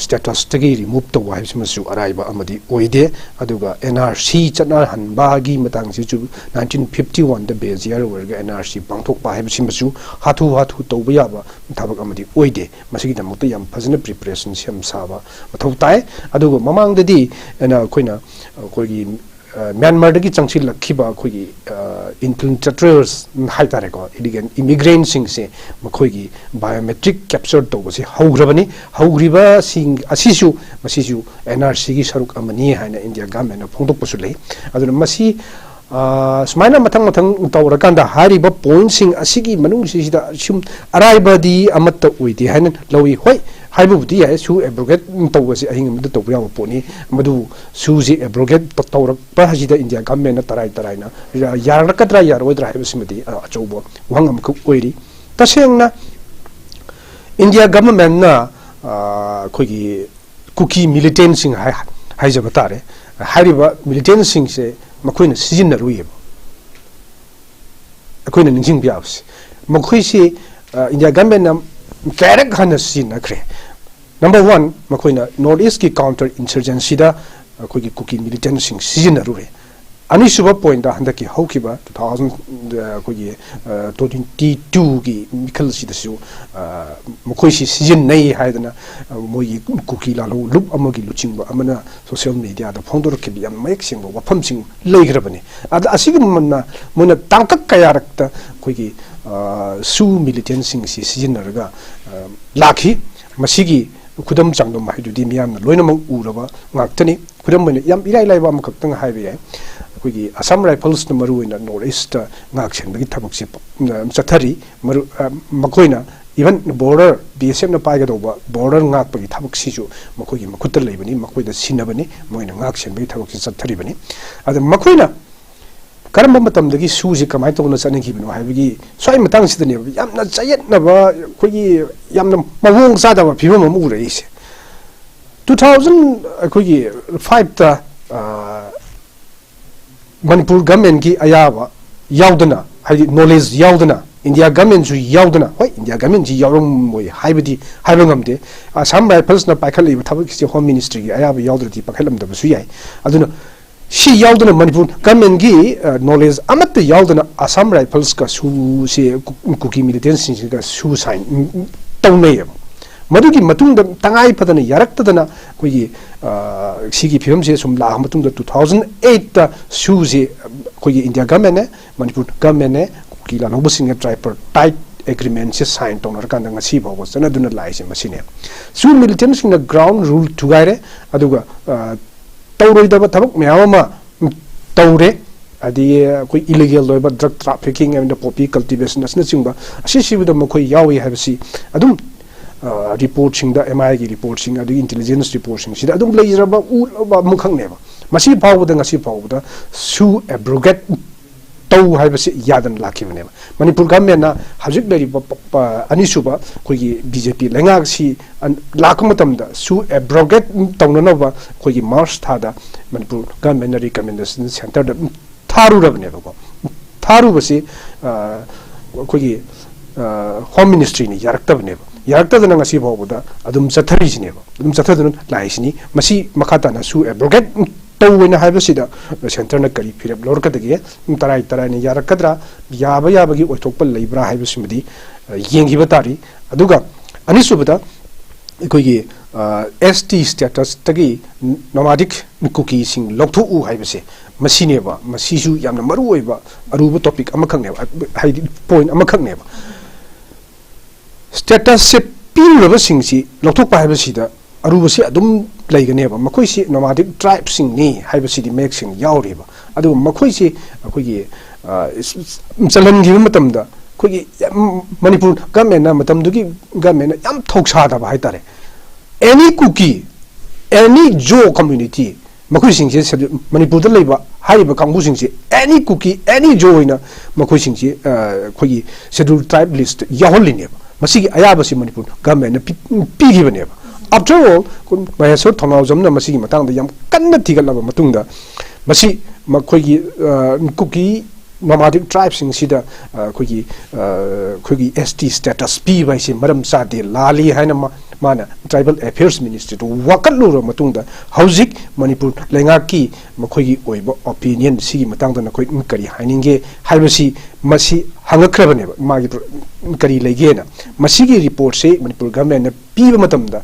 ꯁ꯭ꯇꯦꯇꯁꯇꯒꯤ ꯔꯤꯃꯨꯚ ꯇꯧꯕ ꯍꯥꯏꯕꯁꯤꯃꯁꯨ ꯑꯔꯥꯏꯕ ꯑꯃꯗꯤ ꯑꯣꯏꯗꯦ꯫ ꯑꯗꯨꯒ and R C ꯆꯠꯅꯍꯟꯕꯒꯤ ꯃꯇꯥꯡꯁꯤꯁꯨ nineteen fifty ꯋꯥꯟꯗ ꯕꯦꯖꯤꯌꯥꯔ ꯑꯣꯏꯔꯒ ꯑꯦꯟ ꯑꯥꯔ ꯁꯤ ꯄꯥꯡꯊꯣꯛꯄ ꯍꯥꯏꯕꯁꯤꯃꯁꯨ ꯍꯥꯊꯨ ꯍꯥꯊꯨ ꯇꯧꯕ ꯌꯥꯕ ꯊꯕꯛ ꯑꯃꯗꯤ ꯑꯣꯏꯗꯦ꯫ ꯃꯁꯤꯒꯤꯗꯃꯛꯇ ꯌꯥꯝ ꯐꯖꯅ ꯄ꯭ꯔꯤꯄꯦꯔꯦꯁꯟ ꯁꯦꯝ ꯁꯥꯕ ꯃꯊꯧ ꯇꯥꯏ꯫ ꯑꯗꯨꯒ ꯃꯃꯥꯡꯗꯗꯤ ꯑꯩꯅ, ꯑꯩꯈꯣꯏꯅ, ꯑꯩꯈꯣꯏꯒꯤ, ꯑ, ꯃ꯭ꯌꯥꯟꯃꯥꯔꯗꯒꯤ ꯆꯪꯁꯤꯜꯂꯛꯈꯤꯕ ꯑꯩꯈꯣꯏꯒꯤ, ꯑ, ꯏꯟꯐꯤꯜꯇ꯭ꯔꯦꯇꯔꯁ ꯍꯥꯏꯇꯥꯔꯦꯀꯣ, ꯏꯂꯤꯒꯦꯜ ꯏꯃꯤꯒ꯭ꯔꯦꯟꯁꯤꯡꯁꯦ ꯃꯈꯣꯏꯒꯤ ꯕꯥꯏꯑꯣꯃꯦꯇ꯭ꯔꯤꯛ ꯀꯦꯞꯆꯔ ꯇꯧꯕꯁꯦ ꯍꯧꯈ꯭ꯔꯕꯅꯤ꯫ ꯍꯧꯈ꯭ꯔꯤꯕꯁꯤꯡ ꯑꯁꯤꯁꯨ, ꯃꯁꯤꯁꯨ ꯑꯦꯟ ꯑꯥꯔ ꯁꯤꯒꯤ ꯁꯔꯨꯛ ꯑꯃꯅꯤ ꯍꯥꯏꯅ ꯏꯟꯗꯤꯌꯥ ꯒꯃꯦꯟꯅ ꯐꯣꯡꯗꯣꯛꯄꯁꯨ ꯂꯩ꯫ ꯑꯗꯨꯅ ꯃꯁꯤ, ꯑ, ꯁꯨꯃꯥꯏꯅ ꯃꯊꯪ ꯃꯊꯪ ꯇꯧꯔꯀꯥꯟꯗ ꯍꯥꯏꯔꯤꯕ ꯄꯣꯏꯟꯠꯁꯤꯡ ꯑꯁꯤꯒꯤ ꯃꯅꯨꯡꯁꯤꯗ ꯁꯨꯝ ꯑꯔꯥꯏꯕꯗꯤ ꯑꯃꯠꯇ ꯑꯣꯏꯗꯦ ꯍꯥꯏꯅ ꯂꯧꯏ꯫ ꯍꯣꯏ, ꯍꯥꯏꯕꯕꯨꯗꯤ ꯌꯥꯏ, ꯁꯨ ꯑꯦꯕ꯭ꯔꯣꯒꯦꯠ ꯇꯧꯕꯁꯦ ꯑꯍꯤꯡ ꯑꯃꯗ ꯇꯧꯕ ꯌꯥꯕ ꯄꯣꯠꯅꯤ꯫ ꯃꯗꯨ ꯁꯨꯁꯤ ꯑꯦꯕ꯭ꯔꯣꯒꯦꯠ ꯇꯧꯔꯛꯄ ꯍꯥꯏꯁꯤꯗ ꯏꯟꯗꯤꯌꯥ ꯒꯃꯦꯟꯅ ꯇꯔꯥꯏ ꯇꯔꯥꯏꯅ ꯌꯥ-, ꯌꯥꯔꯛꯀꯗ꯭ꯔꯥ ꯌꯥꯔꯣꯏꯗ꯭ꯔꯥ ꯍꯥꯏꯕꯁꯤꯃꯗꯤ, ꯑ, ꯑꯆꯧꯕ ꯋꯥꯍꯪ ꯑꯃꯈꯛ ꯑꯣꯏꯔꯤ꯫ ꯇꯁꯦꯡꯅ ꯏꯟꯗꯤꯌꯥ ꯒꯃꯦꯟꯅ, ꯑ, ꯑꯩꯈꯣꯏꯒꯤ ꯀꯨꯀꯤ ꯃꯤꯂꯤꯇꯦꯟꯁꯤꯡ ꯍꯥꯏ-, ꯍꯥꯏꯖꯕ ꯇꯥꯔꯦ, ꯍꯥꯏꯔꯤꯕ ꯃꯤꯂꯤꯇꯦꯟꯁꯤꯡꯁꯦ ꯃꯈꯣꯏꯅ ꯁꯤꯖꯤꯟꯅꯔꯨꯏꯌꯦꯕ꯫ ꯑꯩꯈꯣꯏꯅ ꯅꯤꯡꯁꯤꯡꯕ ꯌꯥꯕꯁꯦ, ꯃꯈꯣꯏꯁꯤ, ꯑ, ꯏꯟꯗꯤꯌꯥ ꯒꯃꯦꯟꯅ ꯀꯌꯥꯔꯛ ꯍꯟꯅ ꯁꯤꯖꯤꯟꯅꯈ꯭ꯔꯦ꯫ ꯅꯝꯕꯔ ꯋꯥꯟ, ꯃꯈꯣꯏꯅ ꯅꯣꯔꯠ ꯏꯁꯀꯤ ꯀꯥꯎꯟꯇꯔ ꯏꯟꯁꯔꯖꯦꯟꯁꯤꯗ ꯑꯩꯈꯣꯏꯒꯤ ꯀꯨꯀꯤ ꯃꯤꯂꯤꯇꯦꯟꯁꯤꯡ ꯁꯤꯖꯤꯟꯅꯔꯨꯔꯦ꯫ ꯑꯅꯤꯁꯨꯕ ꯄꯣꯏꯟꯗ, ꯍꯟꯗꯛꯀꯤ ꯍꯧꯈꯤꯕ ꯇꯨ ꯊꯥꯎꯖꯟ, ꯑ, ꯑꯩꯈꯣꯏꯒꯤ, ꯑ, ꯇ꯭ꯋꯦꯟꯇꯤ ꯇꯨꯒꯤ ꯃꯤꯈꯜꯁꯤꯗꯁꯨ, ꯑ, ꯃꯈꯣꯏꯁꯤ ꯁꯤꯖꯤꯟꯅꯩ ꯍꯥꯏꯗꯅ, ꯑ, ꯃꯣꯏꯒꯤ ꯀꯨꯀꯤ ꯂꯥꯂꯣꯡ ꯂꯨꯞ ꯑꯃꯒꯤ ꯂꯨꯆꯤꯡꯕ ꯑꯃꯅ ꯁꯣꯁꯤꯌꯦꯜ ꯃꯦꯗꯤꯌꯥꯗ ꯐꯣꯡꯗꯣꯔꯛꯈꯤꯕ ꯌꯥꯝ ꯃꯌꯦꯛ ꯁꯦꯡꯕ ꯋꯥꯐꯝꯁꯤꯡ ꯂꯩꯈ꯭ꯔꯕꯅꯤ꯫ ꯑꯗ ꯑꯁꯤꯒꯨꯝꯕꯅ ꯃꯣꯏꯅ ꯇꯥꯡꯀꯛ ꯀꯌꯥꯔꯛꯇ ꯑꯩꯈꯣꯏꯒꯤ, ꯑ, ꯁꯨ ꯃꯤꯂꯤꯇꯦꯟꯁꯤꯡꯁꯤ ꯁꯤꯖꯤꯟꯅꯔꯒ, ꯑ, ꯂꯥꯛꯈꯤ꯫ ꯃꯁꯤꯒꯤ ꯈꯨꯗꯝ ꯆꯥꯡꯗꯝ ꯍꯥꯏꯗꯨꯗꯤ ꯃꯤꯌꯥꯝꯅ ꯂꯣꯏꯅꯃꯛ ꯎꯔꯕ ꯉꯥꯛꯇꯅꯤ꯫ ꯈꯨꯗꯝ ꯑꯣꯏꯅ ꯌꯥꯝ ꯏꯔꯥꯏ ꯂꯥꯏꯕ ꯑꯃꯈꯛꯇꯪ ꯍꯥꯏꯕ ꯌꯥꯏ꯫ ꯑꯩꯈꯣꯏꯒꯤ ꯑꯁꯥꯝ ꯔꯥꯏꯐꯜꯁꯅ ꯃꯔꯨꯑꯣꯏꯅ ꯅꯣꯔꯠ ꯏꯁꯇ ꯉꯥꯛ ꯁꯦꯟꯕꯒꯤ ꯊꯕꯛꯁꯦ, ꯑ, ꯆꯠꯊꯔꯤ꯫ ꯃꯔꯨ-, ꯑ, ꯃꯈꯣꯏꯅ ꯏꯚꯟ ꯕꯣꯔꯗꯔ, ꯕꯤ ꯑꯦꯁ ꯑꯦꯐꯅ ꯄꯥꯏꯒꯗꯧꯕ ꯕꯣꯔꯗꯔ ꯉꯥꯛꯄꯒꯤ ꯊꯕꯛꯁꯤꯁꯨ ꯃꯈꯣꯏꯒꯤ ꯃꯈꯨꯠꯇ ꯂꯩꯕꯅꯤ, ꯃꯈꯣꯏꯗ ꯁꯤꯟꯅꯕꯅꯤ, ꯃꯣꯏꯅ ꯉꯥꯛ ꯁꯦꯟꯕꯒꯤ ꯊꯕꯛꯁꯤ ꯆꯠꯊꯔꯤꯕꯅꯤ꯫ ꯑꯗ ꯃꯈꯣꯏꯅ ꯀꯔꯝꯕ ꯃꯇꯝꯗꯒꯤ ꯁꯨꯁꯤ ꯀꯃꯥꯏꯅ ꯇꯧꯅ ꯆꯠꯅꯈꯤꯕꯅꯣ ꯍꯥꯏꯕꯒꯤ ꯁ꯭ꯋꯥꯏ ꯃꯇꯥꯡꯁꯤꯗꯅꯦꯕ ꯌꯥꯝꯅ ꯆꯌꯦꯠꯅꯕ, ꯑꯩꯈꯣꯏꯒꯤ ꯌꯥꯝꯅ ꯃꯑꯣꯡ ꯆꯥꯗꯕ ꯐꯤꯕꯝ ꯑꯃ ꯎꯔꯛꯏꯁꯦ꯫ ꯇꯨ ꯊꯥꯎꯖꯟ ꯑꯩꯈꯣꯏꯒꯤ ꯐꯥꯏꯚꯇ ꯃꯅꯤꯄꯨꯔ ꯒꯃꯦꯟꯒꯤ ꯑꯌꯥꯕ ꯌꯥꯎꯗꯅ, ꯍꯥꯏꯗꯤ ꯅꯣꯂꯦꯖ ꯌꯥꯎꯗꯅ, ꯏꯟꯗꯤꯌꯥ ꯒꯃꯦꯟꯁꯨ ꯌꯥꯎꯗꯅ, ꯍꯣꯏ, ꯏꯟꯗꯤꯌꯥ ꯒꯃꯦꯟꯁꯤ ꯌꯥꯎꯔꯝꯃꯣꯏ ꯍꯥꯏꯕꯗꯤ ꯍꯥꯏꯕ ꯉꯝꯗꯦ꯫ ꯑꯁꯥꯝ ꯔꯥꯏꯐꯜꯁꯅ ꯄꯥꯏꯈꯠꯂꯛꯏꯕ ꯊꯕꯛꯁꯦ ꯍꯣꯝ ꯃꯤꯅꯤꯁꯇ꯭ꯔꯤꯒꯤ ꯑꯌꯥꯕ ꯌꯥꯎꯗ꯭ꯔꯗꯤ ꯄꯥꯏꯈꯠꯂꯝꯗꯕꯁꯨ ꯌꯥꯏ꯫ ꯑꯗꯨꯅ ꯁꯤ ꯌꯥꯎꯗꯅ ꯃꯅꯤꯄꯨꯔ ꯒꯃꯦꯟꯒꯤ ꯅꯣꯂꯦꯖ ꯑꯃꯠꯇ ꯌꯥꯎꯗꯅ ꯑꯁꯥꯝ ꯔꯥꯏꯐꯜꯁꯀ ꯁꯨꯁꯦ ꯀꯨ-, ꯀꯨꯀꯤ ꯃꯤꯂꯤꯇꯦꯟꯁꯤꯡꯁꯤꯒ ꯁꯨ ꯁꯥꯏꯟ ꯇꯧꯅꯩꯌꯦꯕ꯫ ꯃꯗꯨꯒꯤ ꯃꯇꯨꯡꯗ ꯇꯉꯥꯏ ꯐꯗꯅ ꯌꯥꯔꯛꯇꯗꯅ ꯑꯩꯈꯣꯏꯒꯤ, ꯑ, ꯁꯤꯒꯤ ꯐꯤꯕꯝꯁꯦ ꯁꯨꯝ ꯂꯥꯛꯑ ꯃꯇꯨꯡꯗ ꯇꯨ ꯊꯥꯎꯖꯟ ꯑꯩꯠꯇ ꯁꯨꯁꯦ ꯑꯩꯈꯣꯏꯒꯤ ꯏꯟꯗꯤꯌꯥ ꯒꯃꯦꯟꯅꯦ, ꯃꯅꯤꯄꯨꯔ ꯒꯃꯦꯟꯅꯦ, ꯀꯨꯀꯤ ꯂꯥꯜꯍꯧꯕꯁꯤꯡꯒ tripartite agreementꯁꯦ ꯁꯥꯏꯟ ꯇꯧꯅꯔꯀꯥꯟꯗ ꯉꯁꯤ ꯐꯥꯎꯕ ꯆꯠꯅꯗꯨꯅ ꯂꯥꯛꯏꯁꯦ ꯃꯁꯤꯅꯦ꯫ ꯁꯨ ꯃꯤꯂꯤꯇꯦꯟꯁꯤꯡꯅ ground rule ꯊꯨꯒꯥꯏꯔꯦ, ꯑꯗꯨꯒ, ꯑ, ꯇꯧꯔꯣꯏꯗꯕ ꯊꯕꯛ ꯃꯌꯥꯝ ꯑꯃ ꯇꯧꯔꯦ꯫ ꯍꯥꯏꯗꯤ ꯑꯩꯈꯣꯏ ꯏꯂꯤꯒꯦꯜ ꯑꯣꯏꯕ ꯗ꯭ꯔꯒ ꯇ꯭ꯔꯥꯐꯤꯀꯤꯡ ꯑꯦꯟ ꯄꯣꯄꯤ ꯀꯜꯇꯤꯚꯦꯁꯟ ꯑꯁꯤꯅꯆꯤꯡꯕ ꯑꯁꯤꯁꯤꯕꯨꯗ ꯃꯈꯣꯏ ꯌꯥꯎꯏ ꯍꯥꯏꯕꯁꯤ ꯑꯗꯨꯝ, ꯑ, ꯔꯤꯄꯣꯔꯠꯁꯤꯡꯗ, ꯑꯦꯝ ꯑꯥꯏꯒꯤ ꯔꯤꯄꯣꯔꯠꯁꯤꯡ ꯑꯗꯒꯤ ꯏꯟꯇꯦꯂꯤꯖꯦꯟꯁ ꯔꯤꯄꯣꯔꯠꯁꯤꯡꯁꯤꯗ ꯑꯗꯨꯝ ꯂꯩꯖꯔꯕ ꯎꯠꯂꯕ ꯑꯃꯈꯛꯅꯦꯕ꯫ ꯃꯁꯤ ꯐꯥꯎꯕꯗ, ꯉꯁꯤ ꯐꯥꯎꯕꯗ ꯁꯨ ꯑꯦꯕ꯭ꯔꯣꯒꯦꯠ ꯇꯧ ꯍꯥꯏꯕꯁꯤ ꯌꯥꯗꯅ ꯂꯥꯛꯈꯤꯕꯅꯦꯕ꯫ ꯃꯅꯤꯄꯨꯔ ꯒꯃꯦꯟꯅ ꯍꯧꯖꯤꯛ ꯂꯩꯔꯤꯕ ꯄ-, ꯄ-, ꯑꯅꯤꯁꯨꯕ ꯑꯩꯈꯣꯏꯒꯤ ꯕꯤ ꯖꯦ ꯄꯤ ꯂꯩꯉꯥꯛꯁꯤ ꯑꯟ-, ꯂꯥꯛꯄ ꯃꯇꯝꯗ ꯁꯨ ꯑꯦꯕ꯭ꯔꯣꯒꯦꯠ ꯇꯧꯅꯅꯕ ꯑꯩꯈꯣꯏꯒꯤ ꯃꯥꯔꯆ ꯊꯥꯗ ꯃꯅꯤꯄꯨꯔ ꯒꯃꯦꯟꯅ ꯔꯤꯀꯃꯦꯟꯗꯦꯁꯟ ꯁꯦꯟꯇꯔꯗ ꯊꯥꯔꯨꯔꯕꯅꯦꯕꯀꯣ꯫ ꯊꯥꯔꯨꯕꯁꯤ, ꯑ, ꯑꯩꯈꯣꯏꯒꯤ, ꯑ, ꯍꯣꯝ ꯃꯤꯅꯤꯁꯇ꯭ꯔꯤꯅ ꯌꯥꯔꯛꯇꯕꯅꯦꯕ꯫ ꯌꯥꯔꯛꯇꯗꯅ ꯉꯁꯤ ꯐꯥꯎꯕꯗ ꯑꯗꯨꯝ ꯆꯠꯊꯔꯤꯁꯤꯅꯦꯕ, ꯑꯗꯨꯝ ꯆꯠꯊꯗꯨꯅ ꯂꯥꯛꯏꯁꯤꯅꯤ꯫ ꯃꯁꯤ ꯃꯈꯥ ꯇꯥꯅ ꯁꯨ ꯑꯦꯕ꯭ꯔꯣꯒꯦꯠ ꯇꯧꯑꯣꯏꯅ ꯍꯥꯏꯕꯁꯤꯗ ꯁꯦꯟꯇꯔꯅ ꯀꯔꯤ ꯐꯤꯔꯦꯞ ꯂꯧꯔꯛꯀꯗꯒꯦ? ꯇꯔꯥꯏ ꯇꯔꯥꯏꯅ ꯌꯥꯔꯛꯀꯗ꯭ꯔꯥ? ꯌꯥꯕ ꯌꯥꯕꯒꯤ ꯑꯣꯏꯊꯣꯛꯄ ꯂꯩꯕ꯭ꯔꯥ ꯍꯥꯏꯕꯁꯤꯃꯗꯤ, ꯑ, ꯌꯦꯡꯈꯤꯕ ꯇꯥꯔꯤ꯫ ꯑꯗꯨꯒ ꯑꯅꯤꯁꯨꯕꯗ ꯑꯩꯈꯣꯏꯒꯤ, ꯑ, ꯑꯦꯁ ꯇꯤ ꯁ꯭ꯇꯦꯇꯁꯇꯒꯤ ꯅꯣꯃꯥꯗꯤꯛ ꯀꯨꯀꯤꯁꯤꯡ ꯂꯧꯊꯣꯛꯎ ꯍꯥꯏꯕꯁꯦ ꯃꯁꯤꯅꯦꯕ꯫ ꯃꯁꯤꯁꯨ ꯌꯥꯝꯅ ꯃꯔꯨ ꯑꯣꯏꯕ ꯑꯔꯨꯕ ꯇꯣꯄꯤꯛ ꯑꯃꯈꯛꯅꯦꯕ, ꯍꯥꯏꯗꯤ ꯄꯣꯏꯟ ꯑꯃꯈꯛꯅꯦꯕ꯫ ꯁ꯭ꯇꯦꯇꯁꯁꯦ ꯄꯤꯔꯨꯔꯕꯁꯤꯡꯁꯤ ꯂꯧꯊꯣꯛꯄ ꯍꯥꯏꯕꯁꯤꯗ ꯑꯔꯨꯕꯁꯤ ꯑꯗꯨꯝ ꯂꯩꯒꯅꯦꯕ꯫ ꯃꯈꯣꯏꯁꯤ ꯅꯣꯃꯥꯗꯤꯛ ꯇ꯭ꯔꯥꯏꯕꯁꯤꯡꯅꯤ ꯍꯥꯏꯕꯁꯤꯗꯤ ꯃꯌꯦꯛ ꯁꯦꯡꯅ ꯌꯥꯎꯔꯤꯕ꯫ ꯑꯗꯨꯒ ꯃꯈꯣꯏꯁꯤ ꯑꯩꯈꯣꯏꯒꯤ, ꯑ, ꯆꯜꯍꯟꯈꯤꯕ ꯃꯇꯝꯗ ꯑꯩꯈꯣꯏꯒꯤ ꯌꯥꯝ, ꯃꯅꯤꯄꯨꯔ ꯒꯃꯦꯟꯅ, ꯃꯇꯝꯗꯨꯒꯤ ꯒꯃꯦꯟꯅ ꯌꯥꯝ ꯊꯧꯁꯥꯗꯕ ꯍꯥꯏꯇꯥꯔꯦ꯫ ꯑꯦꯅꯤ ꯀꯨꯀꯤ, ꯑꯦꯅꯤ ꯖꯣ ꯀꯝꯃ꯭ꯌꯨꯅꯤꯇꯤ, ꯃꯈꯣꯏꯁꯤꯡꯁꯦ ꯁꯦꯗꯨꯜ, ꯃꯅꯤꯄꯨꯔꯗ ꯂꯩꯕ ꯍꯥꯏꯔꯤꯕ ꯀꯥꯡꯕꯨꯁꯤꯡꯁꯦ ꯑꯦꯅꯤ ꯀꯨꯀꯤ, ꯑꯦꯅꯤ ꯖꯣ ꯑꯣꯏꯅ ꯃꯈꯣꯏꯁꯤꯡꯁꯤ ꯑꯩꯈꯣꯏꯒꯤ ꯁꯦꯗ꯭ꯌꯨꯜ ꯇ꯭ꯔꯥꯏꯕ ꯂꯤꯁꯇ ꯌꯥꯎꯍꯜꯂꯤꯅꯦꯕ꯫ ꯃꯁꯤꯒꯤ ꯑꯌꯥꯕꯁꯤ ꯃꯅꯤꯄꯨꯔ ꯒꯚꯔꯟꯃꯦꯟꯅ ꯄꯤꯈꯤꯕꯅꯦꯕ꯫ After all, ꯃꯍꯦꯁꯣꯔ ꯊꯧꯅꯥꯎꯖꯝꯅ ꯃꯁꯤꯒꯤ ꯃꯇꯥꯡꯗ ꯌꯥꯝ ꯀꯟꯅ ꯊꯤꯒꯠꯂꯕ ꯃꯇꯨꯡꯗ ꯃꯁꯤ ꯃꯈꯣꯏꯒꯤ ꯀꯨꯀꯤ ꯅꯣꯃꯥꯗꯤꯛ ꯇ꯭ꯔꯥꯏꯕꯁꯤꯡꯁꯤꯗ ꯑꯩꯈꯣꯏꯒꯤ ꯑꯩꯈꯣꯏꯒꯤ ꯑꯦꯁ ꯇꯤ ꯁ꯭ꯇꯦꯇꯁ ꯄꯤꯕ ꯍꯥꯏꯁꯤ ꯃꯔꯝ ꯆꯥꯗꯦ, ꯂꯥꯜꯂꯤ ꯍꯥꯏꯅ ꯃꯥꯅ ꯇ꯭ꯔꯥꯏꯕꯦꯜ ꯑꯦꯐꯤꯌꯔꯁ ꯃꯤꯅꯤꯁꯇ꯭ꯔꯤꯗ ꯋꯥꯀꯠꯂꯨꯔꯕ ꯃꯇꯨꯡꯗ ꯍꯧꯖꯤꯛ ꯃꯅꯤꯄꯨꯔ ꯂꯩꯉꯥꯛꯀꯤ ꯃꯈꯣꯏꯒꯤ ꯑꯣꯏꯕ ꯑꯣꯄꯤꯅꯤꯌꯟ ꯁꯤꯒꯤ ꯃꯇꯥꯡꯗ ꯅꯈꯣꯏ ꯀꯔꯤ ꯍꯥꯏꯅꯤꯡꯒꯦ ꯍꯥꯏꯕꯁꯤ ꯃꯁꯤ ꯍꯪꯉꯛꯈ꯭ꯔꯕꯅꯦꯕ꯫ ꯃꯥꯒꯤ ꯀꯔꯤ ꯂꯩꯒꯦꯅ ꯃꯁꯤꯒꯤ ꯔꯤꯄꯣꯔꯠꯁꯦ ꯃꯅꯤꯄꯨꯔ ꯒꯚꯔꯟꯃꯦꯟꯅ ꯄꯤꯕ ꯃꯇꯝꯗ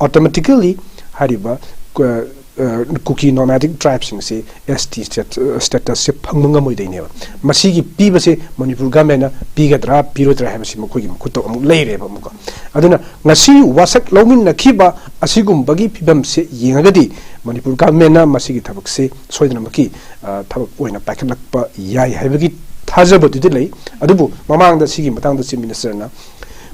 ꯑꯣꯇꯣꯃꯦꯇꯤꯀꯦꯜꯂꯤ ꯍꯥꯏꯔꯤꯕ ꯀꯨꯀꯤ ꯅꯣꯃꯥꯗꯤꯛ ꯇ꯭ꯔꯥꯏꯕꯁꯤꯡꯁꯤ ꯑꯦꯁ ꯇꯤ ꯁ꯭ꯇꯦꯇꯁꯁꯦ ꯐꯪꯕ ꯉꯝꯃꯣꯏꯗꯣꯏꯅꯦꯕ꯫ ꯃꯁꯤꯒꯤ ꯄꯤꯕꯁꯦ ꯃꯅꯤꯄꯨꯔ ꯒꯚꯔꯟꯃꯦꯟꯅ ꯄꯤꯒꯗ꯭ꯔꯥ ꯄꯤꯔꯣꯏꯗ꯭ꯔꯥ ꯍꯥꯏꯕꯁꯤ ꯃꯈꯣꯏꯒꯤ ꯃꯈꯨꯠꯇ ꯑꯃꯨꯛ ꯂꯩꯔꯦꯕ ꯑꯃꯨꯛꯀ꯫ ꯑꯗꯨꯅ ꯉꯁꯤ ꯋꯥꯁꯛ ꯂꯧꯃꯤꯟꯅꯈꯤꯕ ꯑꯁꯤꯒꯨꯝꯕꯒꯤ ꯐꯤꯕꯝꯁꯦ ꯌꯦꯡꯉꯒꯗꯤ ꯃꯅꯤꯄꯨꯔ ꯒꯚꯔꯟꯃꯦꯟꯅ ꯃꯁꯤꯒꯤ ꯊꯕꯛꯁꯦ ꯁꯣꯏꯗꯅꯃꯛꯀꯤ ꯊꯕꯛ ꯑꯣꯏꯅ ꯄꯥꯏꯈꯠꯂꯛꯄ ꯌꯥꯏ ꯍꯥꯏꯕꯒꯤ ꯊꯥꯖꯕꯗꯨꯗꯤ ꯂꯩ꯫ ꯑꯗꯨꯕꯨ ꯃꯃꯥꯡꯗ ꯁꯤꯒꯤ ꯃꯇꯥꯡꯗ ꯆꯤꯐ ꯃꯤꯅꯤꯁꯇꯔꯅ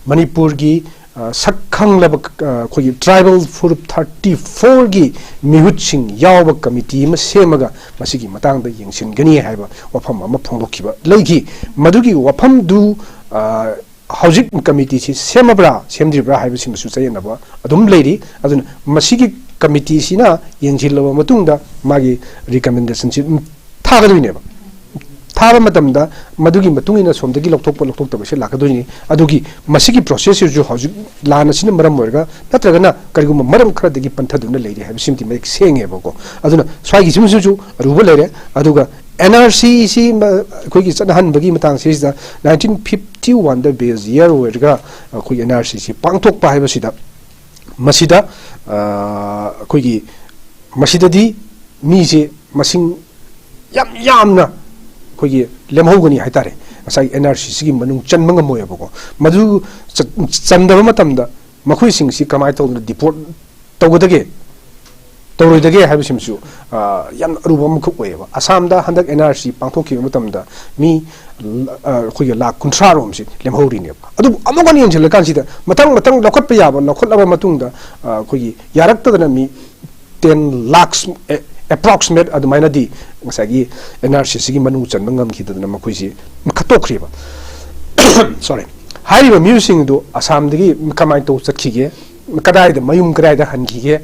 ꯃꯅꯤꯄꯨꯔꯒꯤ ꯁꯛ ꯈꯪꯂꯕ ꯑꯩꯈꯣꯏꯒꯤ ꯇ꯭ꯔꯥꯏꯕꯦꯜ ꯐꯨꯔꯨꯞ ꯊꯥꯔꯇꯤ ꯐꯣꯔꯒꯤ ꯃꯤꯍꯨꯠꯁꯤꯡ ꯌꯥꯎꯕ ꯀꯃꯤꯇꯤ ꯑꯃ ꯁꯦꯝꯃꯒ ꯃꯁꯤꯒꯤ ꯃꯇꯥꯡꯗ ꯌꯦꯡꯁꯤꯟꯒꯅꯤ ꯍꯥꯏꯕ ꯋꯥꯐꯝ ꯑꯃ ꯐꯣꯡꯗꯣꯛꯈꯤꯕ ꯂꯩꯈꯤ꯫ ꯃꯗꯨꯒꯤ ꯋꯥꯐꯝꯗꯨ ꯍꯧꯖꯤꯛ ꯀꯃꯤꯇꯤꯁꯤ ꯁꯦꯝꯃꯕ꯭ꯔꯥ ꯁꯦꯝꯗ꯭ꯔꯤꯕ꯭ꯔꯥ ꯍꯥꯏꯕꯁꯤꯃꯁꯨ ꯆꯌꯦꯠꯅꯕ ꯑꯗꯨꯝ ꯂꯩꯔꯤ꯫ ꯑꯗꯨꯅ ꯃꯁꯤꯒꯤ ꯀꯃꯤꯇꯤꯁꯤꯅ ꯌꯦꯡꯁꯤꯜꯂꯕ ꯃꯇꯨꯡꯗ ꯃꯥꯒꯤ ꯔꯤꯀꯃꯦꯟꯗꯦꯁꯟꯁꯤ ꯑꯗꯨꯝ ꯊꯥꯒꯗꯣꯏꯅꯦꯕ꯫ ꯊꯥꯕ ꯃꯇꯝꯗ ꯃꯗꯨꯒꯤ ꯃꯇꯨꯡ ꯏꯟꯅ ꯁꯣꯝꯗꯒꯤ ꯂꯧꯊꯣꯛꯄ ꯂꯧꯊꯣꯛꯇꯕꯁꯦ ꯂꯥꯛꯀꯗꯣꯏꯅꯤ꯫ ꯑꯗꯨꯒꯤ ꯃꯁꯤꯒꯤ ꯄ꯭ꯔꯣꯁꯦꯁꯁꯤꯁꯨ ꯍꯧꯖꯤꯛ ꯂꯥꯟ ꯑꯁꯤꯅ ꯃꯔꯝ ꯑꯣꯏꯔꯒ ꯅꯠꯇ꯭ꯔꯒꯅ ꯀꯔꯤꯒꯨꯝꯕ ꯃꯔꯝ ꯈꯔꯗꯒꯤ ꯄꯟꯊꯗꯨꯅ ꯂꯩꯔꯤ ꯍꯥꯏꯕꯁꯤꯃꯗꯤ ꯃꯌꯦꯛ ꯁꯦꯡꯉꯦꯕꯀꯣ꯫ ꯑꯗꯨꯅ ꯁ꯭ꯋꯥꯏꯒꯤꯁꯤꯃꯁꯨ ꯑꯔꯨꯕ ꯂꯩꯔꯦ꯫ ꯑꯗꯨꯒ ꯑꯦꯟ ꯑꯥꯔ ꯁꯤꯁꯤ ꯑꯩꯈꯣꯏꯒꯤ ꯆꯠꯅꯍꯟꯕꯒꯤ ꯃꯇꯥꯡꯁꯤꯗ ꯅꯥꯏꯟꯇꯤꯟ ꯐꯤꯐꯇꯤ ꯋꯥꯟꯗ ꯕꯦꯁ ꯏꯌꯥꯔ ꯑꯣꯏꯔꯒ ꯑꯩꯈꯣꯏꯒꯤ ꯑꯦꯟ ꯑꯥꯔ ꯁꯤꯁꯤ ꯄꯥꯡꯊꯣꯛꯄ ꯍꯥꯏꯕꯁꯤꯗ ꯃꯁꯤꯗ ꯑꯩꯈꯣꯏꯒꯤ ꯃꯁꯤꯗꯗꯤ ꯃꯤꯁꯦ ꯃꯁꯤꯡ ꯌꯥꯝ ꯌꯥꯝꯅ ꯑꯩꯈꯣꯏꯒꯤ ꯂꯦꯝꯍꯧꯒꯅꯤ ꯍꯥꯏꯇꯥꯔꯦ꯫ ꯉꯁꯥꯏꯒꯤ ꯑꯦꯟ ꯑꯥꯔ ꯁꯤꯁꯤꯒꯤ ꯃꯅꯨꯡ ꯆꯟꯕ ꯉꯝꯃꯣꯏꯕꯀꯣ꯫ ꯃꯗꯨ ꯆꯟꯗꯕ ꯃꯇꯝꯗ ꯃꯈꯣꯏꯁꯤꯡꯁꯤ ꯀꯃꯥꯏꯅ ꯇꯧꯗꯅ ꯗꯤꯄꯣꯔꯠ ꯇꯧꯒꯗꯒꯦ ꯇꯧꯔꯣꯏꯗꯒꯦ ꯍꯥꯏꯕꯁꯤꯃꯁꯨ ꯌꯥꯝꯅ ꯑꯔꯨꯕ ꯑꯃꯈꯛ ꯑꯣꯏꯌꯦꯕ꯫ ꯑꯁꯥꯝꯗ ꯍꯟꯗꯛ ꯑꯦꯟ ꯑꯥꯔ ꯁꯤ ꯄꯥꯡꯊꯣꯛꯈꯤꯕ ꯃꯇꯝꯗ ꯃꯤ ꯑꯩꯈꯣꯏꯒꯤ ꯂꯥꯈ ꯀꯨꯟꯊ꯭ꯔꯥ ꯔꯣꯝꯁꯤ ꯂꯦꯝꯍꯧꯔꯤꯅꯦꯕ꯫ ꯑꯗꯨꯕꯨ ꯑꯃꯨꯛ ꯍꯟꯅ ꯌꯦꯡꯁꯤꯜꯂꯀꯥꯟꯁꯤꯗ ꯃꯊꯪ ꯃꯊꯪ ꯂꯧꯈꯠꯄ ꯌꯥꯕ ꯂꯧꯈꯠꯂꯕ ꯃꯇꯨꯡꯗ ꯑꯩꯈꯣꯏꯒꯤ ꯌꯥꯔꯛꯇꯗꯅ ꯃꯤ ꯇꯦꯟ ꯂꯥꯈ ꯑꯦꯄ꯭ꯔꯣꯛꯁꯤꯃꯦꯠ ꯑꯗꯨꯃꯥꯏꯅꯗꯤ ꯉꯁꯥꯏꯒꯤ ꯑꯦꯟ ꯑꯥꯔ ꯁꯤꯁꯤꯒꯤ ꯃꯅꯨꯡ ꯆꯟꯕ ꯉꯝꯈꯤꯗꯗꯅ ꯃꯈꯣꯏꯁꯤ ꯈꯠꯇꯣꯛꯈ꯭ꯔꯤꯕ꯫ ꯁꯣꯔꯤ, ꯍꯥꯏꯔꯤꯕ ꯃꯤꯑꯣꯏꯁꯤꯡꯗꯨ ꯑꯁꯥꯝꯗꯒꯤ ꯀꯃꯥꯏꯅ ꯇꯧ ꯆꯠꯈꯤꯒꯦ, ꯀꯗꯥꯏꯗ ꯃꯌꯨꯝ ꯀꯗꯥꯏꯗ ꯍꯟꯈꯤꯒꯦ,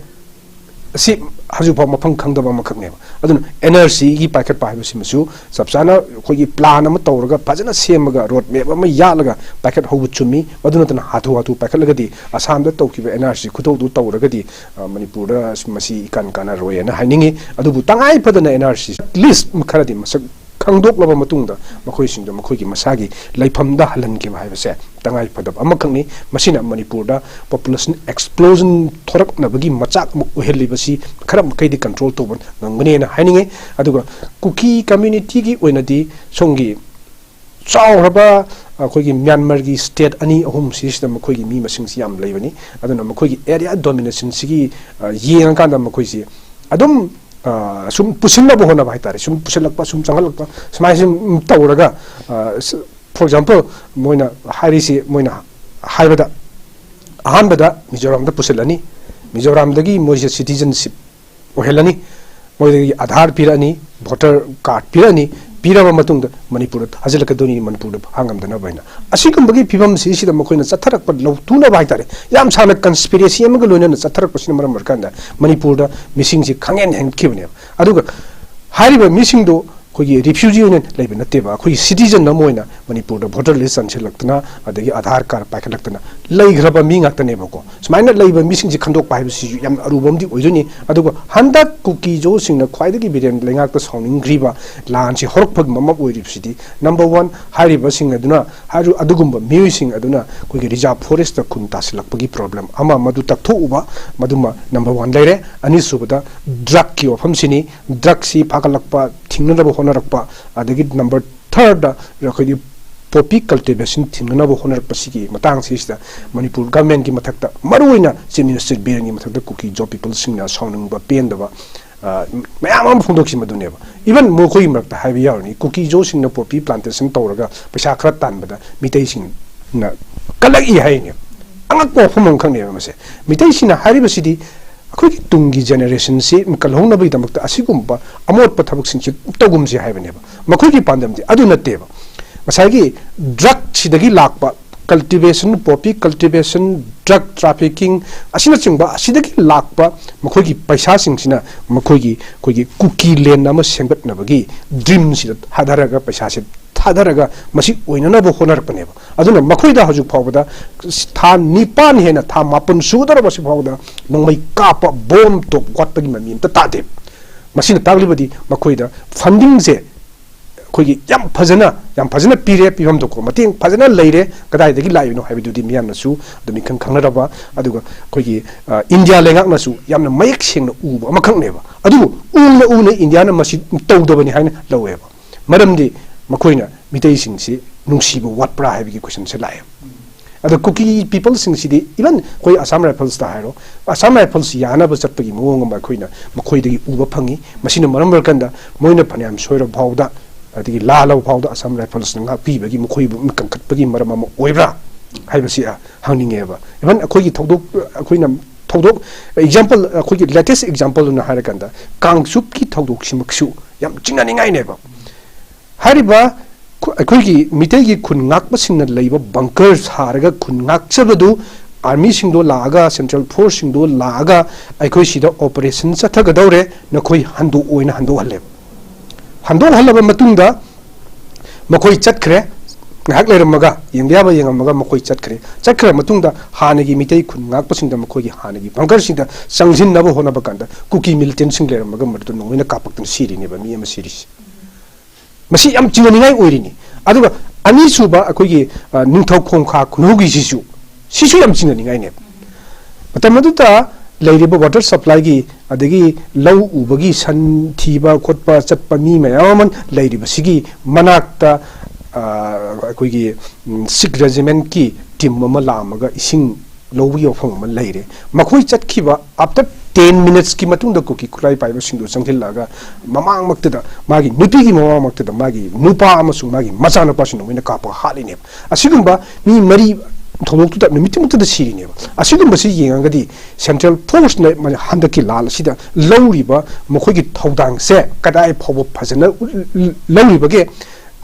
ꯑꯁꯤ ꯍꯧꯖꯤꯛꯐꯥꯎ ꯃꯐꯝ ꯈꯪꯗꯕ ꯑꯃꯈꯛꯅꯦꯕ꯫ ꯑꯗꯨꯅ ꯑꯦꯟ ꯑꯥꯔ ꯁꯤꯒꯤ ꯄꯥꯏꯈꯠꯄ ꯍꯥꯏꯕꯁꯤꯃꯁꯨ ꯆꯞ ꯆꯥꯅ ꯑꯩꯈꯣꯏꯒꯤ ꯄ꯭ꯂꯥꯟ ꯑꯃ ꯇꯧꯔꯒ ꯐꯖꯅ ꯁꯦꯝꯃꯒ ꯔꯣꯗ ꯃꯦꯞ ꯑꯃ ꯌꯥꯠꯂꯒ ꯄꯥꯏꯈꯠꯍꯧꯕ ꯆꯨꯝꯃꯤ꯫ ꯃꯗꯨ ꯅꯠꯇꯅ ꯍꯥꯊꯨ ꯍꯥꯊꯨ ꯄꯥꯏꯈꯠꯂꯒꯗꯤ ꯑꯁꯥꯝꯗ ꯇꯧꯈꯤꯕ ꯑꯦꯟ ꯑꯥꯔ ꯁꯤ ꯈꯨꯗꯧꯗꯨ ꯇꯧꯔꯒꯗꯤ ꯑ, ꯃꯅꯤꯄꯨꯔꯗ ꯃꯁꯤ ꯏꯀꯥꯟ ꯀꯥꯟꯅꯔꯣꯏꯅ ꯍꯥꯏꯅꯤꯡꯉꯤ꯫ ꯑꯗꯨꯕꯨ ꯇꯉꯥꯏ ꯐꯗꯅ ꯑꯦꯟ ꯑꯥꯔ ꯁꯤ ꯂꯤꯁ ꯈꯔꯗꯤ ꯃꯁꯛ ꯈꯪꯗꯣꯛꯂꯕ ꯃꯇꯨꯡꯗ ꯃꯈꯣꯏꯁꯤꯡꯗꯣ ꯃꯈꯣꯏꯒꯤ ꯃꯁꯥꯒꯤ ꯂꯩꯐꯝꯗ ꯍꯜꯍꯟꯈꯤꯕ ꯍꯥꯏꯕꯁꯦ ꯇꯉꯥꯏ ꯐꯗꯕ ꯑꯃꯈꯛꯅꯤ꯫ ꯃꯁꯤꯅ ꯃꯅꯤꯄꯨꯔꯗ ꯄꯣꯄꯨꯂꯦꯁꯟ ꯑꯦꯛꯁꯄ꯭ꯂꯣꯖꯟ ꯊꯣꯔꯛꯅꯕꯒꯤ ꯃꯆꯥꯛ ꯑꯃ ꯑꯣꯏꯍꯜꯂꯤꯕꯁꯤ ꯈꯔ ꯃꯈꯩꯗꯤ ꯀꯟꯇ꯭ꯔꯣꯜ ꯇꯧꯕ ꯉꯝꯒꯅꯦꯅ ꯍꯥꯏꯅꯤꯡꯉꯤ꯫ ꯑꯗꯨꯒ ꯀꯨꯀꯤ ꯀꯝꯃ꯭ꯌꯨꯅꯤꯇꯤꯒꯤ ꯑꯣꯏꯅꯗꯤ ꯁꯣꯝꯒꯤ ꯆꯥꯎꯈ꯭ꯔꯕ ꯑꯩꯈꯣꯏꯒꯤ ꯃ꯭ꯌꯥꯟꯃꯥꯔꯒꯤ ꯁ꯭ꯇꯦꯠ ꯑꯅꯤ ꯑꯍꯨꯝ ꯁꯤꯁꯤꯗ ꯃꯈꯣꯏꯒꯤ ꯃꯤ ꯃꯁꯤꯡꯁꯤ ꯌꯥꯝ ꯂꯩꯕꯅꯤ꯫ ꯑꯗꯨꯅ ꯃꯈꯣꯏꯒꯤ ꯑꯦꯔꯤꯌꯥ ꯗꯣꯃꯤꯅꯦꯁꯟꯁꯤꯒꯤ, ꯑ, ꯌꯦꯡꯉꯀꯥꯟꯗ ꯃꯈꯣꯏꯁꯤ ꯑꯗꯨꯝ, ꯑ, ꯁꯨꯝ ꯄꯨꯁꯤꯟꯅꯕ ꯍꯣꯠꯅꯕ ꯍꯥꯏꯇꯥꯔꯦ, ꯁꯨꯝ ꯄꯨꯁꯤꯜꯂꯛꯄ, ꯁꯨꯝ ꯆꯪꯍꯜꯂꯛꯄ, ꯁꯨꯃꯥꯏꯅ ꯁꯨꯝ ꯇꯧꯔꯒ, ꯑ, ꯁ-, for example, ꯃꯣꯏꯅ ꯍꯥꯏꯔꯤꯁꯤ, ꯃꯣꯏꯅ ꯍꯥꯏꯕꯗ, ꯑꯍꯥꯟꯕꯗ ꯃꯤꯖꯣꯔꯥꯝꯗ ꯄꯨꯁꯤꯜꯂꯅꯤ, ꯃꯤꯖꯣꯔꯥꯝꯗꯒꯤ ꯃꯣꯏꯁꯦ ꯁꯤꯇꯤꯖꯟꯁꯤꯞ ꯑꯣꯏꯍꯜꯂꯅꯤ, ꯃꯣꯏꯗꯒꯤ ꯑꯙꯥꯔ ꯄꯤꯔꯛꯑꯅꯤ, ꯚꯣꯇꯔ ꯀꯥꯔꯗ ꯄꯤꯔꯛꯑꯅꯤ, ꯄꯤꯔꯕ ꯃꯇꯨꯡꯗ ꯃꯅꯤꯄꯨꯔꯗ ꯊꯥꯖꯤꯜꯂꯛꯀꯗꯣꯏꯅꯤ, ꯃꯅꯤꯄꯨꯔꯗ ꯐꯥ ꯉꯝꯗꯅꯕ ꯍꯥꯏꯅ꯫ ꯑꯁꯤꯒꯨꯝꯕꯒꯤ ꯐꯤꯕꯝꯁꯤꯁꯤꯗ ꯃꯈꯣꯏꯅ ꯆꯠꯊꯔꯛꯄ ꯂꯧꯊꯨꯅꯕ ꯍꯥꯏꯇꯥꯔꯦ, ꯌꯥꯝ ꯁꯥꯡꯅ ꯀꯟꯁꯄꯤꯔꯦꯁꯤ ꯑꯃꯒ ꯂꯣꯏꯅꯅ ꯆꯠꯊꯔꯛꯄꯁꯤꯅ ꯃꯔꯝ ꯑꯣꯏꯔꯀꯥꯟꯗ ꯃꯅꯤꯄꯨꯔꯗ ꯃꯤꯁꯤꯡꯁꯤ ꯈꯪꯍꯦꯟ ꯍꯦꯟꯈꯤꯕꯅꯦꯕ꯫ ꯑꯗꯨꯒ ꯍꯥꯏꯔꯤꯕ ꯃꯤꯁꯤꯡꯗꯣ ꯑꯩꯈꯣꯏꯒꯤ ꯔꯤꯐ꯭ꯌꯨꯖꯤ ꯑꯣꯏꯅ ꯂꯩꯕ ꯅꯠꯇꯦꯕ, ꯑꯩꯈꯣꯏꯒꯤ ꯁꯤꯇꯤꯖꯟ ꯑꯃ ꯑꯣꯏꯅ ꯃꯅꯤꯄꯨꯔꯗ ꯚꯣꯇꯔ ꯂꯤꯁ ꯆꯟꯁꯤꯜꯂꯛꯇꯅ, ꯑꯗꯒꯤ ꯑꯙꯥꯔ ꯀꯥꯔꯗ ꯄꯥꯏꯈꯠꯂꯛꯇꯅ ꯂꯩꯈ꯭ꯔꯕ ꯃꯤ ꯉꯥꯛꯇꯅꯦꯕꯀꯣ꯫ ꯁꯨꯃꯥꯏꯅ ꯂꯩꯕ ꯃꯤꯁꯤꯡꯁꯤ ꯈꯟꯗꯣꯛꯄ ꯍꯥꯏꯕꯁꯤꯁꯨ ꯌꯥꯝꯅ ꯑꯔꯨꯕ ꯑꯃꯗꯤ ꯑꯣꯏꯗꯣꯏꯅꯤ꯫ ꯑꯗꯨꯒ ꯍꯟꯗꯛ ꯀꯨꯀꯤ ꯖꯣꯁꯤꯡꯅ ꯈ꯭ꯋꯥꯏꯗꯒꯤ ꯕꯤꯔꯦꯟ ꯂꯩꯉꯥꯛꯇ ꯁꯥꯎꯅꯤꯡꯈ꯭ꯔꯤꯕ ꯂꯥꯟꯁꯤ ꯍꯧꯔꯛꯄꯒꯤ ꯃꯔꯝ ꯑꯣꯏꯔꯤꯕꯁꯤꯗꯤ, ꯅꯝꯕꯔ ꯋꯥꯟ, ꯍꯥꯏꯔꯤꯕꯁꯤꯡ ꯑꯗꯨꯅ, ꯍꯥꯏꯔꯤꯕ ꯑꯗꯨꯒꯨꯝꯕ ꯃꯤꯑꯣꯏꯁꯤꯡ ꯑꯗꯨꯅ ꯑꯩꯈꯣꯏꯒꯤ ꯔꯤꯖꯥꯔꯚ ꯐꯣꯔꯦꯁꯇ ꯈꯨꯟ ꯇꯥꯁꯤꯜꯂꯛꯄꯒꯤ ꯄ꯭ꯔꯣꯕ꯭ꯂꯦꯝ ꯑꯃ, ꯃꯗꯨ ꯇꯛꯊꯣꯛꯎꯕ, ꯃꯗꯨꯃ ꯅꯝꯕꯔ ꯋꯥꯟ ꯂꯩꯔꯦ꯫ ꯑꯅꯤꯁꯨꯕꯗ ꯗ꯭ꯔꯒꯀꯤ ꯋꯥꯐꯝꯁꯤꯅꯤ꯫ ꯗ꯭ꯔꯒꯁꯤ ꯐꯥꯒꯠꯂꯛꯄ, ꯊꯤꯡꯅꯅꯕ ꯍꯣꯠꯅꯔꯛꯄ, ꯑꯗꯒꯤ ꯅꯝꯕꯔ ꯊꯥꯔꯗ ꯑꯩꯈꯣꯏꯒꯤ ꯄꯣꯄꯤ ꯀꯜꯇꯤꯚꯦꯁꯟ ꯊꯤꯡꯅꯅꯕ ꯍꯣꯠꯅꯔꯛꯄꯁꯤꯒꯤ ꯃꯇꯥꯡꯁꯤꯗ ꯃꯅꯤꯄꯨꯔ ꯒꯃꯦꯟꯒꯤ ꯃꯊꯛꯇ, ꯃꯔꯨꯑꯣꯏꯅ ꯆꯤꯐ ꯃꯤꯅꯤꯁꯇꯔ ꯕꯤꯔꯦꯟꯒꯤ ꯃꯊꯛꯇ ꯀꯨꯀꯤ ꯖꯣ ꯄꯤꯄꯜꯁꯤꯡꯅ ꯁꯥꯎꯅꯤꯡꯕ, ꯄꯦꯟꯗꯕ, ꯑ, ꯃꯌꯥꯝ ꯑꯃ ꯐꯣꯡꯗꯣꯛꯈꯤ꯫ ꯃꯗꯨꯅꯦꯕ, ꯏꯚꯟ ꯃꯈꯣꯏꯒꯤ ꯃꯔꯛꯇ ꯍꯥꯏꯕ ꯌꯥꯎꯔꯅꯤ, ꯀꯨꯀꯤ ꯖꯣꯁꯤꯡꯅ ꯄꯣꯄꯤ ꯄ꯭ꯂꯥꯟꯇꯦꯁꯟ ꯇꯧꯔꯒ ꯄꯩꯁꯥ ꯈꯔ ꯇꯥꯟꯕꯗ ꯃꯤꯇꯩꯁꯤꯡꯅ ꯀꯜꯂꯛꯏ ꯍꯥꯏꯅꯦꯕ꯫ ꯑꯉꯛꯄ ꯋꯥꯐꯝ ꯑꯃꯈꯛꯅꯦꯕ ꯃꯁꯦ꯫ ꯃꯤꯇꯩꯁꯤꯡꯅ ꯍꯥꯏꯔꯤꯕꯁꯤꯗꯤ ꯑꯩꯈꯣꯏꯒꯤ ꯇꯨꯡꯒꯤ ꯖꯦꯅꯦꯔꯦꯁꯟꯁꯤ ꯀꯜꯍꯧꯅꯕꯒꯤꯗꯃꯛꯇ ꯑꯁꯤꯒꯨꯝꯕ ꯑꯃꯣꯠꯄ ꯊꯕꯛꯁꯤꯡꯁꯤ ꯇꯧꯒꯨꯝꯁꯤ ꯍꯥꯏꯕꯅꯦꯕ꯫ ꯃꯈꯣꯏꯒꯤ ꯄꯥꯟꯗꯝꯗꯤ ꯑꯗꯨ ꯅꯠꯇꯦꯕ꯫ ꯉꯁꯥꯏꯒꯤ ꯗ꯭ꯔꯒꯁꯤꯗꯒꯤ ꯂꯥꯛꯄ ꯀꯜꯇꯤꯚꯦꯁꯟ, ꯄꯣꯄꯤ ꯀꯜꯇꯤꯚꯦꯁꯟ, ꯗ꯭ꯔꯒ ꯇ꯭ꯔꯥꯐꯤꯀꯤꯡ ꯑꯁꯤꯅꯆꯤꯡꯕ ꯑꯁꯤꯗꯒꯤ ꯂꯥꯛꯄ ꯃꯈꯣꯏꯒꯤ ꯄꯩꯁꯥꯁꯤꯡꯁꯤꯅ ꯃꯈꯣꯏꯒꯤ, ꯑꯩꯈꯣꯏꯒꯤ ꯀꯨꯀꯤ ꯂꯦꯟ ꯑꯃ ꯁꯦꯝꯒꯠꯅꯕꯒꯤ ꯗ꯭ꯔꯤꯝꯁꯤꯗ ꯊꯥꯗꯔꯒ, ꯄꯩꯁꯥꯁꯦ ꯊꯥꯗꯔꯒ ꯃꯁꯤ ꯑꯣꯏꯅꯅꯕ ꯍꯣꯠꯅꯔꯛꯄꯅꯦꯕ꯫ ꯑꯗꯨꯅ ꯃꯈꯣꯏꯗ ꯍꯧꯖꯤꯛ ꯐꯥꯎꯕꯗ ꯊꯥ ꯅꯤꯄꯥꯟ ꯍꯦꯟꯅ, ꯊꯥ ꯃꯥꯄꯟ ꯁꯨꯒꯗꯧꯔꯕꯁꯤ ꯐꯥꯎꯕꯗ ꯅꯣꯡꯃꯩ ꯀꯥꯞꯄ, ꯕꯣꯝ ꯇꯣꯞ ꯋꯥꯠꯄꯒꯤ ꯃꯃꯤ ꯑꯝꯇ ꯇꯥꯗꯦꯕ꯫ ꯃꯁꯤꯅ ꯇꯥꯛꯂꯤꯕꯗꯤ ꯃꯈꯣꯏꯗ ꯐꯟꯗꯤꯡꯁꯦ ꯑꯩꯈꯣꯏꯒꯤ ꯌꯥꯝ ꯐꯖꯅ, ꯌꯥꯝ ꯐꯖꯅ ꯄꯤꯔꯦ, ꯄꯤꯐꯝ ꯊꯣꯛꯄ ꯃꯇꯦꯡ ꯐꯖꯅ ꯂꯩꯔꯦ, ꯀꯗꯥꯏꯗꯒꯤ ꯂꯥꯛꯏꯕꯅꯣ ꯍꯥꯏꯕꯗꯨꯗꯤ ꯃꯤꯌꯥꯝꯅꯁꯨ ꯑꯗꯨꯝ ꯏꯈꯪ ꯈꯪꯅꯔꯕ, ꯑꯗꯨꯒ ꯑꯩꯈꯣꯏꯒꯤ, ꯑ, ꯏꯟꯗꯤꯌꯥ ꯂꯩꯉꯥꯛꯅꯁꯨ ꯌꯥꯝꯅ ꯃꯌꯦꯛ ꯁꯦꯡꯅ ꯎꯕ ꯑꯃꯈꯛꯅꯦꯕ꯫ ꯑꯗꯨꯕꯨ ꯎꯅ ꯎꯅ ꯏꯟꯗꯤꯌꯥꯅ ꯃꯁꯤ ꯇꯧꯗꯕꯅꯤ ꯍꯥꯏꯅ ꯂꯧꯋꯦꯕ꯫ ꯃꯔꯝꯗꯤ ꯃꯈꯣꯏꯅ ꯃꯤꯇꯩꯁꯤꯡꯁꯤ ꯅꯨꯡꯁꯤꯕ ꯋꯥꯠꯄ꯭ꯔꯥ ꯍꯥꯏꯕꯒꯤ ꯀꯣꯏꯁꯟꯁꯦ ꯂꯥꯛꯑꯦ꯫ ꯑꯗꯣ ꯀꯨꯀꯤ ꯄꯤꯄꯜꯁꯤꯡꯁꯤꯗꯤ, ꯏꯚꯟ ꯑꯩꯈꯣꯏ ꯑꯁꯥꯝ ꯔꯥꯏꯐꯜꯁꯇ ꯍꯥꯏꯔꯣ, ꯑꯁꯥꯝ ꯔꯥꯏꯐꯜꯁ ꯌꯥꯅꯕ ꯆꯠꯄꯒꯤ ꯃꯑꯣꯡ ꯑꯃ ꯑꯩꯈꯣꯏꯅ ꯃꯈꯣꯏꯗꯒꯤ ꯎꯕ ꯐꯪꯉꯤ꯫ ꯃꯁꯤꯅ ꯃꯔꯝ ꯑꯣꯏꯔꯀꯥꯟꯗ ꯃꯣꯏꯅ ꯐꯅꯌꯥꯝ ꯁꯣꯏꯔꯕ ꯐꯥꯎꯗ, ꯑꯗꯒꯤ ꯂꯥꯜꯂꯕ ꯐꯥꯎꯗ ꯑꯁꯥꯝ ꯔꯥꯏꯐꯜꯁꯅ ꯉꯥꯛꯄꯤꯕꯒꯤ, ꯃꯈꯣꯏꯕꯨ ꯀꯟꯈꯠꯄꯒꯤ ꯃꯔꯝ ꯑꯃ ꯑꯣꯏꯕ꯭ꯔꯥ ꯍꯥꯏꯕꯁꯤ, ꯑ, ꯍꯪꯅꯤꯡꯉꯦꯕ꯫ ꯏꯚꯟ ꯑꯩꯈꯣꯏꯒꯤ ꯊꯧꯗꯣꯛ, ꯑꯩꯈꯣꯏꯅ ꯊꯧꯗꯣꯛ, ꯑꯦꯛꯖꯥꯝꯄꯜ, ꯑꯩꯈꯣꯏꯒꯤ ꯂꯦꯇꯦꯁ ꯑꯦꯛꯖꯥꯝꯄꯜ ꯑꯣꯏꯅ ꯍꯥꯏꯔꯀꯥꯟꯗ ꯀꯥꯡꯆꯨꯞꯀꯤ ꯊꯧꯗꯣꯛꯁꯤꯃꯛꯁꯨ ꯌꯥꯝ ꯆꯤꯡꯅꯅꯤꯡꯉꯥꯏꯅꯦꯕ꯫ ꯍꯥꯏꯔꯤꯕ ꯈꯨ-, ꯑꯩꯈꯣꯏꯒꯤ ꯃꯤꯇꯩꯒꯤ ꯈꯨꯟ ꯉꯥꯛꯄꯁꯤꯡꯅ ꯂꯩꯕ ꯕꯪꯀꯔ ꯁꯥꯔꯒ ꯈꯨꯟ ꯉꯥꯛꯆꯕꯗꯨ ꯑꯥꯔꯃꯤꯁꯤꯡꯗꯣ ꯂꯥꯛꯑꯒ, ꯁꯦꯟꯇ꯭ꯔꯦꯜ ꯐꯣꯔꯁꯁꯤꯡꯗꯣ ꯂꯥꯛꯑꯒ ꯑꯩꯈꯣꯏ ꯁꯤꯗ ꯑꯣꯄꯔꯦꯁꯟ ꯆꯠꯊꯒꯗꯧꯔꯦ, ꯅꯈꯣꯏ ꯍꯟꯗꯣꯛꯑꯣꯅ ꯍꯟꯗꯣꯛꯍꯜꯂꯦꯕ꯫ ꯍꯟꯗꯣꯛꯍꯜꯂꯕ ꯃꯇꯨꯡꯗ ꯃꯈꯣꯏ ꯆꯠꯈ꯭ꯔꯦ꯫ ꯉꯥꯏꯍꯥꯛ ꯂꯩꯔꯝꯃꯒ, ꯌꯦꯡꯕ ꯌꯥꯕ ꯌꯦꯡꯉꯝꯃꯒ ꯃꯈꯣꯏ ꯆꯠꯈ꯭ꯔꯦ꯫ ꯆꯠꯈ꯭ꯔ ꯃꯇꯨꯡꯗ ꯍꯥꯟꯅꯒꯤ ꯃꯤꯇꯩ ꯈꯨꯟ ꯉꯥꯛꯄꯁꯤꯡꯗ ꯃꯈꯣꯏꯒꯤ ꯍꯥꯟꯅꯒꯤ ꯕꯪꯀꯔꯁꯤꯡꯗ ꯆꯪꯁꯤꯟꯅꯕ ꯍꯣꯠꯅꯕ ꯀꯥꯟꯗ ꯀꯨꯀꯤ ꯃꯤꯂꯤꯇꯦꯟꯁꯤꯡ ꯂꯩꯔꯝꯃꯒ ꯃꯗꯨꯗ ꯅꯣꯡꯃꯩꯅ ꯀꯥꯞꯄꯛꯇꯨꯅ ꯁꯤꯔꯤꯅꯦꯕ ꯃꯤ ꯑꯃ ꯁꯤꯔꯤꯁꯦ꯫ ꯃꯁꯤ ꯌꯥꯝ ꯆꯤꯡꯅꯅꯤꯡꯉꯥꯏ ꯑꯣꯏꯔꯤꯅꯤ꯫ ꯑꯗꯨꯒ ꯑꯅꯤꯁꯨꯕ ꯑꯩꯈꯣꯏꯒꯤ, ꯑ, ꯅꯤꯡꯊꯧ ꯈꯣꯡꯈꯥ ꯈꯨꯅꯧꯒꯤꯁꯤꯁꯨ, ꯁꯤꯁꯨ ꯌꯥꯝ ꯆꯤꯡꯅꯅꯤꯡꯉꯥꯏꯅꯦꯕ꯫ ꯃꯇꯝ ꯑꯗꯨꯗ ꯂꯩꯔꯤꯕ ꯋꯥꯇꯔ ꯁꯄ꯭ꯂꯥꯏꯒꯤ, ꯑꯗꯒꯤ ꯂꯧ ꯎꯕꯒꯤ ꯁꯟ ꯊꯤꯕ ꯈꯣꯠꯄ ꯆꯠꯄ ꯃꯤ ꯃꯌꯥꯝ ꯑꯃ ꯂꯩꯔꯤꯕꯁꯤꯒꯤ ꯃꯅꯥꯛꯇ, ꯑ, ꯑꯩꯈꯣꯏꯒꯤ, ꯎꯝ, ꯁꯤꯛ ꯔꯦꯖꯤꯃꯦꯟꯠꯀꯤ ꯇꯤꯝ ꯑꯃ ꯂꯥꯛꯑꯝꯃꯒ ꯏꯁꯤꯡ ꯂꯧꯕꯒꯤ ꯋꯥꯐꯝ ꯑꯃ ꯂꯩꯔꯦ꯫ ꯃꯈꯣꯏ ꯆꯠꯈꯤꯕ after ten minutesꯀꯤ ꯃꯇꯨꯡꯗ ꯀꯨꯀꯤ ꯈꯨꯠꯂꯥꯏ ꯄꯥꯏꯕꯁꯤꯡꯗꯨ ꯆꯪꯁꯤꯜꯂꯛꯑꯒ ꯃꯃꯥꯡꯃꯛꯇꯗ ꯃꯥꯒꯤ ꯅꯨꯄꯤꯒꯤ ꯃꯃꯥꯡꯃꯛꯇꯗ ꯃꯥꯒꯤ ꯅꯨꯄꯥ ꯑꯃꯁꯨꯡ ꯃꯥꯒꯤ ꯃꯆꯥꯅꯨꯄꯥꯁꯤꯡꯗꯨ ꯃꯣꯏꯅ ꯀꯥꯞꯄꯒ ꯍꯥꯠꯂꯤꯅꯦꯕ꯫ ꯑꯁꯤꯒꯨꯝꯕ ꯃꯤ ꯃꯔꯤ ꯊꯧꯗꯣꯛꯇꯨꯗ ꯅꯨꯃꯤꯠꯇꯨꯃꯛꯇꯗ ꯁꯤꯔꯤꯅꯦꯕ꯫ ꯑꯁꯤꯒꯨꯝꯕꯁꯤ ꯌꯦꯡꯉꯒꯗꯤ ꯁꯦꯟꯇ꯭ꯔꯦꯜ ꯐꯣꯔꯁꯅ ꯍꯟꯗꯛꯀꯤ ꯂꯥꯜ ꯑꯁꯤꯗ ꯂꯧꯔꯤꯕ ꯃꯈꯣꯏꯒꯤ ꯊꯧꯗꯥꯡꯁꯦ ꯀꯗꯥꯏ ꯐꯥꯎꯕ ꯐꯖꯅ ꯂꯧꯔꯤꯕꯒꯦ,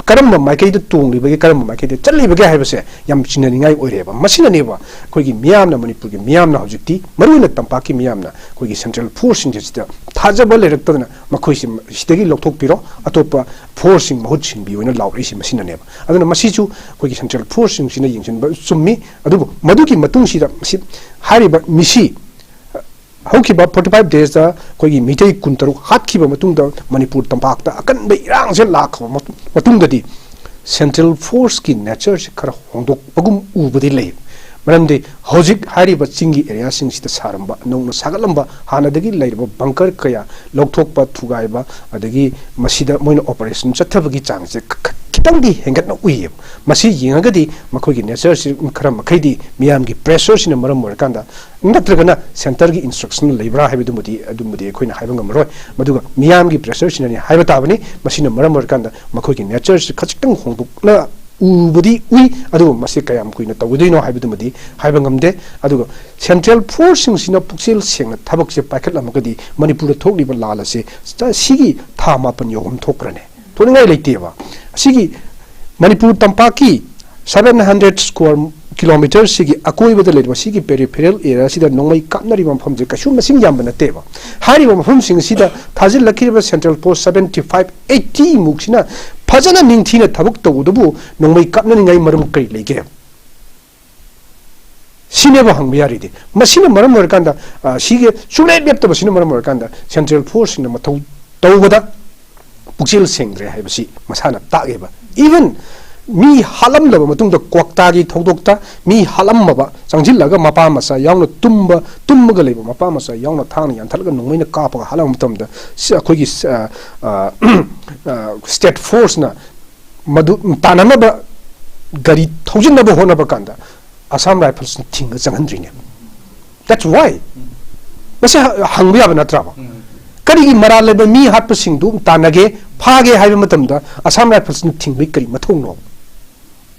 ꯀꯔꯝꯕ ꯃꯥꯏꯀꯩꯗ ꯇꯣꯡꯂꯤꯕꯒꯦ, ꯀꯔꯝꯕ ꯃꯥꯏꯀꯩꯗ ꯆꯠꯂꯤꯕꯒꯦ ꯍꯥꯏꯕꯁꯦ ꯌꯥꯝ ꯆꯤꯡꯅꯅꯤꯡꯉꯥꯏ ꯑꯣꯏꯔꯦꯕ꯫ ꯃꯁꯤꯅꯅꯦꯕ ꯑꯩꯈꯣꯏꯒꯤ ꯃꯤꯌꯥꯝꯅ, ꯃꯅꯤꯄꯨꯔꯒꯤ ꯃꯤꯌꯥꯝꯅ ꯍꯧꯖꯤꯛꯇꯤ, ꯃꯔꯨꯑꯣꯏꯅ ꯇꯝꯄꯥꯛꯀꯤ ꯃꯤꯌꯥꯝꯅ ꯑꯩꯈꯣꯏꯒꯤ ꯁꯦꯟꯇ꯭ꯔꯦꯜ ꯐꯣꯔꯁꯁꯤꯡꯁꯦ ꯁꯤꯗ ꯊꯥꯖꯕ ꯂꯩꯔꯛꯇꯗꯅ ꯃꯈꯣꯏꯁꯤ ꯁꯤꯗꯒꯤ ꯂꯧꯊꯣꯛꯄꯤꯔꯣ, ꯑꯇꯣꯞꯄ ꯐꯣꯔꯁꯁꯤꯡ ꯃꯍꯨꯠ ꯁꯤꯟꯕꯤꯌꯨ ꯍꯥꯏꯅ ꯂꯥꯎꯔꯛꯏꯁꯤ ꯃꯁꯤꯅꯅꯦꯕ꯫ ꯑꯗꯨꯅ ꯃꯁꯤꯁꯨ ꯑꯩꯈꯣꯏꯒꯤ ꯁꯦꯟꯇ꯭ꯔꯦꯜ ꯐꯣꯔꯁꯁꯤꯡꯁꯤꯅ ꯌꯦꯡꯁꯤꯟꯕ ꯆꯨꯝꯃꯤ꯫ ꯑꯗꯨꯕꯨ ꯃꯗꯨꯒꯤ ꯃꯇꯨꯡꯁꯤꯗ ꯃꯁꯤ, ꯍꯥꯏꯔꯤꯕ ꯃꯤꯁꯤ ꯍꯧꯈꯤꯕ forty five days ꯗ ꯑꯩꯈꯣꯏꯒꯤ ꯃꯤꯇꯩ ꯀꯨꯟꯇꯔꯨꯛ ꯍꯥꯠꯈꯤꯕ ꯃꯇꯨꯡꯗ ꯃꯅꯤꯄꯨꯔ ꯇꯝꯄꯥꯛꯇ ꯑꯀꯟꯕ ꯏꯔꯥꯡꯁꯦ ꯂꯥꯛꯈ꯭ꯔꯕ ꯃꯇꯨꯡꯗꯗꯤ ꯁꯦꯟꯇ꯭ꯔꯦꯜ ꯐꯣꯔꯁꯀꯤ ꯅꯦꯆꯔꯁꯤ ꯈꯔ ꯍꯣꯡꯗꯣꯛꯄꯒꯨꯝ ꯎꯕꯗꯤ ꯂꯩ꯫ ꯃꯔꯝꯗꯤ ꯍꯧꯖꯤꯛ ꯍꯥꯏꯔꯤꯕ ꯆꯤꯡꯒꯤ ꯑꯦꯔꯤꯌꯥꯁꯤꯡꯁꯤꯗ ꯁꯥꯔꯝꯕ, ꯅꯧꯅ ꯁꯥꯒꯠꯂꯝꯕ, ꯍꯥꯟꯅꯗꯒꯤ ꯂꯩꯔꯕ ꯕꯪꯀꯔ ꯀꯌꯥ ꯂꯧꯊꯣꯛꯄ, ꯊꯨꯒꯥꯏꯕ, ꯑꯗꯒꯤ ꯃꯁꯤꯗ ꯃꯣꯏꯅ ꯑꯣꯄꯔꯦꯁꯟ ꯆꯠꯊꯕꯒꯤ ꯆꯥꯡꯁꯦ ꯈ-, ꯈ-, ꯈꯤꯇꯪꯗꯤ ꯍꯦꯟꯒꯠꯅ ꯎꯏꯌꯦꯕ꯫ ꯃꯁꯤ ꯌꯦꯡꯉꯒꯗꯤ ꯃꯈꯣꯏꯒꯤ ꯅꯦꯆꯔꯁꯤ ꯈꯔ ꯃꯈꯩꯗꯤ ꯃꯤꯌꯥꯝꯒꯤ ꯄ꯭ꯔꯦꯁꯔꯁꯤꯅ ꯃꯔꯝ ꯑꯣꯏꯔꯀꯥꯟꯗ, ꯅꯠꯇ꯭ꯔꯒꯅ ꯁꯦꯟꯇꯔꯒꯤ ꯏꯟꯁꯇ꯭ꯔꯛꯁꯟ ꯂꯩꯕ꯭ꯔꯥ ꯍꯥꯏꯕꯗꯨꯃꯗꯤ, ꯑꯗꯨꯃꯗꯤ ꯑꯩꯈꯣꯏꯅ ꯍꯥꯏꯕ ꯉꯝꯃꯔꯣꯏ꯫ ꯃꯗꯨꯒ ꯃꯤꯌꯥꯝꯒꯤ ꯄ꯭ꯔꯦꯁꯔꯁꯤꯅꯅꯤ ꯍꯥꯏꯕ ꯇꯥꯕꯅꯤ꯫ ꯃꯁꯤꯅ ꯃꯔꯝ ꯑꯣꯏꯔꯀꯥꯟꯗ ꯃꯈꯣꯏꯒꯤ ꯅꯦꯆꯔꯁꯤ ꯈꯖꯤꯛꯇꯪ ꯍꯣꯡꯗꯣꯛꯅ ꯎꯕꯗꯤ ꯎꯏ, ꯑꯗꯨꯕꯨ ꯃꯁꯤ ꯀꯌꯥꯝ ꯀꯨꯏꯅ ꯇꯧꯒꯗꯣꯏꯅꯣ ꯍꯥꯏꯕꯗꯨꯃꯗꯤ ꯍꯥꯏꯕ ꯉꯝꯗꯦ꯫ ꯑꯗꯨꯒ ꯁꯦꯟꯇ꯭ꯔꯦꯜ ꯐꯣꯔꯁꯁꯤꯡꯁꯤꯅ ꯄꯨꯛꯆꯦꯜ ꯁꯦꯡꯅ ꯊꯕꯛꯁꯦ ꯄꯥꯏꯈꯠꯂꯝꯃꯒꯗꯤ ꯃꯅꯤꯄꯨꯔꯗ ꯊꯣꯛꯂꯤꯕ ꯂꯥꯜ ꯑꯁꯦ ꯁꯤꯒꯤ ꯊꯥ ꯃꯥꯄꯟ ꯌꯧꯍꯟ ꯊꯣꯛꯈ꯭ꯔꯅꯤ꯫ ꯊꯣꯛꯅꯤꯡꯉꯥꯏ ꯂꯩꯇꯦꯕ꯫ ꯑꯁꯤꯒꯤ ꯃꯅꯤꯄꯨꯔ ꯇꯝꯄꯥꯛꯀꯤ seven hundred square kilometre ꯁꯤꯒꯤ ꯑꯀꯣꯏꯕꯗ ꯂꯩꯔꯤꯕ ꯁꯤꯒꯤ peripheral area ꯁꯤꯗ ꯅꯣꯡꯃꯩ ꯀꯥꯞꯅꯔꯤꯕ ꯃꯐꯝꯁꯦ ꯀꯩꯁꯨ ꯃꯁꯤꯡ ꯌꯥꯝꯕ ꯅꯠꯇꯦꯕ꯫ ꯍꯥꯏꯔꯤꯕ ꯃꯐꯝꯁꯤꯡ ꯑꯁꯤꯗ ꯊꯥꯖꯤꯜꯂꯛꯈꯤꯕ central force seventy five, eighty ꯃꯨꯛꯁꯤꯅ ꯐꯖꯅ ꯅꯤꯡꯊꯤꯅ ꯊꯕꯛ ꯇꯧꯕꯗꯨꯕꯨ ꯅꯣꯡꯃꯩ ꯀꯥꯞꯅꯅꯤꯡꯉꯥꯏ ꯃꯔꯝ ꯀꯔꯤ ꯂꯩꯒꯦ? ꯁꯤꯅꯦꯕ ꯍꯪꯕ ꯌꯥꯔꯤꯗꯤ꯫ ꯃꯁꯤꯅ ꯃꯔꯝ ꯑꯣꯏꯔꯀꯥꯟꯗ, ꯑ, ꯁꯤꯒꯤ ꯁꯨꯡꯂꯦꯞ ꯂꯦꯞꯇꯕꯁꯤꯅ ꯃꯔꯝ ꯑꯣꯏꯔꯀꯥꯟꯗ ꯁꯦꯟꯇ꯭ꯔꯦꯜ ꯐꯣꯔꯁꯁꯤꯡꯅ ꯃꯊꯧ ꯇꯧꯕꯗ ꯄꯨꯛꯆꯦꯜ ꯁꯦꯡꯗ꯭ꯔꯦ ꯍꯥꯏꯕꯁꯤ ꯃꯁꯥꯅ ꯇꯥꯛꯑꯦꯕ꯫ Even ꯃꯤ ꯍꯥꯠꯂꯝꯂꯕ ꯃꯇꯨꯡꯗ, ꯀ꯭ꯋꯥꯛꯇꯥꯒꯤ ꯊꯧꯗꯣꯛꯇ ꯃꯤ ꯍꯥꯠꯂꯝꯃꯕ, ꯆꯪꯁꯤꯜꯂꯒ ꯃꯄꯥ ꯃꯆꯥ ꯌꯥꯎꯅ ꯇꯨꯝꯕ, ꯇꯨꯝꯃꯒ ꯂꯩꯕ ꯃꯄꯥ ꯃꯆꯥ ꯌꯥꯎꯅ ꯊꯥꯡꯅ ꯌꯥꯟꯊꯠꯂꯒ ꯅꯣꯡꯃꯩꯅ ꯀꯥꯞꯄꯒ ꯍꯥꯠꯂꯕ ꯃꯇꯝꯗ, ꯁꯤ ꯑꯩꯈꯣꯏꯒꯤ, ꯑ, ꯑ, ꯑ, ꯁ꯭ꯇꯦꯠ ꯐꯣꯔꯁꯅ ꯃꯗꯨ ꯇꯥꯟꯅꯅꯕ ꯒꯥꯔꯤ ꯊꯧꯖꯤꯟꯅꯕ ꯍꯣꯠꯅꯕ ꯀꯥꯟꯗ ꯑꯁꯥꯝ ꯔꯥꯏꯐꯜꯁꯅ ꯊꯤꯡꯉ ꯆꯪꯍꯟꯗ꯭ꯔꯤꯅꯦ꯫ That's why꯫ ꯃꯁꯤ ꯍ-, ꯍꯪꯕ ꯌꯥꯕ ꯅꯠꯇ꯭ꯔꯕ? ꯀꯔꯤꯒꯤ ꯃꯔꯥꯜ ꯂꯩꯕ ꯃꯤ ꯍꯥꯠꯄꯁꯤꯡꯗꯨ ꯇꯥꯟꯅꯒꯦ, ꯐꯥꯒꯦ ꯍꯥꯏꯕ ꯃꯇꯝꯗ ꯑꯁꯥꯝ ꯔꯥꯏꯐꯜꯁꯅ ꯊꯤꯡꯕꯒꯤ ꯀꯔꯤ ꯃꯊꯧꯅꯣ?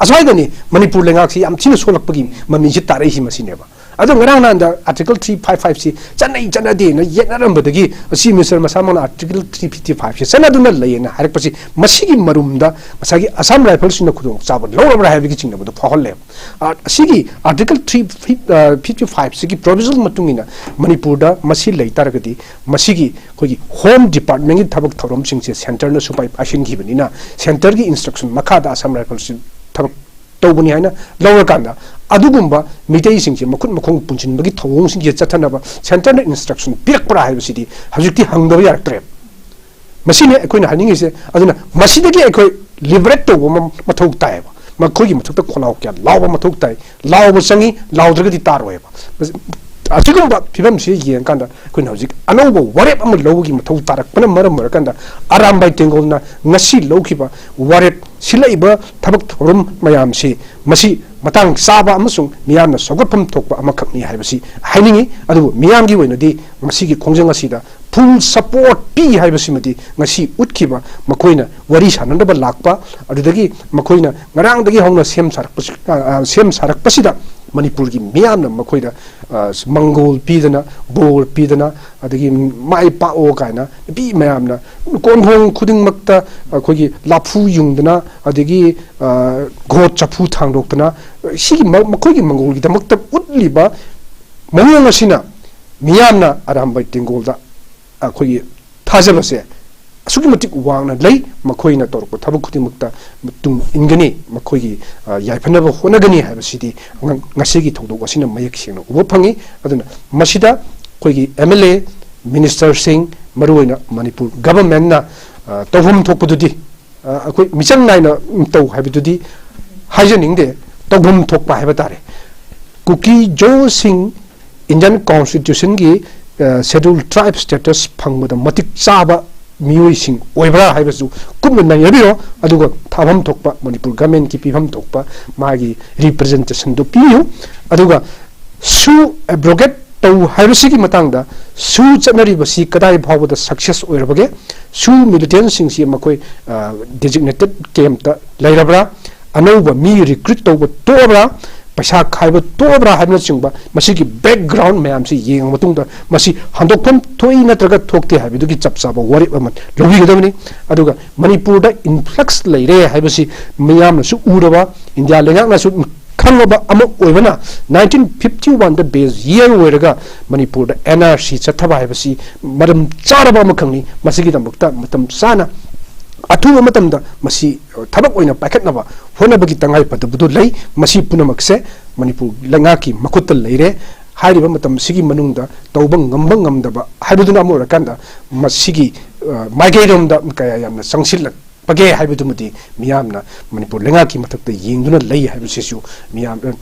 ꯑꯁ꯭ꯋꯥꯏꯗꯅꯤ ꯃꯅꯤꯄꯨꯔ ꯂꯩꯉꯥꯛꯁꯤ ꯌꯥꯝ ꯊꯤꯅ ꯁꯣꯜꯂꯛꯄꯒꯤ ꯃꯃꯤꯁꯤ ꯇꯥꯔꯛꯏꯁꯤ ꯃꯁꯤꯅꯦꯕ꯫ ꯑꯗꯣ ꯉꯔꯥꯡ ꯅꯍꯥꯟꯗ Article three five five ꯁꯤ ꯆꯠꯅꯩ ꯆꯠꯅꯗꯦꯅ ꯌꯦꯠꯅꯔꯝꯕꯗꯒꯤ Chief Minister ꯃꯁꯥꯃꯛꯅ Article three fifty five ꯁꯤ ꯆꯠꯅꯗꯨꯅ ꯂꯩꯌꯦꯅ ꯍꯥꯏꯔꯛꯄꯁꯤ, ꯃꯁꯤꯒꯤ ꯃꯔꯨꯝꯗ ꯉꯁꯥꯏꯒꯤ Assam Riflesꯁꯤꯡꯅ ꯈꯨꯗꯣꯡꯆꯥꯕ ꯂꯧꯔꯕ꯭ꯔꯥ ꯍꯥꯏꯕꯒꯤ ꯆꯤꯡꯅꯕꯗꯨ ꯐꯥꯎꯍꯜꯂꯦꯕ꯫ ꯑ, ꯑꯁꯤꯒꯤ Article three fifty five ꯁꯤꯒꯤ provisionꯒꯤ ꯃꯇꯨꯡ ꯏꯟꯅ ꯃꯅꯤꯄꯨꯔꯗ ꯃꯁꯤ ꯂꯩ ꯇꯥꯔꯒꯗꯤ, ꯃꯁꯤꯒꯤ ꯑꯩꯈꯣꯏꯒꯤ Home Departmentꯀꯤ ꯊꯕꯛ ꯊꯧꯔꯝꯁꯤꯡꯁꯦ centreꯅ ꯁꯨꯄꯥꯏ ꯄꯥꯏꯁꯤꯟꯈꯤꯕꯅꯤꯅ, centreꯒꯤ instruction ꯃꯈꯥꯗ Assam Riflesꯁꯤ ꯊꯕꯛ ꯇꯧꯕꯅꯤ ꯍꯥꯏꯅ ꯂꯧꯔꯀꯥꯟꯗ, ꯑꯗꯨꯒꯨꯝꯕ ꯃꯤꯇꯩꯁꯤꯡꯁꯦ ꯃꯈꯨꯠ ꯃꯈꯣꯡ ꯄꯨꯟꯁꯤꯟꯕꯒꯤ ꯊꯧꯑꯣꯡꯁꯤꯡꯁꯦ ꯆꯠꯊꯅꯕ centreꯅ instruction ꯄꯤꯔꯛꯄ꯭ꯔꯥ ꯍꯥꯏꯕꯁꯤꯗꯤ ꯍꯧꯖꯤꯛꯇꯤ ꯍꯪꯗꯕ ꯌꯥꯔꯛꯇ꯭ꯔꯦ꯫ ꯃꯁꯤꯅꯤ ꯑꯩꯈꯣꯏꯅ ꯍꯥꯏꯅꯤꯡꯉꯤꯁꯦ꯫ ꯑꯗꯨꯅ ꯃꯁꯤꯗꯒꯤ ꯑꯩꯈꯣꯏ liberate ꯇꯧꯕ ꯑꯃ ꯃꯊꯧ ꯇꯥꯏꯌꯦꯕ꯫ ꯃꯈꯣꯏꯒꯤ ꯃꯊꯛꯇ ꯈꯣꯜꯂꯥꯎ ꯀꯌꯥ ꯂꯥꯎꯕ ꯃꯊꯧ ꯇꯥꯏ꯫ ꯂꯥꯎꯕ ꯆꯪꯉꯤ, ꯂꯥꯎꯗ꯭ꯔꯒꯗꯤ ꯇꯥꯔꯣꯏꯕ꯫ ꯑꯁꯤꯒꯨꯝꯕ ꯐꯤꯕꯝꯁꯤ ꯌꯦꯡꯉꯀꯥꯟꯗ ꯑꯩꯈꯣꯏꯅ ꯍꯧꯖꯤꯛ ꯑꯅꯧꯕ ꯋꯥꯔꯦꯞ ꯑꯃ ꯂꯧꯕꯒꯤ ꯃꯊꯧ ꯇꯥꯔꯛꯄꯅ ꯃꯔꯝ ꯑꯣꯏꯔꯀꯥꯟꯗ, ꯑꯔꯥꯝꯕꯥꯏ ꯇꯦꯡꯒꯣꯜꯅ ꯉꯁꯤ ꯂꯧꯈꯤꯕ ꯋꯥꯔꯦꯞ, ꯁꯤꯜꯂꯛꯏꯕ ꯊꯕꯛ ꯊꯧꯔꯝ ꯃꯌꯥꯝꯁꯤ, ꯃꯁꯤ ꯃꯇꯥꯡ ꯆꯥꯕ ꯑꯃꯁꯨꯡ ꯃꯤꯌꯥꯝꯅ ꯁꯧꯒꯠꯐꯝ ꯊꯣꯛꯄ ꯑꯃꯈꯛꯅꯤ ꯍꯥꯏꯕꯁꯤ ꯍꯥꯏꯅꯤꯡꯏ꯫ ꯑꯗꯨꯕꯨ ꯃꯤꯌꯥꯝꯒꯤ ꯑꯣꯏꯅꯗꯤ ꯃꯁꯤꯒꯤ ꯈꯣꯡꯖꯪ ꯑꯁꯤꯗ full support ꯄꯤ ꯍꯥꯏꯕꯁꯤꯃꯗꯤ ꯉꯁꯤ ꯎꯠꯈꯤꯕ, ꯃꯈꯣꯏꯅ ꯋꯥꯔꯤ ꯁꯥꯟꯅꯅꯕ ꯂꯥꯛꯄ, ꯑꯗꯨꯗꯒꯤ ꯃꯈꯣꯏꯅ ꯉꯔꯥꯡꯗꯒꯤ ꯍꯧꯅ ꯁꯦꯝ ꯁꯥꯔꯛꯄꯁꯤ-, ꯑ, ꯑ, ꯁꯦꯝ ꯁꯥꯔꯛꯄꯁꯤꯗ ꯃꯅꯤꯄꯨꯔꯒꯤ ꯃꯤꯌꯥꯝꯅ ꯃꯈꯣꯏꯗ, ꯑ, ꯃꯪꯒꯣꯜ ꯄꯤꯗꯅ, ꯕꯣꯔ ꯄꯤꯗꯅ, ꯑꯗꯒꯤ ꯃꯥꯏ ꯄꯥꯛꯑꯣ ꯀꯥꯏꯅ ꯅꯨꯄꯤ ꯃꯌꯥꯝꯅ ꯀꯣꯟꯊꯣꯡ ꯈꯨꯗꯤꯡꯃꯛꯇ ꯑꯩꯈꯣꯏꯒꯤ ꯂꯐꯨ ꯌꯨꯡꯗꯅ, ꯑꯗꯒꯤ, ꯑ, ꯒꯣꯠ ꯆꯐꯨ ꯊꯥꯡꯗꯣꯛꯇꯅ, ꯁꯤꯒꯤ ꯃ-, ꯃꯈꯣꯏꯒꯤ ꯃꯪꯒꯣꯜꯒꯤꯗꯃꯛꯇ ꯎꯠꯂꯤꯕ ꯃꯑꯣꯡ ꯑꯁꯤꯅ ꯃꯤꯌꯥꯝꯅ ꯑꯔꯥꯝꯕꯥꯏ ꯇꯦꯡꯒꯣꯜꯗ ꯑꯩꯈꯣꯏꯒꯤ ꯊꯥꯖꯕꯁꯦ ꯑꯁꯨꯛꯀꯤ ꯃꯇꯤꯛ ꯋꯥꯡꯅ ꯂꯩ꯫ ꯃꯈꯣꯏꯅ ꯇꯧꯔꯛꯄ ꯊꯕꯛ ꯈꯨꯗꯤꯡꯃꯛꯇ ꯃꯇꯨꯡ ꯏꯟꯒꯅꯤ, ꯃꯈꯣꯏꯒꯤ, ꯑ, ꯌꯥꯏꯐꯅꯕ ꯍꯣꯠꯅꯒꯅꯤ ꯍꯥꯏꯕꯁꯤꯗꯤ ꯉ-, ꯉꯁꯤꯒꯤ ꯊꯧꯗꯣꯛ ꯑꯁꯤꯅ ꯃꯌꯦꯛ ꯁꯦꯡꯅ ꯎꯕ ꯐꯪꯉꯤ꯫ ꯑꯗꯨꯅ ꯃꯁꯤꯗ ꯑꯩꯈꯣꯏꯒꯤ M L A, ministerꯁꯤꯡ, ꯃꯔꯨꯑꯣꯏꯅ ꯃꯅꯤꯄꯨꯔ governmentꯅ, ꯑ, ꯇꯧꯐꯝ ꯊꯣꯛꯄꯗꯨꯗꯤ, ꯑ, ꯑꯩꯈꯣꯏ ꯃꯤꯆꯪ ꯅꯥꯏꯅ ꯇꯧ ꯍꯥꯏꯕꯗꯨꯗꯤ ꯍꯥꯏꯖꯅꯤꯡꯗꯦ, ꯇꯧꯐꯝ ꯊꯣꯛꯄ ꯍꯥꯏꯕ ꯇꯥꯔꯦ꯫ ꯀꯨꯀꯤ ꯖꯣꯁꯤꯡ Indian Constitutionꯒꯤ, ꯑ, Scheduled Tribe status ꯐꯪꯕꯗ ꯃꯇꯤꯛ ꯆꯥꯕ ꯃꯤꯑꯣꯏꯁꯤꯡ ꯑꯣꯏꯕ꯭ꯔꯥ ꯍꯥꯏꯕꯁꯨ ꯀꯨꯞꯅ ꯅꯩꯅꯕꯤꯔꯣ, ꯑꯗꯨꯒ ꯊꯥꯐꯝ ꯊꯣꯛꯄ ꯃꯅꯤꯄꯨꯔ governmentꯀꯤ ꯄꯤꯐꯝ ꯊꯣꯛꯄ ꯃꯥꯒꯤ representationꯗꯨ ꯄꯤꯌꯨ꯫ ꯑꯗꯨꯒ ꯁꯨ abrogate ꯇꯧ ꯍꯥꯏꯕꯁꯤꯒꯤ ꯃꯇꯥꯡꯗ, ꯁꯨ ꯆꯠꯅꯔꯤꯕꯁꯤ ꯀꯗꯥꯏ ꯐꯥꯎꯕꯗ success ꯑꯣꯏꯔꯕꯒꯦ? ꯁꯨ militantꯁꯤꯡꯁꯤ ꯃꯈꯣꯏ, ꯑ, designated campꯇ ꯂꯩꯔꯕ꯭ꯔꯥ? ꯑꯅꯧꯕ ꯃꯤ ꯔꯤꯀ꯭ꯔꯨꯠ ꯇꯧꯕ ꯇꯣꯛꯑꯕ꯭ꯔꯥ, ꯄꯩꯁꯥ ꯈꯥꯏꯕ ꯇꯣꯛꯑꯕ꯭ꯔꯥ ꯍꯥꯏꯕꯅꯆꯤꯡꯕ ꯃꯁꯤꯒꯤ ꯕꯦꯛꯒ꯭ꯔꯥꯎꯟ ꯃꯌꯥꯝꯁꯤ ꯌꯦꯡꯉ ꯃꯇꯨꯡꯗ ꯃꯁꯤ ꯍꯟꯗꯣꯛꯐꯝ ꯊꯣꯛꯏ ꯅꯠꯇ꯭ꯔꯒ ꯊꯣꯛꯇꯦ ꯍꯥꯏꯕꯗꯨꯒꯤ ꯆꯞ ꯆꯥꯕ ꯋꯥꯔꯦꯞ ꯑꯃ ꯂꯧꯕꯤꯒꯗꯕꯅꯤ꯫ ꯑꯗꯨꯒ ꯃꯅꯤꯄꯨꯔꯗ ꯏꯟꯐ꯭ꯂꯛꯁ ꯂꯩꯔꯦ ꯍꯥꯏꯕꯁꯤ ꯃꯤꯌꯥꯝꯅꯁꯨ ꯎꯔꯕ, ꯏꯟꯗꯤꯌꯥ ꯂꯩꯉꯥꯛꯅꯁꯨ ꯈꯪꯂꯕ ꯑꯃ ꯑꯣꯏꯕꯅ, ꯅꯥꯏꯟꯇꯤꯟ ꯐꯤꯐꯇꯤ ꯋꯥꯟꯗ ꯕꯦꯁ ꯌꯔ ꯑꯣꯏꯔꯒ ꯃꯅꯤꯄꯨꯔꯗ ꯑꯦꯟ ꯑꯥꯔ ꯁꯤ ꯆꯠꯊꯕ ꯍꯥꯏꯕꯁꯤ ꯃꯔꯝ ꯆꯥꯔꯕ ꯑꯃꯈꯛꯅꯤ꯫ ꯃꯁꯤꯒꯤꯗꯃꯛꯇ ꯃꯇꯝ ꯆꯥꯅ, ꯑꯊꯨꯕ ꯃꯇꯝꯗ ꯃꯁꯤ ꯊꯕꯛ ꯑꯣꯏꯅ ꯄꯥꯏꯈꯠꯅꯕ ꯍꯣꯠꯅꯕꯒꯤ ꯇꯉꯥꯏꯐꯗꯕꯗꯨ ꯂꯩ꯫ ꯃꯁꯤ ꯄꯨꯝꯅꯃꯛꯁꯦ ꯃꯅꯤꯄꯨꯔ ꯂꯩꯉꯥꯛꯀꯤ ꯃꯈꯨꯠꯇ ꯂꯩꯔꯦ꯫ ꯍꯥꯏꯔꯤꯕ ꯃꯇꯝꯁꯤꯒꯤ ꯃꯅꯨꯡꯗ ꯇꯧꯕ ꯉꯝꯕ ꯉꯝꯗꯕ ꯍꯥꯏꯕꯗꯨꯅ ꯑꯃ ꯑꯣꯏꯔꯀꯥꯟꯗ, ꯃꯁꯤꯒꯤ, ꯑ, ꯃꯥꯏꯀꯩꯔꯣꯝꯗ ꯀꯌꯥ ꯌꯥꯝꯅ ꯆꯪꯁꯤꯜꯂꯛꯄꯒꯦ ꯍꯥꯏꯕꯗꯨꯃꯗꯤ ꯃꯤꯌꯥꯝꯅ ꯃꯅꯤꯄꯨꯔ ꯂꯩꯉꯥꯛꯀꯤ ꯃꯊꯛꯇ ꯌꯦꯡꯗꯨꯅ ꯂꯩ ꯍꯥꯏꯕꯁꯤꯁꯨ ꯃꯤꯌꯥꯝ, ꯑ,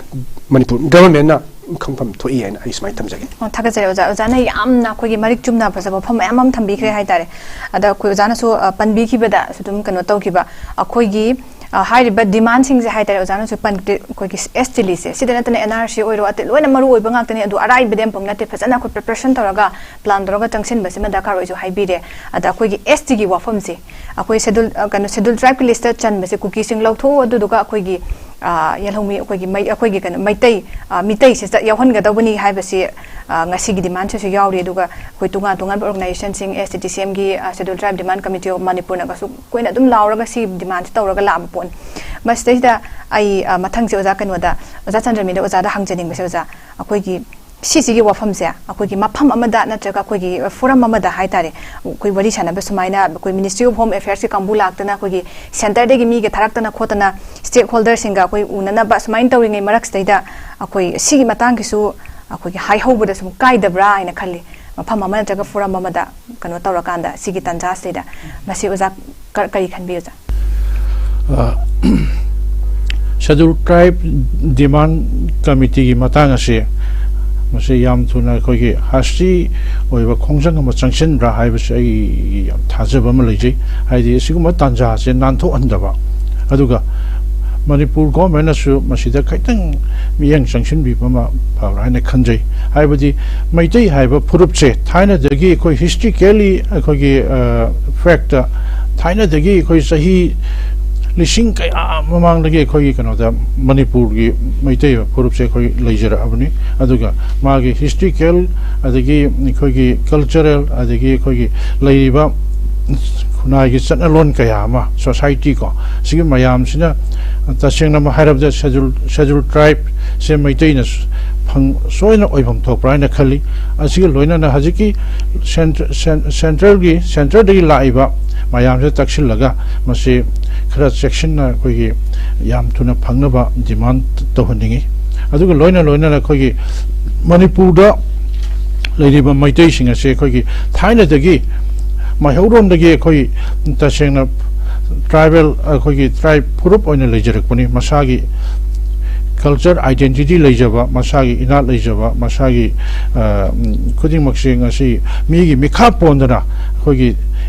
ꯃꯅꯤꯄꯨꯔ ꯒꯚꯔꯟꯃꯦꯟꯅ ꯈꯪꯐꯝ ꯊꯣꯛꯏ ꯍꯥꯏꯅ ꯑꯩ ꯁꯨꯃꯥꯏꯅ ꯊꯝꯖꯒꯦ꯫ ꯑꯣ, ꯊꯥꯒꯠꯆꯔꯤ ꯑꯣꯖꯥ꯫ ꯑꯣꯖꯥꯅ ꯌꯥꯝꯅ ꯑꯩꯈꯣꯏꯒꯤ ꯃꯔꯤꯛ ꯆꯨꯝꯅ ꯐꯖꯕ ꯋꯥꯐꯝ ꯃꯌꯥꯝ ꯑꯃ ꯊꯝꯕꯤꯈ꯭ꯔꯦ ꯍꯥꯏꯇꯥꯔꯦ꯫ ꯑꯗ ꯑꯩꯈꯣꯏ ꯑꯣꯖꯥꯅꯁꯨ, ꯑ, ꯄꯟꯕꯤꯈꯤꯕꯗꯁꯨ ꯑꯗꯨꯝ ꯀꯩꯅꯣ ꯇꯧꯈꯤꯕ, ꯑꯩꯈꯣꯏꯒꯤ, ꯑ, ꯍꯥꯏꯔꯤꯕ ꯗꯤꯃꯥꯟꯁꯤꯡꯁꯦ ꯍꯥꯏꯇꯥꯔꯦ, ꯑꯣꯖꯥꯅꯁꯨ ꯄꯟꯈ꯭ꯔꯦ, ꯑꯩꯈꯣꯏꯒꯤ ꯑꯦꯁ ꯇꯤ ꯂꯤꯁꯦ, ꯁꯤꯗ ꯅꯠꯇꯅ ꯑꯦꯟ ꯑꯥꯔ ꯁꯤ ꯑꯣꯏꯔꯣ, ꯑꯇꯩ ꯂꯣꯏꯅ ꯃꯔꯨ ꯑꯣꯏꯕ ꯉꯥꯛꯇꯅꯤ꯫ ꯑꯗꯨ ꯑꯔꯥꯏꯕꯗꯤ ꯑꯃꯐꯥꯎ ꯅꯠꯇꯦ꯫ ꯐꯖꯅ ꯑꯩꯈꯣꯏ ꯄ꯭ꯔꯤꯄꯔꯦꯁꯟ ꯇꯧꯔꯒ, ꯄ꯭ꯂꯥꯟ ꯇꯧꯔꯒ ꯆꯪꯁꯤꯟꯕꯁꯤꯃ ꯗꯔꯀꯥꯔ ꯑꯣꯏꯁꯨ ꯍꯥꯏꯕꯤꯔꯦ꯫ ꯑꯗ ꯑꯩꯈꯣꯏꯒꯤ ꯑꯦꯁ ꯇꯤꯒꯤ ꯋꯥꯐꯝꯁꯦ, ꯑꯩꯈꯣꯏ ꯁꯦꯗꯨꯜ, ꯑ, ꯀꯩꯅꯣ, ꯁꯦꯗꯨꯜ ꯇ꯭ꯔꯥꯏꯕꯀꯤ ꯂꯤꯁꯇ ꯆꯟꯕꯁꯦ ꯀꯨꯀꯤꯁꯤꯡ ꯂꯧꯊꯣꯛꯑꯣ, ꯑꯗꯨꯗꯨꯒ ꯑꯩꯈꯣꯏꯒꯤ, ꯑ, ꯌꯦꯜꯍꯧꯃꯤ, ꯑꯩꯈꯣꯏꯒꯤ ꯃꯩ-, ꯑꯩꯈꯣꯏꯒꯤ ꯀꯩꯅꯣ, ꯃꯩꯇꯩ, ꯑ, ꯃꯤꯇꯩꯁꯦ ꯆꯠ-, ꯌꯥꯎꯍꯟꯒꯗꯧꯕꯅꯤ ꯍꯥꯏꯕꯁꯤ, ꯑ, ꯉꯁꯤꯒꯤ ꯗꯤꯃꯥꯟꯁꯤꯁꯨ ꯌꯥꯎꯔꯤ꯫ ꯑꯗꯨꯒ ꯑꯩꯈꯣꯏ ꯇꯣꯉꯥꯟ ꯇꯣꯉꯥꯟꯕ ꯑꯣꯔꯒꯅꯥꯏꯖꯦꯁꯟꯁꯤꯡ, ꯑꯦꯁ ꯇꯤ ꯗꯤ ꯁꯤ ꯑꯦꯝꯒꯤ, ꯑ, Scheduled Tribe Demand Committee of ꯃꯅꯤꯄꯨꯔꯅꯒꯁꯨ ꯑꯩꯈꯣꯏꯅ ꯑꯗꯨꯝ ꯂꯥꯎꯔꯒ ꯁꯤ ꯗꯤꯃꯥꯟꯁꯤ ꯇꯧꯔꯒ ꯂꯥꯛꯑꯕ ꯄꯣꯠꯅꯤ꯫ ꯃꯁꯤꯗꯩꯁꯤꯗ ꯑꯩ, ꯑ, ꯃꯊꯪꯁꯦ ꯑꯣꯖꯥ ꯀꯩꯅꯣꯗ, ꯑꯣꯖꯥ ꯆꯟꯗ꯭ꯔꯃꯤꯗ ꯑꯣꯖꯥꯗ ꯍꯪꯖꯅꯤꯡꯕꯁꯦ, ꯑꯣꯖꯥ, ꯑꯩꯈꯣꯏꯒꯤ ꯁꯤꯁꯤꯒꯤ ꯋꯥꯐꯝꯁꯦ ꯑꯩꯈꯣꯏꯒꯤ ꯃꯐꯝ ꯑꯃꯗ ꯅꯠꯇ꯭ꯔꯒ ꯑꯩꯈꯣꯏꯒꯤ ꯐꯣꯔꯝ ꯑꯃꯗ ꯍꯥꯏꯇꯥꯔꯦ, ꯑꯩꯈꯣꯏ ꯋꯥꯔꯤ ꯁꯥꯟꯅꯕ ꯁꯨꯃꯥꯏꯅ ꯑꯩꯈꯣꯏ Ministry of Home Affairsꯀꯤ ꯀꯥꯡꯕꯨ ꯂꯥꯛꯇꯅ, ꯑꯩꯈꯣꯏꯒꯤ ꯁꯦꯟꯇꯔꯗꯒꯤ ꯃꯤꯒ ꯊꯥꯔꯛꯇꯅ ꯈꯣꯠꯇꯅ, ꯁ꯭ꯇꯦꯛ ꯍꯣꯜꯗꯔꯁꯤꯡꯒ ꯑꯩꯈꯣꯏ ꯎꯅꯅꯕ ꯁꯨꯃꯥꯏꯅ ꯇꯧꯔꯤꯉꯩ ꯃꯔꯛꯁꯤꯗꯩꯗ ꯑꯩꯈꯣꯏ ꯁꯤꯒꯤ ꯃꯇꯥꯡꯒꯤꯁꯨ ꯑꯩꯈꯣꯏꯒꯤ ꯍꯥꯏꯍꯧꯕꯗ ꯁꯨꯝ ꯀꯥꯏꯗꯕ꯭ꯔꯥ ꯍꯥꯏꯅ ꯈꯜꯂꯤ꯫ ꯃꯐꯝ ꯑꯃ ꯅꯠꯇ꯭ꯔꯒ ꯐꯣꯔꯝ ꯑꯃꯗ ꯀꯩꯅꯣ ꯇꯧꯔꯀꯥꯟꯗ ꯁꯤꯒꯤ ꯇꯥꯟꯖꯥꯁꯤꯗꯩꯗ ꯃꯁꯤ ꯑꯣꯖꯥ ꯀ-, ꯀꯔꯤ ꯈꯟꯕꯤ, ꯑꯣꯖꯥ? ꯑ, Scheduled Tribe Demand Committeeꯒꯤ ꯃꯇꯥꯡ ꯑꯁꯤ, ꯃꯁꯤ ꯌꯥꯝ ꯊꯨꯅ ꯑꯩꯈꯣꯏꯒꯤ ꯍꯁꯇꯤ ꯑꯣꯏꯕ ꯈꯣꯡꯖꯪ ꯑꯃ ꯆꯪꯁꯤꯟꯕ꯭ꯔꯥ ꯍꯥꯏꯕꯁꯤ ꯑꯩ ꯌꯥꯝ ꯊꯥꯖꯕ ꯑꯃ ꯂꯩꯖꯩ꯫ ꯍꯥꯏꯗꯤ, ꯑꯁꯤꯒꯨꯝꯕ ꯇꯥꯟꯖꯥꯁꯦ ꯅꯥꯟꯊꯣꯛꯍꯟꯗꯕ, ꯑꯗꯨꯒ ꯃꯅꯤꯄꯨꯔ ꯒꯣꯔꯃꯦꯟꯅꯁꯨ ꯃꯁꯤꯗ ꯈꯤꯇꯪ ꯃꯤꯠꯌꯦꯡ ꯆꯪꯁꯤꯟꯕꯤꯕ ꯑꯃ ꯐꯕ꯭ꯔꯥ ꯍꯥꯏꯅ ꯈꯟꯖꯩ꯫ ꯍꯥꯏꯕꯗꯤ, ꯃꯩꯇꯩ ꯍꯥꯏꯕ ꯐꯨꯔꯨꯞꯁꯦ ꯊꯥꯏꯅꯗꯒꯤ ꯑꯩꯈꯣꯏ historically ꯑꯩꯈꯣꯏꯒꯤ, ꯑ, factꯇ ꯊꯥꯏꯅꯗꯒꯤ ꯑꯩꯈꯣꯏ ꯆꯍꯤ ꯂꯤꯁꯤꯡ ꯀꯌꯥ ꯃꯃꯥꯡꯗꯒꯤ ꯑꯩꯈꯣꯏꯒꯤ ꯀꯩꯅꯣꯗ ꯃꯅꯤꯄꯨꯔꯒꯤ ꯃꯩꯇꯩ ꯐꯨꯔꯨꯞꯁꯦ ꯑꯩꯈꯣꯏ ꯂꯩꯖꯔꯛꯑꯕꯅꯤ꯫ ꯑꯗꯨꯒ ꯃꯥꯒꯤ ꯍꯤꯁꯇ꯭ꯔꯤꯀꯦꯜ, ꯑꯗꯒꯤ ꯑꯩꯈꯣꯏꯒꯤ ꯀꯜꯆꯔꯦꯜ, ꯑꯗꯒꯤ ꯑꯩꯈꯣꯏꯒꯤ ꯂꯩꯔꯤꯕ ꯈꯨꯟꯅꯥꯏꯒꯤ ꯆꯠꯅꯂꯣꯟ ꯀꯌꯥ ꯑꯃ, ꯁꯣꯁꯥꯏꯇꯤ ꯀꯣ, ꯁꯤꯒꯤ ꯃꯌꯥꯝꯁꯤꯅ ꯇꯁꯦꯡꯅ ꯍꯥꯏꯔꯕꯗ ꯁꯦꯗꯨꯜ, ꯁꯦꯗꯨꯜ ꯇ꯭ꯔꯥꯏꯕꯁꯦ ꯃꯩꯇꯩꯅ ꯐꯪ-, ꯁꯣꯏꯗꯅ ꯑꯣꯏꯐꯝ ꯊꯣꯛꯄ꯭ꯔꯥ ꯍꯥꯏꯅ ꯈꯜꯂꯤ꯫ ꯑꯁꯤꯒ ꯂꯣꯏꯅꯅ ꯍꯧꯖꯤꯛꯀꯤ ꯁꯦꯟꯇ꯭ꯔ-, ꯁꯦꯟ-, ꯁꯦꯟꯇ꯭ꯔꯦꯜꯒꯤ, ꯁꯦꯟꯇꯔꯗꯒꯤ ꯂꯥꯛꯏꯕ ꯃꯌꯥꯝꯁꯦ ꯇꯛꯁꯤꯜꯂꯒ ꯃꯁꯤ ꯈꯔ ꯆꯦꯛꯁꯤꯟꯅ ꯑꯩꯈꯣꯏꯒꯤ ꯌꯥꯝ ꯊꯨꯅ ꯐꯪꯅꯕ ꯗꯤꯃꯥꯟ ꯇꯧꯍꯟꯅꯤꯡꯉꯤ꯫ ꯑꯗꯨꯒ ꯂꯣꯏꯅ ꯂꯣꯏꯅꯅ ꯑꯩꯈꯣꯏꯒꯤ ꯃꯅꯤꯄꯨꯔꯗ ꯂꯩꯔꯤꯕ ꯃꯩꯇꯩꯁꯤꯡ ꯑꯁꯦ ꯑꯩꯈꯣꯏꯒꯤ ꯊꯥꯏꯅꯗꯒꯤ ꯃꯩꯍꯧꯔꯣꯟꯗꯒꯤ ꯑꯩꯈꯣꯏ ꯇꯁꯦꯡꯅ ꯇ꯭ꯔꯥꯏꯕꯦꯜ, ꯑꯩꯈꯣꯏꯒꯤ ꯇ꯭ꯔꯥꯏꯕ ꯐꯨꯔꯨꯞ ꯑꯣꯏꯅ ꯂꯩꯖꯔꯛꯄꯅꯤ꯫ ꯃꯁꯥꯒꯤ ꯀꯜꯆꯔ ꯑꯥꯏꯗꯦꯟꯇꯤꯇꯤ ꯂꯩꯖꯕ, ꯃꯁꯥꯒꯤ ꯏꯅꯥꯠ ꯂꯩꯖꯕ, ꯃꯁꯥꯒꯤ, ꯑ, ꯈꯨꯗꯤꯡꯃꯛꯁꯦ ꯉꯁꯤ ꯃꯤꯒꯤ ꯃꯤꯈꯥ ꯄꯣꯟꯗꯅ ꯑꯩꯈꯣꯏꯒꯤ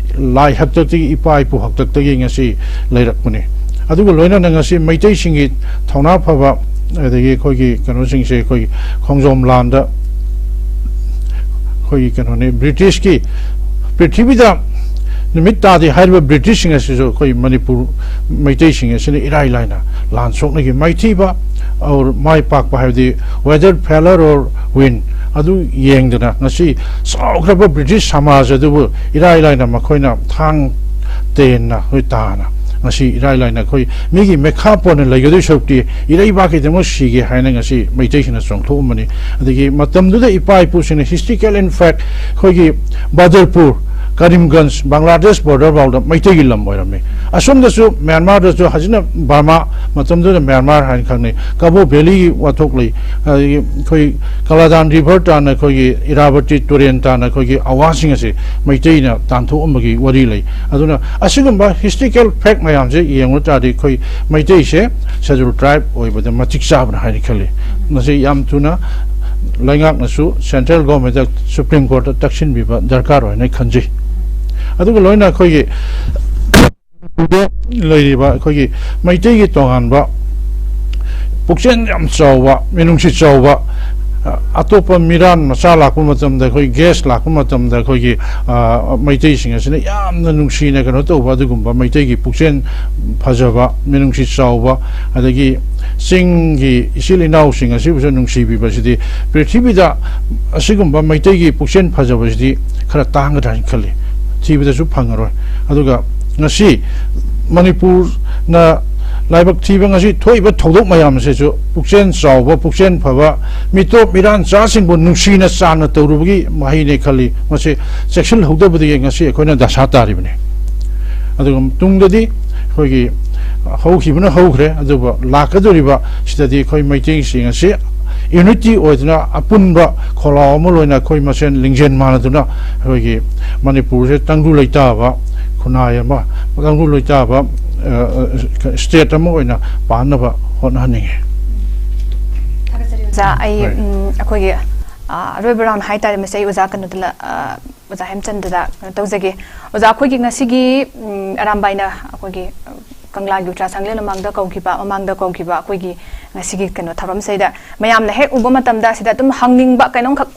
ꯂꯥꯏ ꯍꯥꯛꯇꯛꯇꯒꯤ, ꯏꯄꯥ ꯏꯄꯨ ꯍꯥꯛꯇꯛꯇꯒꯤ ꯉꯁꯤ ꯂꯩꯔꯛꯄꯅꯤ꯫ ꯑꯗꯨꯒ ꯂꯣꯏꯅꯅ ꯉꯁꯤ ꯃꯩꯇꯩꯁꯤꯡꯒꯤ ꯊꯧꯅꯥ ꯐꯕ, ꯑꯗꯒꯤ ꯑꯩꯈꯣꯏꯒꯤ ꯀꯩꯅꯣꯁꯤꯡꯁꯦ, ꯑꯩꯈꯣꯏꯒꯤ ꯈꯣꯡꯖꯣꯝ ꯂꯥꯟꯗ ꯑꯩꯈꯣꯏꯒꯤ ꯀꯩꯅꯣꯅꯤ, ꯕ꯭ꯔꯤꯇꯤꯁꯀꯤ ꯄ꯭ꯔꯤꯊꯤꯕꯤꯗ ꯅꯨꯃꯤꯠ ꯇꯥꯗꯦ ꯍꯥꯏꯔꯤꯕ ꯕ꯭ꯔꯤꯇꯤꯁꯁꯤꯡ ꯑꯁꯤꯁꯨ ꯑꯩꯈꯣꯏ ꯃꯅꯤꯄꯨꯔ ꯃꯩꯇꯩꯁꯤꯡ ꯑꯁꯤꯅ ꯏꯔꯥꯏ ꯂꯥꯏꯅ ꯂꯥꯟ ꯁꯣꯛꯅꯈꯤ꯫ ꯃꯥꯏꯊꯤꯕ ꯑꯣꯔ ꯃꯥꯏ ꯄꯥꯛꯄ ꯍꯥꯏꯕꯗꯤ whether failure or win ꯑꯗꯨ ꯌꯦꯡꯗꯅ ꯉꯁꯤ ꯆꯥꯎꯈ꯭ꯔꯕ ꯕ꯭ꯔꯤꯇꯤꯁ ꯁꯃꯥꯖ ꯑꯗꯨꯕꯨ ꯏꯔꯥꯏ ꯂꯥꯏꯅ ꯃꯈꯣꯏꯅ ꯊꯥꯡ ꯇꯦꯟꯅ ꯑꯩꯈꯣꯏ ꯇꯥꯅ ꯉꯁꯤ ꯏꯔꯥꯏ ꯂꯥꯏꯅ ꯑꯩꯈꯣꯏ ꯃꯤꯒꯤ ꯃꯈꯥ ꯄꯣꯟꯅ ꯂꯩꯒꯗꯣꯏ ꯁꯔꯨꯛꯇꯤ ꯏꯔꯩꯕꯥꯛꯀꯤꯗꯃꯛ ꯁꯤꯒꯦ ꯍꯥꯏꯅ ꯉꯁꯤ ꯃꯩꯇꯩꯁꯤꯡꯅ ꯆꯣꯡꯊꯣꯛꯑꯝꯕꯅꯤ꯫ ꯑꯗꯒꯤ ꯃꯇꯝꯗꯨꯗ ꯏꯄꯥ ꯏꯄꯨꯁꯤꯡꯅ historical in fact ꯑꯩꯈꯣꯏꯒꯤ ꯕꯗꯔꯄꯨꯔ, ꯀꯔꯤꯝꯒꯟꯖ, ꯕꯪꯒ꯭ꯂꯥꯗꯦꯁ border ꯐꯥꯎꯗ ꯃꯩꯇꯩꯒꯤ ꯂꯝ ꯑꯣꯏꯔꯝꯃꯤ꯫ ꯑꯁꯣꯝꯗꯁꯨ ꯃ꯭ꯌꯥꯟꯃꯥꯔꯗꯁꯨ ꯍꯧꯖꯤꯛꯅ ꯕꯔꯃꯥ, ꯃꯇꯝꯗꯨꯗ ꯃ꯭ꯌꯥꯟꯃꯥꯔ ꯍꯥꯏꯅ ꯈꯪꯅꯩ, ꯀꯕꯣ ꯚꯦꯂꯤꯒꯤ ꯋꯥꯊꯣꯛ ꯂꯩ, ꯑꯗꯒꯤ ꯑꯩꯈꯣꯏ ꯀꯂꯥꯗꯥꯟ ꯔꯤꯚꯔ ꯇꯥꯟꯅ ꯑꯩꯈꯣꯏꯒꯤ ꯏꯔꯥꯕꯇꯤ ꯇꯨꯔꯦꯟ ꯇꯥꯟꯅ ꯑꯩꯈꯣꯏꯒꯤ ꯑꯋꯥꯁꯤꯡ ꯑꯁꯦ ꯃꯩꯇꯩꯅ ꯇꯥꯟꯊꯣꯛꯑꯝꯕꯒꯤ ꯋꯥꯔꯤ ꯂꯩ꯫ ꯑꯗꯨꯅ ꯑꯁꯤꯒꯨꯝꯕ historical fact ꯃꯌꯥꯝꯁꯦ ꯌꯦꯡꯕ ꯇꯥꯔꯗꯤ ꯑꯩꯈꯣꯏ ꯃꯩꯇꯩꯁꯦ scheduled tribe ꯑꯣꯏꯕꯗ ꯃꯇꯤꯛ ꯆꯥꯕꯅ ꯍꯥꯏꯅ ꯈꯜꯂꯤ꯫ ꯃꯁꯤ ꯌꯥꯝ ꯊꯨꯅ ꯂꯩꯉꯥꯛꯅꯁꯨ central governmentꯇ, Supreme Courtꯇ ꯇꯛꯁꯤꯟꯕꯤꯕ ꯗꯔꯀꯥꯔ ꯑꯣꯏꯅ ꯈꯟꯖꯩ꯫ ꯑꯗꯨꯒ ꯂꯣꯏꯅ ꯑꯩꯈꯣꯏꯒꯤ ꯂꯩꯔꯤꯕ ꯑꯩꯈꯣꯏꯒꯤ ꯃꯩꯇꯩꯒꯤ ꯇꯣꯉꯥꯟꯕ ꯄꯨꯛꯆꯦꯜ ꯌꯥꯝ ꯆꯥꯎꯕ, ꯃꯤꯅꯨꯡꯁꯤ ꯆꯥꯎꯕ, ꯑꯇꯣꯞꯄ ꯃꯤꯔꯥꯟ ꯃꯆꯥ ꯂꯥꯛꯄ ꯃꯇꯝꯗ, ꯑꯩꯈꯣꯏ ꯒꯦꯁ ꯂꯥꯛꯄ ꯃꯇꯝꯗ, ꯑꯩꯈꯣꯏꯒꯤ ꯃꯩꯇꯩꯁꯤꯡ ꯑꯁꯤꯅ ꯌꯥꯝꯅ ꯅꯨꯡꯁꯤꯅ ꯀꯩꯅꯣ ꯇꯧꯕ, ꯑꯗꯨꯒꯨꯝꯕ ꯃꯩꯇꯩꯒꯤ ꯄꯨꯛꯆꯦꯜ ꯐꯖꯕ, ꯃꯤꯅꯨꯡꯁꯤ ꯆꯥꯎꯕ, ꯑꯗꯒꯤ ꯆꯤꯡꯒꯤ ꯏꯆꯤꯜ ꯏꯅꯥꯎꯁꯤꯡ ꯑꯁꯤꯕꯨꯁꯨ ꯅꯨꯡꯁꯤꯕꯤꯕꯁꯤꯗꯤ ꯄ꯭ꯔꯤꯊꯤꯕꯤꯗ ꯑꯁꯤꯒꯨꯝꯕ ꯃꯩꯇꯩꯒꯤ ꯄꯨꯛꯆꯦꯜ ꯐꯖꯕꯁꯤꯗꯤ ꯈꯔ ꯇꯥꯡꯒꯗ꯭ꯔꯥ ꯍꯥꯏꯅ ꯈꯜꯂꯤ꯫ ꯊꯤꯕꯗꯁꯨ ꯐꯪꯉꯔꯣꯏ꯫ ꯑꯗꯨꯒ ꯉꯁꯤ ꯃꯅꯤꯄꯨꯔꯅ ꯂꯥꯏꯕꯛ ꯊꯤꯕ, ꯉꯁꯤ ꯊꯣꯛꯏꯕ ꯊꯧꯗꯣꯛ ꯃꯌꯥꯝ ꯑꯁꯤꯁꯨ ꯄꯨꯛꯆꯦꯜ ꯆꯥꯎꯕ, ꯄꯨꯛꯆꯦꯜ ꯐꯕ, ꯃꯤꯇꯣꯞ ꯃꯤꯔꯥꯟꯆꯥꯁꯤꯡꯕꯨ ꯅꯨꯡꯁꯤꯅ ꯆꯥꯟꯅ ꯇꯧꯔꯨꯕꯒꯤ ꯃꯍꯩꯅꯤ ꯈꯜꯂꯤ꯫ ꯃꯁꯤ ꯆꯦꯛꯁꯤꯜꯍꯧꯗꯕꯗꯒꯤ ꯉꯁꯤ ꯑꯩꯈꯣꯏꯅ ꯗꯁꯥ ꯇꯥꯔꯤꯕꯅꯤ꯫ ꯑꯗꯨꯒ ꯇꯨꯡꯗꯗꯤ ꯑꯩꯈꯣꯏꯒꯤ ꯍꯧꯈꯤꯕꯅ ꯍꯧꯈ꯭ꯔꯦ, ꯑꯗꯨꯕꯨ ꯂꯥꯛꯀꯗꯧꯔꯤꯕ ꯁꯤꯗꯗꯤ ꯑꯩꯈꯣꯏ ꯃꯩꯇꯩꯁꯤꯡ ꯑꯁꯤ ꯌꯨꯅꯤꯇꯤ ꯑꯣꯏꯗꯨꯅ, ꯑꯄꯨꯟꯕ ꯈꯣꯜꯂꯥꯎ ꯑꯃ ꯂꯣꯏꯅ ꯑꯩꯈꯣꯏ ꯃꯁꯦꯟ ꯂꯤꯡꯖꯦꯜ ꯃꯥꯟꯅꯗꯨꯅ ꯑꯩꯈꯣꯏꯒꯤ ꯃꯅꯤꯄꯨꯔꯁꯦ ꯇꯪꯗꯨ ꯂꯩꯇꯥꯕ ꯈꯨꯟꯅꯥꯏ ꯑꯃ, ꯇꯪꯗꯨ ꯂꯩꯇꯥꯕ ꯁ꯭ꯇꯦꯠ ꯑꯃ ꯑꯣꯏꯅ ꯄꯥꯟꯅꯕ ꯍꯣꯠꯅꯍꯟꯅꯤꯡꯉꯤ꯫ ꯊꯥꯒꯠꯆꯔꯤ ꯑꯣꯖꯥ꯫ ꯑꯩ, ꯍꯣꯏ꯫ ꯎꯝ, ꯑꯩꯈꯣꯏꯒꯤ, ꯑ, ꯑꯔꯣꯏꯕ ꯔꯥꯎꯟ ꯍꯥꯏꯇꯥꯔꯦ, ꯃꯁꯤ ꯑꯩ ꯑꯣꯖꯥ ꯀꯩꯅꯣꯗ ꯂ-, ꯑ, ꯑꯣꯖꯥ ꯍꯦꯝꯆꯟꯗꯨꯗ ꯀꯩꯅꯣ ꯇꯧꯖꯒꯦ꯫ ꯑꯣꯖꯥ, ꯑꯩꯈꯣꯏꯒꯤ ꯉꯁꯤꯒꯤ, ꯎꯝ, ꯑꯔꯥꯝꯕꯥꯏꯅ ꯑꯩꯈꯣꯏꯒꯤ, ꯑ, ꯀꯪꯂꯥꯒꯤ ꯎꯇ꯭ꯔꯥꯁꯪꯂꯦꯟ ꯃꯃꯥꯡꯗ ꯀꯧꯈꯤꯕ, ꯃꯃꯥꯡꯗ ꯀꯧꯈꯤꯕ ꯑꯩꯈꯣꯏꯒꯤ ꯉꯁꯤꯒꯤ ꯀꯩꯅꯣ ꯊꯧꯔꯝꯁꯤꯗ ꯃꯌꯥꯝꯅ ꯍꯦꯛ ꯎꯕ ꯃꯇꯝꯗ ꯁꯤꯗ ꯑꯗꯨꯝ ꯍꯪꯅꯤꯡꯕ ꯀꯩꯅꯣꯝꯈꯛ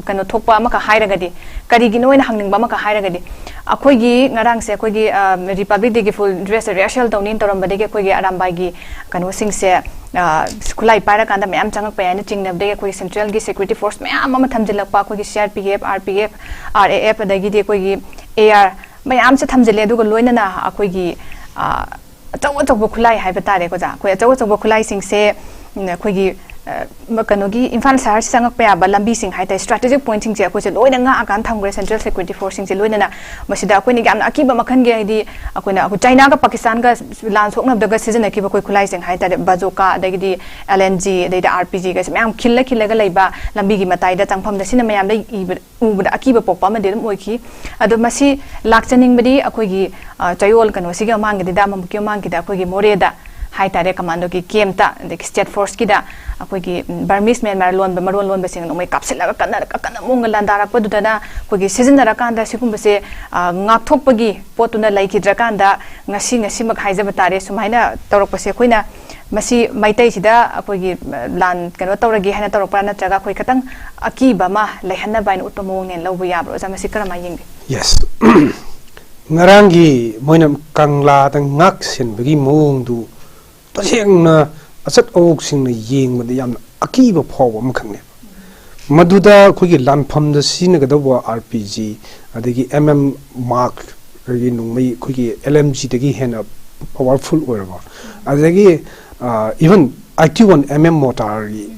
ꯀꯩꯅꯣ ꯊꯣꯛꯄ ꯑꯃꯈꯛ ꯍꯥꯏꯔꯒꯗꯤ, ꯀꯔꯤꯒꯤꯅꯣ ꯑꯣꯏꯅ ꯍꯪꯅꯤꯡꯕ ꯑꯃꯈꯛ ꯍꯥꯏꯔꯒꯗꯤ, ꯑꯩꯈꯣꯏꯒꯤ ꯉꯔꯥꯡꯁꯦ ꯑꯩꯈꯣꯏꯒꯤ, ꯑ, ꯔꯤꯄꯕ꯭ꯂꯤꯛ ꯗꯦꯒꯤ ꯐꯨꯜ ꯗ꯭ꯔꯦꯁꯁꯦ ꯔꯤꯍꯔꯁꯦꯜ ꯇꯧꯅꯤꯅ ꯇꯧꯔꯝꯕꯗꯒꯤ ꯑꯩꯈꯣꯏꯒꯤ ꯑꯔꯥꯝꯕꯥꯏꯒꯤ ꯀꯩꯅꯣꯁꯤꯡꯁꯦ, ꯑ, ꯈꯨꯠꯂꯥꯏ ꯄꯥꯏꯔꯀꯥꯟꯗ ꯃꯌꯥꯝ ꯆꯪꯉꯛꯄ ꯌꯥꯏꯅ ꯆꯤꯡꯅꯕꯗꯒꯤ ꯑꯩꯈꯣꯏꯒꯤ ꯁꯦꯟꯇ꯭ꯔꯦꯜꯒꯤ ꯁꯦꯀ꯭ꯌꯨꯔꯤꯇꯤ ꯐꯣꯔꯁ ꯃꯌꯥꯝ ꯑꯃ ꯊꯝꯖꯤꯜꯂꯛꯄ, ꯑꯩꯈꯣꯏꯒꯤ C R P F, R P F, R A F, ꯑꯗꯒꯤꯗꯤ ꯑꯩꯈꯣꯏꯒꯤ ꯑꯦ ꯑꯥꯔ ꯃꯌꯥꯝꯁꯦ ꯊꯝꯖꯤꯜꯂꯦ꯫ ꯑꯗꯨꯒ ꯂꯣꯏꯅꯅ ꯑꯩꯈꯣꯏꯒꯤ, ꯑ, ꯑꯆꯧ ꯑꯆꯧꯕ ꯈꯨꯠꯂꯥꯏ ꯍꯥꯏꯕ ꯇꯥꯔꯦꯀꯣ ꯑꯣꯖꯥ, ꯑꯩꯈꯣꯏ ꯑꯆꯧ ꯑꯆꯧꯕ ꯈꯨꯠꯂꯥꯏꯁꯤꯡꯁꯦ, ꯎꯝ, ꯑꯩꯈꯣꯏꯒꯤ, ꯑ, ꯃ-, ꯀꯩꯅꯣꯒꯤ ꯏꯝꯐꯥꯜ ꯁꯍꯔꯁꯤ ꯆꯪꯉꯛꯄ ꯌꯥꯕ ꯂꯝꯕꯤꯁꯤꯡ ꯍꯥꯏ ꯇꯥꯔꯦ, ꯁ꯭ꯇ꯭ꯔꯦꯇꯦꯖꯤꯛ ꯄꯣꯏꯟꯠꯁꯤꯡꯁꯦ ꯑꯩꯈꯣꯏꯁꯦ ꯂꯣꯏꯅ ꯉꯥꯛꯑꯀꯥꯟꯗ ꯊꯝꯈ꯭ꯔꯦ, ꯁꯦꯟꯇ꯭ꯔꯦꯜ ꯁꯦꯀ꯭ꯌꯨꯔꯤꯇꯤ ꯐꯣꯔꯁꯁꯤꯡꯁꯦ ꯂꯣꯏꯅꯅ꯫ ꯃꯁꯤꯗ ꯑꯩꯈꯣꯏꯅ ꯌꯥꯝꯅ ꯑꯀꯤꯕ ꯃꯈꯜꯒꯤ, ꯍꯥꯏꯗꯤ ꯑꯩꯈꯣꯏꯅ, ꯑꯩꯈꯣꯏ ꯆꯥꯏꯅꯥꯒ ꯄꯥꯀꯤꯁꯇꯥꯟꯒ ꯂꯥꯟ ꯁꯣꯛꯅꯕꯗꯒ ꯁꯤꯖꯤꯟꯅꯈꯤꯕ ꯑꯩꯈꯣꯏ ꯈꯨꯠꯂꯥꯏꯁꯤꯡ ꯍꯥꯏ ꯇꯥꯔꯦ, ꯕꯥꯖꯣꯀꯥ, ꯑꯗꯒꯤꯗꯤ ꯑꯦꯜ ꯑꯦꯟ ꯖꯤ, ꯑꯗꯩꯗꯤ ꯑꯥꯔ ꯄꯤ ꯖꯤꯒꯁꯦ ꯃꯌꯥꯝ ꯈꯤꯜꯂ ꯈꯤꯜꯂꯒ ꯂꯩꯕ ꯂꯝꯕꯤꯒꯤ ꯃꯇꯥꯏꯗ ꯆꯪꯐꯝꯗ, ꯁꯤꯅ ꯃꯌꯥꯝꯗ ꯏꯕ-, ꯎꯕꯗ ꯑꯀꯤꯕ ꯄꯣꯛꯄ ꯑꯃꯗꯤ ꯑꯗꯨꯝ ꯑꯣꯏꯈꯤ꯫ ꯑꯗꯣ ꯃꯁꯤ ꯂꯥꯛꯆꯅꯤꯡꯕꯗꯤ ꯑꯩꯈꯣꯏꯒꯤ, ꯑ, ꯆꯌꯣꯜ ꯀꯩꯅꯣꯁꯤꯒꯤ ꯃꯃꯥꯡꯒꯤꯗ, ꯃꯃꯨꯛꯀꯤ ꯃꯃꯥꯡꯒꯤꯗ ꯑꯩꯈꯣꯏꯒꯤ ꯃꯣꯔꯦꯗ ꯍꯥꯏꯇꯥꯔꯦ, ꯀꯃꯥꯟꯗꯣꯒꯤ ꯀꯦꯝꯇ, ꯑꯗꯒꯤ ꯁ꯭ꯇꯦꯠ ꯐꯣꯔꯁꯀꯤꯗ ꯑꯩꯈꯣꯏꯒꯤ, ꯎꯝ, ꯕꯔꯃꯤꯁ ꯃ꯭ꯌꯥꯟꯃꯥꯔ ꯂꯣꯟꯕ, ꯃꯔꯣꯟ ꯂꯣꯟꯕꯁꯤꯡꯅ ꯅꯣꯡꯃꯩ ꯀꯥꯞꯁꯤꯜꯂꯒ ꯀꯟꯅ, ꯑꯀꯟꯕ ꯃꯑꯣꯡꯗ ꯂꯥꯟꯗꯥꯔꯛꯄꯗꯨꯗꯅ ꯑꯩꯈꯣꯏꯒꯤ ꯁꯤꯖꯤꯟꯅꯔꯀꯥꯟꯗ ꯁꯤꯒꯨꯝꯕꯁꯦ, ꯑ, ꯉꯥꯛꯊꯣꯛꯄꯒꯤ ꯄꯣꯠꯇꯨꯅ ꯂꯩꯈꯤꯗ꯭ꯔꯀꯥꯟꯗ ꯉꯁꯤ, ꯉꯁꯤꯃꯛ ꯍꯥꯏꯖꯕ ꯇꯥꯔꯦ, ꯁꯨꯃꯥꯏꯅ ꯇꯧꯔꯛꯄꯁꯦ ꯑꯩꯈꯣꯏꯅ ꯃꯁꯤ ꯃꯩꯇꯩꯁꯤꯗ ꯑꯩꯈꯣꯏꯒꯤ, ꯑ, ꯂꯥꯟ ꯀꯩꯅꯣ ꯇꯧꯔꯒꯦ ꯍꯥꯏꯅ ꯇꯧꯔꯛꯄ꯭ꯔꯥ, ꯅꯠꯇ꯭ꯔꯒ ꯑꯩꯈꯣꯏ ꯈꯤꯇꯪ ꯑꯀꯤꯕ ꯑꯃ ꯂꯩꯍꯟꯅꯕ ꯍꯥꯏꯅ ꯎꯠꯄ ꯃꯑꯣꯡꯅꯦꯅ ꯂꯧꯕ ꯌꯥꯕ꯭ꯔꯣ? ꯑꯣꯖꯥ, ꯃꯁꯤ ꯀꯔꯝꯍꯥꯏꯅ ꯌꯦꯡꯕꯤ? Yes. ꯉꯔꯥꯡꯒꯤ ꯃꯣꯏꯅ ꯀꯪꯂꯥꯗ ꯉꯥꯛ ꯁꯦꯟꯕꯒꯤ ꯃꯑꯣꯡꯗꯨ ꯇꯁꯦꯡꯅ ꯑꯆꯠ ꯑꯋꯣꯛꯁꯤꯡꯅ ꯌꯦꯡꯕꯗ ꯌꯥꯝꯅ ꯑꯀꯤꯕ ꯐꯥꯎꯕ ꯑꯃꯈꯛꯅꯦ꯫ ꯃꯗꯨꯗ ꯑꯩꯈꯣꯏꯒꯤ ꯂꯥꯟꯐꯝꯗ ꯁꯤꯖꯤꯟꯅꯒꯗꯧꯕ ꯑꯥꯔ ꯄꯤ ꯖꯤ, ꯑꯗꯒꯤ ꯑꯦꯝ ꯑꯦꯝ ꯃꯥꯔꯛ, ꯑꯗꯒꯤ ꯅꯣꯡꯃꯩ ꯑꯩꯈꯣꯏꯒꯤ ꯑꯦꯜ ꯑꯦꯝ ꯖꯤꯗꯒꯤ ꯍꯦꯟꯅ ꯄꯋꯥꯔꯐꯨꯜ ꯑꯣꯏꯔꯕ, ꯑꯗꯒꯤ ꯏꯚꯟ ꯑꯥꯏ ꯇꯤ ꯋꯥꯟ ꯑꯦꯝ ꯑꯦꯝ ꯃꯣꯇꯥꯔꯒꯤ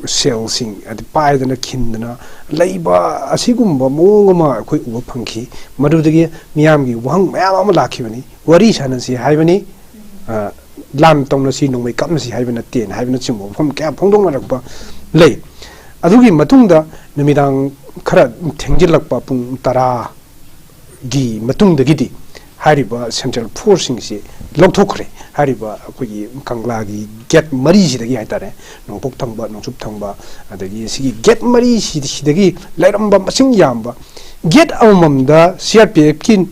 ꯁꯦꯜꯁꯤꯡ ꯑꯗꯨ ꯄꯥꯏꯗꯅ ꯈꯤꯟꯗꯅ ꯂꯩꯕ ꯑꯁꯤꯒꯨꯝꯕ ꯃꯑꯣꯡ ꯑꯃ ꯑꯩꯈꯣꯏ ꯎꯕ ꯐꯪꯈꯤ꯫ ꯃꯗꯨꯗꯒꯤ ꯃꯤꯌꯥꯝꯒꯤ ꯋꯥꯍꯪ ꯃꯌꯥꯝ ꯑꯃ ꯂꯥꯛꯈꯤꯕꯅꯤ꯫ ꯋꯥꯔꯤ ꯁꯥꯟꯅꯁꯤ ꯍꯥꯏꯕꯅꯤ, ꯑ, ꯂꯥꯟ ꯇꯧꯅꯁꯤ, ꯅꯣꯡꯃꯩ ꯀꯥꯞꯅꯁꯤ ꯍꯥꯏꯕ ꯅꯠꯇꯦꯅ ꯍꯥꯏꯕꯅꯆꯤꯡꯕ ꯋꯥꯐꯝ ꯀꯌꯥ ꯐꯣꯡꯗꯣꯛꯅꯔꯛꯄ ꯂꯩ꯫ ꯑꯗꯨꯒꯤ ꯃꯇꯨꯡꯗ ꯅꯨꯃꯤꯗꯥꯡ ꯈꯔ ꯊꯦꯡꯖꯤꯜꯂꯛꯄ ꯄꯨꯡ ꯇꯔꯥ ꯒꯤ ꯃꯇꯨꯡꯗꯒꯤꯗꯤ ꯍꯥꯏꯔꯤꯕ ꯁꯦꯟꯇ꯭ꯔꯦꯜ ꯐꯣꯔꯁꯁꯤꯡꯁꯤ ꯂꯧꯊꯣꯛꯈ꯭ꯔꯦ꯫ ꯍꯥꯏꯔꯤꯕ ꯑꯩꯈꯣꯏꯒꯤ ꯀꯪꯂꯥꯒꯤ ꯒꯦꯠ ꯃꯔꯤꯁꯤꯗꯒꯤ ꯍꯥꯏꯇꯥꯔꯦ, ꯅꯣꯡꯄꯣꯛ ꯊꯪꯕ, ꯅꯣꯡꯆꯨꯞ ꯊꯪꯕ, ꯑꯗꯒꯤ ꯁꯤꯒꯤ ꯒꯦꯠ ꯃꯔꯤꯁꯤꯗꯒꯤ ꯂꯩꯔꯝꯕ ꯃꯁꯤꯡ ꯌꯥꯝꯕ, ꯒꯦꯠ ꯑꯃꯃꯝꯗ ꯁꯤ ꯑꯥꯔ ꯄꯤ ꯑꯦꯐꯀꯤ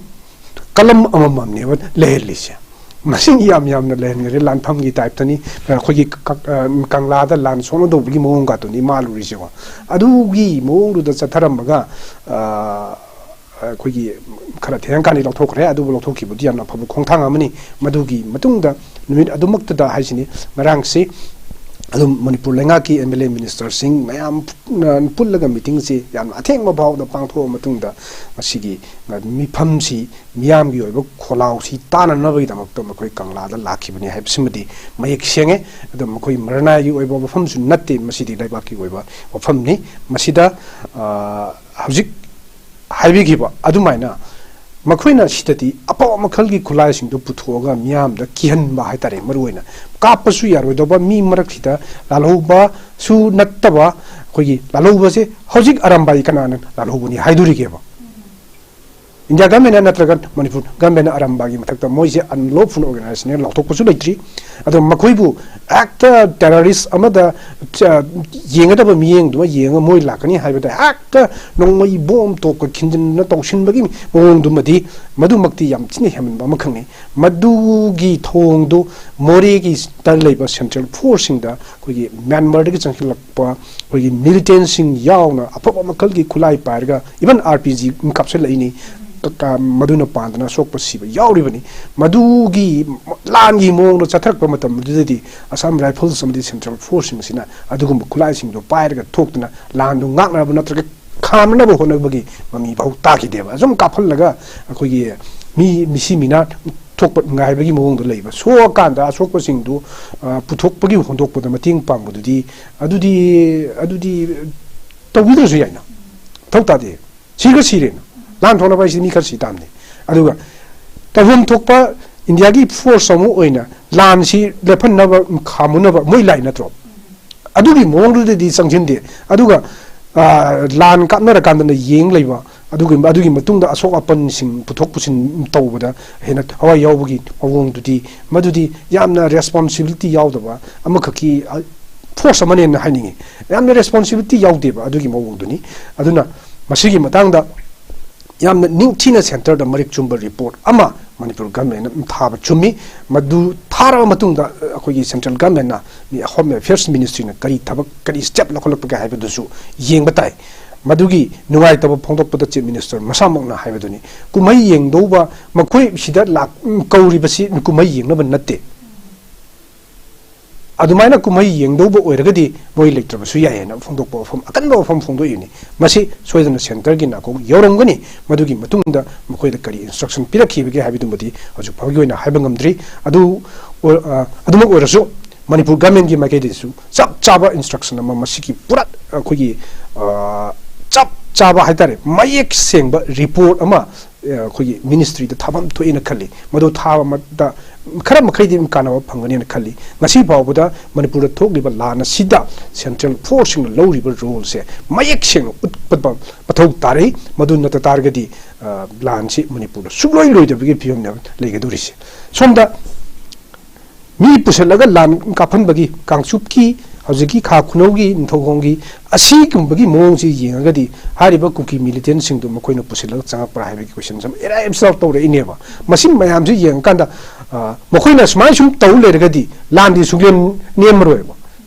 ꯀꯂꯝ ꯑꯃꯃꯝꯅꯦꯕ ꯂꯩꯍꯜꯂꯤꯁꯦ꯫ ꯃꯁꯤꯡ ꯌꯥꯝ ꯌꯥꯝꯅ ꯂꯩꯍꯟꯈ꯭ꯔꯦ, ꯂꯥꯟꯐꯝꯒꯤ ꯇꯥꯏꯞꯇꯅꯤ꯫ ꯑꯩꯈꯣꯏꯒꯤ ꯀ-, ꯑ, ꯀꯪꯂꯥꯗ ꯂꯥꯟ ꯁꯣꯛꯅꯗꯧꯕꯒꯤ ꯃꯑꯣꯡꯒꯇꯨꯅꯤ ꯃꯥꯜꯂꯨꯔꯤꯁꯦꯀꯣ꯫ ꯑꯗꯨꯒꯤ ꯃꯑꯣꯡꯗꯨꯗ ꯆꯠꯊꯔꯝꯃꯒ, ꯑ, ꯑꯩꯈꯣꯏꯒꯤ ꯈꯔ ꯊꯦꯡꯉꯀꯥꯟꯗ ꯂꯧꯊꯣꯛꯈ꯭ꯔꯦ꯫ ꯑꯗꯨꯕꯨ ꯂꯧꯊꯣꯛꯈꯤꯕꯗꯨ ꯌꯥꯝꯅ ꯑꯐꯕ ꯈꯣꯡꯊꯥꯡ ꯑꯃꯅꯤ꯫ ꯃꯗꯨꯒꯤ ꯃꯇꯨꯡꯗ ꯅꯨꯃꯤꯠ ꯑꯗꯨꯃꯛꯇꯗ ꯍꯥꯏꯁꯤꯅꯤ, ꯉꯔꯥꯡꯁꯤ ꯑꯗꯨꯝ ꯃꯅꯤꯄꯨꯔ ꯂꯩꯉꯥꯛꯀꯤ ꯑꯦꯝ ꯑꯦꯜ ꯑꯦ ꯃꯤꯅꯤꯁꯇꯔꯁꯤꯡ ꯃꯌꯥꯝ ꯄꯨꯟꯅ ꯄꯨꯜꯂꯒ ꯃꯤꯇꯤꯡꯁꯤ ꯌꯥꯝꯅ ꯑꯊꯦꯡꯕ ꯐꯥꯎꯕꯗ ꯄꯥꯡꯊꯣꯛꯑ ꯃꯇꯨꯡꯗ ꯉꯁꯤꯒꯤ ꯃꯤꯐꯝꯁꯤ, ꯃꯤꯌꯥꯝꯒꯤ ꯑꯣꯏꯕ ꯈꯣꯜꯂꯥꯎꯁꯤ ꯇꯥꯅꯅꯕꯒꯤꯗꯃꯛꯇ ꯃꯈꯣꯏ ꯀꯪꯂꯥꯗ ꯂꯥꯛꯈꯤꯕꯅꯤ ꯍꯥꯏꯕꯁꯤꯃꯗꯤ ꯃꯌꯦꯛ ꯁꯦꯡꯉꯦ꯫ ꯑꯗꯣ ꯃꯈꯣꯏ ꯃꯔꯅꯥꯏꯒꯤ ꯑꯣꯏꯕ ꯋꯥꯐꯝꯁꯨ ꯅꯠꯇꯦ, ꯃꯁꯤꯗꯤ ꯂꯩꯕꯥꯛꯀꯤ ꯑꯣꯏꯕ ꯋꯥꯐꯝꯅꯤ꯫ ꯃꯁꯤꯗ, ꯑ, ꯍꯧꯖꯤꯛ ꯍꯥꯏꯕꯤꯈꯤꯕ ꯑꯗꯨꯃꯥꯏꯅ ꯃꯈꯣꯏꯅ ꯁꯤꯗꯗꯤ ꯑꯐꯕ ꯃꯈꯜꯒꯤ ꯈꯨꯠꯂꯥꯏꯁꯤꯡꯗꯨ ꯄꯨꯊꯣꯛꯑꯒ ꯃꯤꯌꯥꯝꯗ ꯀꯤꯍꯟꯕ ꯍꯥꯏꯇꯥꯔꯦ꯫ ꯃꯔꯨꯑꯣꯏꯅ ꯀꯥꯞꯄꯁꯨ ꯌꯥꯔꯣꯏꯗꯧꯕ ꯃꯤ ꯃꯔꯛꯁꯤꯗ ꯂꯥꯜꯍꯧꯕꯁꯨ ꯅꯠꯇꯕ, ꯑꯩꯈꯣꯏꯒꯤ ꯂꯥꯜꯍꯧꯕꯁꯦ ꯍꯧꯖꯤꯛ ꯑꯔꯥꯝꯕꯥꯏ ꯀꯅꯥꯅ ꯂꯥꯜꯍꯧꯕꯅꯤ ꯍꯥꯏꯗꯣꯔꯤꯒꯦꯕ? ꯏꯟꯗꯤꯌꯥ ꯒꯃꯦꯟꯅ ꯅꯠꯇ꯭ꯔꯒ ꯃꯅꯤꯄꯨꯔ ꯒꯃꯦꯟꯅ ꯑꯔꯝꯕꯥꯒꯤ ꯃꯊꯛꯇ ꯃꯣꯏꯁꯦ unlawful organization ꯂꯥꯎꯊꯣꯛꯄꯁꯨ ꯂꯩꯇ꯭ꯔꯤ꯫ ꯑꯗꯣ ꯃꯈꯣꯏꯕꯨ ꯍꯦꯛꯇ terrorist ꯑꯃꯗ, ꯑ, ꯌꯦꯡꯒꯗꯕ ꯃꯤꯠꯌꯦꯡꯗꯨꯃ ꯌꯦꯡꯉꯒ ꯃꯣꯏ ꯂꯥꯛꯀꯅꯤ ꯍꯥꯏꯕꯗ ꯍꯦꯛꯇ ꯅꯣꯡꯃꯩ ꯕꯣꯝ ꯇꯣꯞꯀ ꯈꯤꯟꯖꯤꯟꯗꯅ ꯇꯧꯁꯤꯟꯕꯒꯤ ꯃꯑꯣꯡꯗꯨꯃꯗꯤ, ꯃꯗꯨꯃꯛꯇꯤ ꯌꯥꯝ ꯊꯤꯅ ꯍꯦꯟꯃꯟꯕ ꯑꯃꯈꯛꯅꯤ꯫ ꯃꯗꯨꯒꯤ ꯊꯧꯑꯣꯡꯗꯨ ꯃꯣꯔꯦꯒꯤ ꯇ ꯂꯩꯕ central forceꯁꯤꯡꯗ, ꯑꯩꯈꯣꯏꯒꯤ ꯃ꯭ꯌꯥꯟꯃꯥꯔꯗꯒꯤ ꯆꯪꯁꯤꯜꯂꯛꯄ ꯑꯩꯈꯣꯏꯒꯤ militantꯁꯤꯡ ꯌꯥꯎꯅ ꯑꯐꯕ ꯃꯈꯜꯒꯤ ꯈꯨꯠꯂꯥꯏ ꯄꯥꯏꯔꯒ, even RPG ꯀꯥꯞꯁꯤꯜꯂꯛꯏꯅꯤ, ꯀ-, ꯀ-, ꯃꯗꯨꯅ ꯄꯥꯟꯗꯅ ꯁꯣꯛꯄ ꯁꯤꯕ ꯌꯥꯎꯔꯤꯕꯅꯤ꯫ ꯃꯗꯨꯒꯤ ꯂꯥꯟꯒꯤ ꯃꯑꯣꯡꯗ ꯆꯠꯊꯔꯛꯄ ꯃꯇꯝꯗꯨꯗꯗꯤ Assam Rifles ꯑꯃꯗꯤ central forceꯁꯤꯡ ꯑꯁꯤꯅ ꯑꯗꯨꯒꯨꯝꯕ ꯈꯨꯠꯂꯥꯏꯁꯤꯡꯗꯣ ꯄꯥꯏꯔꯒ ꯊꯣꯛꯇꯅ ꯂꯥꯟꯗꯨ ꯉꯥꯛꯅꯕ ꯅꯠꯇ꯭ꯔꯒ ꯈꯥꯝꯅꯅꯕ ꯍꯣꯠꯅꯕꯒꯤ ꯃꯃꯤ ꯐꯥꯎ ꯇꯥꯈꯤꯗꯦꯕ꯫ ꯑꯁꯨꯝ ꯀꯥꯞꯍꯜꯂꯒ ꯑꯩꯈꯣꯏꯒꯤ ꯃꯤ, ꯃꯤꯁꯤ ꯃꯤꯅꯥ ꯊꯣꯛꯄ ꯉꯥꯏꯕꯒꯤ ꯃꯑꯣꯡꯗ ꯂꯩꯕ꯫ ꯁꯣꯛꯑꯀꯥꯟꯗ ꯑꯁꯣꯛꯄꯁꯤꯡꯗꯨ, ꯑ, ꯄꯨꯊꯣꯛꯄꯒꯤ ꯍꯣꯟꯗꯣꯛꯄꯗ ꯃꯇꯦꯡ ꯄꯥꯡꯕꯗꯨꯗꯤ, ꯑꯗꯨꯗꯤ, ꯑꯗꯨꯗꯤ ꯇꯧꯕꯤꯗ꯭ꯔꯁꯨ ꯌꯥꯏꯅ꯫ ꯃꯊꯧ ꯇꯥꯗꯦ꯫ ꯁꯤꯈ꯭ꯔ ꯁꯤꯔꯦꯅ꯫ ꯂꯥꯟ ꯊꯣꯛꯅꯕ ꯍꯥꯏꯁꯤ ꯃꯤ ꯈꯔ ꯁꯤ ꯇꯥꯕꯅꯤ꯫ ꯑꯗꯨꯒ ꯇꯧꯐꯝ ꯊꯣꯛꯄ ꯏꯟꯗꯤꯌꯥꯒꯤ force ꯑꯃ ꯑꯣꯏꯅ ꯂꯥꯟꯁꯤ ꯂꯦꯞꯍꯟꯅꯕ, ꯈꯥꯝꯃꯨꯅꯕ ꯃꯣꯏ ꯂꯥꯛꯏ ꯅꯠꯇ꯭ꯔꯣ? ꯑꯗꯨꯒꯤ ꯃꯑꯣꯡꯗꯨꯗꯗꯤ ꯆꯪꯁꯤꯟꯗꯦ꯫ ꯑꯗꯨꯒ, ꯑ, ꯂꯥꯟ ꯀꯥꯞꯅꯔꯀꯥꯟꯗꯅ ꯌꯦꯡ ꯂꯩꯕ, ꯑꯗꯨꯒꯤ, ꯑꯗꯨꯒꯤ ꯃꯇꯨꯡꯗ ꯑꯁꯣꯛ ꯑꯄꯟꯁꯤꯡ ꯄꯨꯊꯣꯛ ꯄꯨꯁꯤꯟ ꯇꯧꯕꯗ ꯍꯦꯟꯅ ꯊꯋꯥꯏ ꯌꯥꯎꯕꯒꯤ ꯃꯑꯣꯡꯗꯨꯗꯤ, ꯃꯗꯨꯗꯤ ꯌꯥꯝꯅ responsibility ꯌꯥꯎꯗꯕ ꯑꯃꯈꯛꯀꯤ, ꯑ, force ꯑꯃꯅꯦꯅ ꯍꯥꯏꯅꯤꯡꯉꯤ꯫ ꯌꯥꯝꯅ responsibility ꯌꯥꯎꯗꯦꯕ ꯑꯗꯨꯒꯤ ꯃꯑꯣꯡꯗꯨꯅꯤ꯫ ꯑꯗꯨꯅ ꯃꯁꯤꯒꯤ ꯃꯇꯥꯡꯗ ꯌꯥꯝꯅ ꯅꯤꯡꯊꯤꯅ centreꯗ ꯃꯔꯤꯛ ꯆꯨꯝꯕ report ꯑꯃ ꯃꯅꯤꯄꯨꯔ governmentꯅ ꯊꯥꯕ ꯆꯨꯝꯃꯤ꯫ ꯃꯗꯨ ꯊꯥꯔꯕ ꯃꯇꯨꯡꯗ, ꯑ, ꯑꯩꯈꯣꯏꯒꯤ central governmentꯅ, ꯃꯤ Home Affairs ministryꯅ ꯀꯔꯤ ꯊꯕꯛ, ꯀꯔꯤ step ꯂꯧꯈꯠꯂꯛꯄꯒꯦ ꯍꯥꯏꯕꯗꯨꯁꯨ ꯌꯦꯡꯕ ꯇꯥꯏ꯫ ꯃꯗꯨꯒꯤ ꯅꯨꯡꯉꯥꯏꯇꯕ ꯐꯣꯡꯗꯣꯛꯄꯗ Chief Minister ꯃꯁꯥꯃꯛꯅ ꯍꯥꯏꯕꯗꯨꯅꯤ, ꯀꯨꯝꯍꯩ ꯌꯦꯡꯗꯧꯕ, ꯃꯈꯣꯏ ꯁꯤꯗ ꯂꯥꯛ-, ꯀꯧꯔꯤꯕꯁꯤ ꯀꯨꯝꯍꯩ ꯌꯦꯡꯅꯕ ꯅꯠꯇꯦ꯫ ꯑꯗꯨꯃꯥꯏꯅ ꯀꯨꯝꯍꯩ ꯌꯦꯡꯗꯧꯕ ꯑꯣꯏꯔꯒꯗꯤ ꯃꯣꯏ ꯂꯩꯇ꯭ꯔꯕꯁꯨ ꯌꯥꯏ ꯍꯥꯏꯅ ꯐꯣꯡꯗꯣꯛꯄ ꯋꯥꯐꯝ, ꯑꯀꯟꯕ ꯋꯥꯐꯝ ꯐꯣꯡꯗꯣꯛꯏꯅꯤ꯫ ꯃꯁꯤ ꯁꯣꯏꯗꯅ centreꯒꯤ ꯅꯥꯀꯣꯡ ꯌꯧꯔꯝꯒꯅꯤ꯫ ꯃꯗꯨꯒꯤ ꯃꯇꯨꯡꯗ ꯃꯈꯣꯏꯗ ꯀꯔꯤ instruction ꯄꯤꯔꯛꯈꯤꯕꯒꯦ ꯍꯥꯏꯕꯗꯨꯃꯗꯤ ꯍꯧꯖꯤꯛ ꯐꯥꯎꯒꯤ ꯑꯣꯏꯅ ꯍꯥꯏꯕ ꯉꯝꯗ꯭ꯔꯤ꯫ ꯑꯗꯨ ꯑꯣꯏ-, ꯑ, ꯑꯗꯨꯃꯛ ꯑꯣꯏꯔꯁꯨ ꯃꯅꯤꯄꯨꯔ governmentꯀꯤ ꯃꯥꯏꯀꯩꯗꯒꯤꯁꯨ ꯆꯞ ꯆꯥꯕ instruction ꯑꯃ, ꯃꯁꯤꯒꯤ ꯄꯨꯔꯥ ꯑꯩꯈꯣꯏꯒꯤ, ꯑ, ꯆꯞ ꯆꯥꯕ ꯍꯥꯏꯇꯥꯔꯦ, ꯃꯌꯦꯛ ꯁꯦꯡꯕ report ꯑꯃ, ꯑ, ꯑꯩꯈꯣꯏꯒꯤ ministryꯗ ꯊꯥꯐꯝ ꯊꯣꯛꯑꯦꯅ ꯈꯜꯂꯤ꯫ ꯃꯗꯨ ꯊꯥꯕ ꯃꯇꯝꯗ ꯈꯔ ꯃꯈꯩꯗꯤ ꯑꯗꯨꯝ ꯀꯥꯟꯅꯕ ꯐꯪꯒꯅꯦꯅ ꯈꯜꯂꯤ꯫ ꯉꯁꯤ ꯐꯥꯎꯕꯗ ꯃꯅꯤꯄꯨꯔꯗ ꯊꯣꯛꯂꯤꯕ ꯂꯥꯟ ꯑꯁꯤꯗ ꯁꯦꯟꯇ꯭ꯔꯦꯜ ꯐꯣꯔꯁꯁꯤꯡꯅ ꯂꯧꯔꯤꯕ ꯔꯣꯜꯁꯦ ꯃꯌꯦꯛ ꯁꯦꯡꯅ ꯎꯠꯄ ꯃꯊꯧ ꯇꯥꯔꯤ꯫ ꯃꯗꯨ ꯅꯠꯇ ꯇꯥꯔꯒꯗꯤ, ꯑ, ꯂꯥꯟꯁꯤ ꯃꯅꯤꯄꯨꯔꯗ ꯁꯨꯡꯂꯣꯏ ꯂꯣꯏꯗꯕꯒꯤ ꯐꯤꯕꯝꯅꯦꯕ ꯂꯩꯒꯗꯧꯔꯤꯁꯦ꯫ ꯁꯣꯝꯗ ꯃꯤ ꯄꯨꯁꯤꯜꯂꯒ ꯂꯥꯟ ꯀꯥꯞꯍꯟꯕꯒꯤ, ꯀꯥꯡꯆꯨꯞꯀꯤ ꯍꯧꯖꯤꯛꯀꯤ ꯈꯥ ꯈꯨꯅꯧꯒꯤ, ꯅꯤꯡꯊꯧꯈꯣꯡꯒꯤ ꯑꯁꯤꯒꯨꯝꯕꯒꯤ ꯃꯑꯣꯡꯁꯤ ꯌꯦꯡꯉꯒꯗꯤ ꯍꯥꯏꯔꯤꯕ ꯀꯨꯀꯤ ꯃꯤꯂꯤꯇꯦꯟꯁꯤꯡꯗꯨ ꯃꯈꯣꯏꯅ ꯄꯨꯁꯤꯜꯂꯒ ꯆꯪꯉꯛꯄ꯭ꯔꯥ ꯍꯥꯏꯕꯒꯤ ꯀꯣꯏꯁꯟꯁꯤ ꯑꯃ ꯑꯦꯔꯥꯏꯞꯁ ꯇꯧꯔꯛꯏꯅꯦꯕ꯫ ꯃꯁꯤ ꯃꯌꯥꯝꯁꯤ ꯌꯦꯡꯉꯀꯥꯟꯗ, ꯑ, ꯃꯈꯣꯏꯅ ꯁꯨꯃꯥꯏꯅ ꯁꯨꯝ ꯇꯧ ꯂꯩꯔꯒꯗꯤ ꯂꯥꯟꯗꯤ ꯁꯨꯡꯂꯦꯝ ꯅꯦꯝꯃꯔꯣꯏꯕ꯫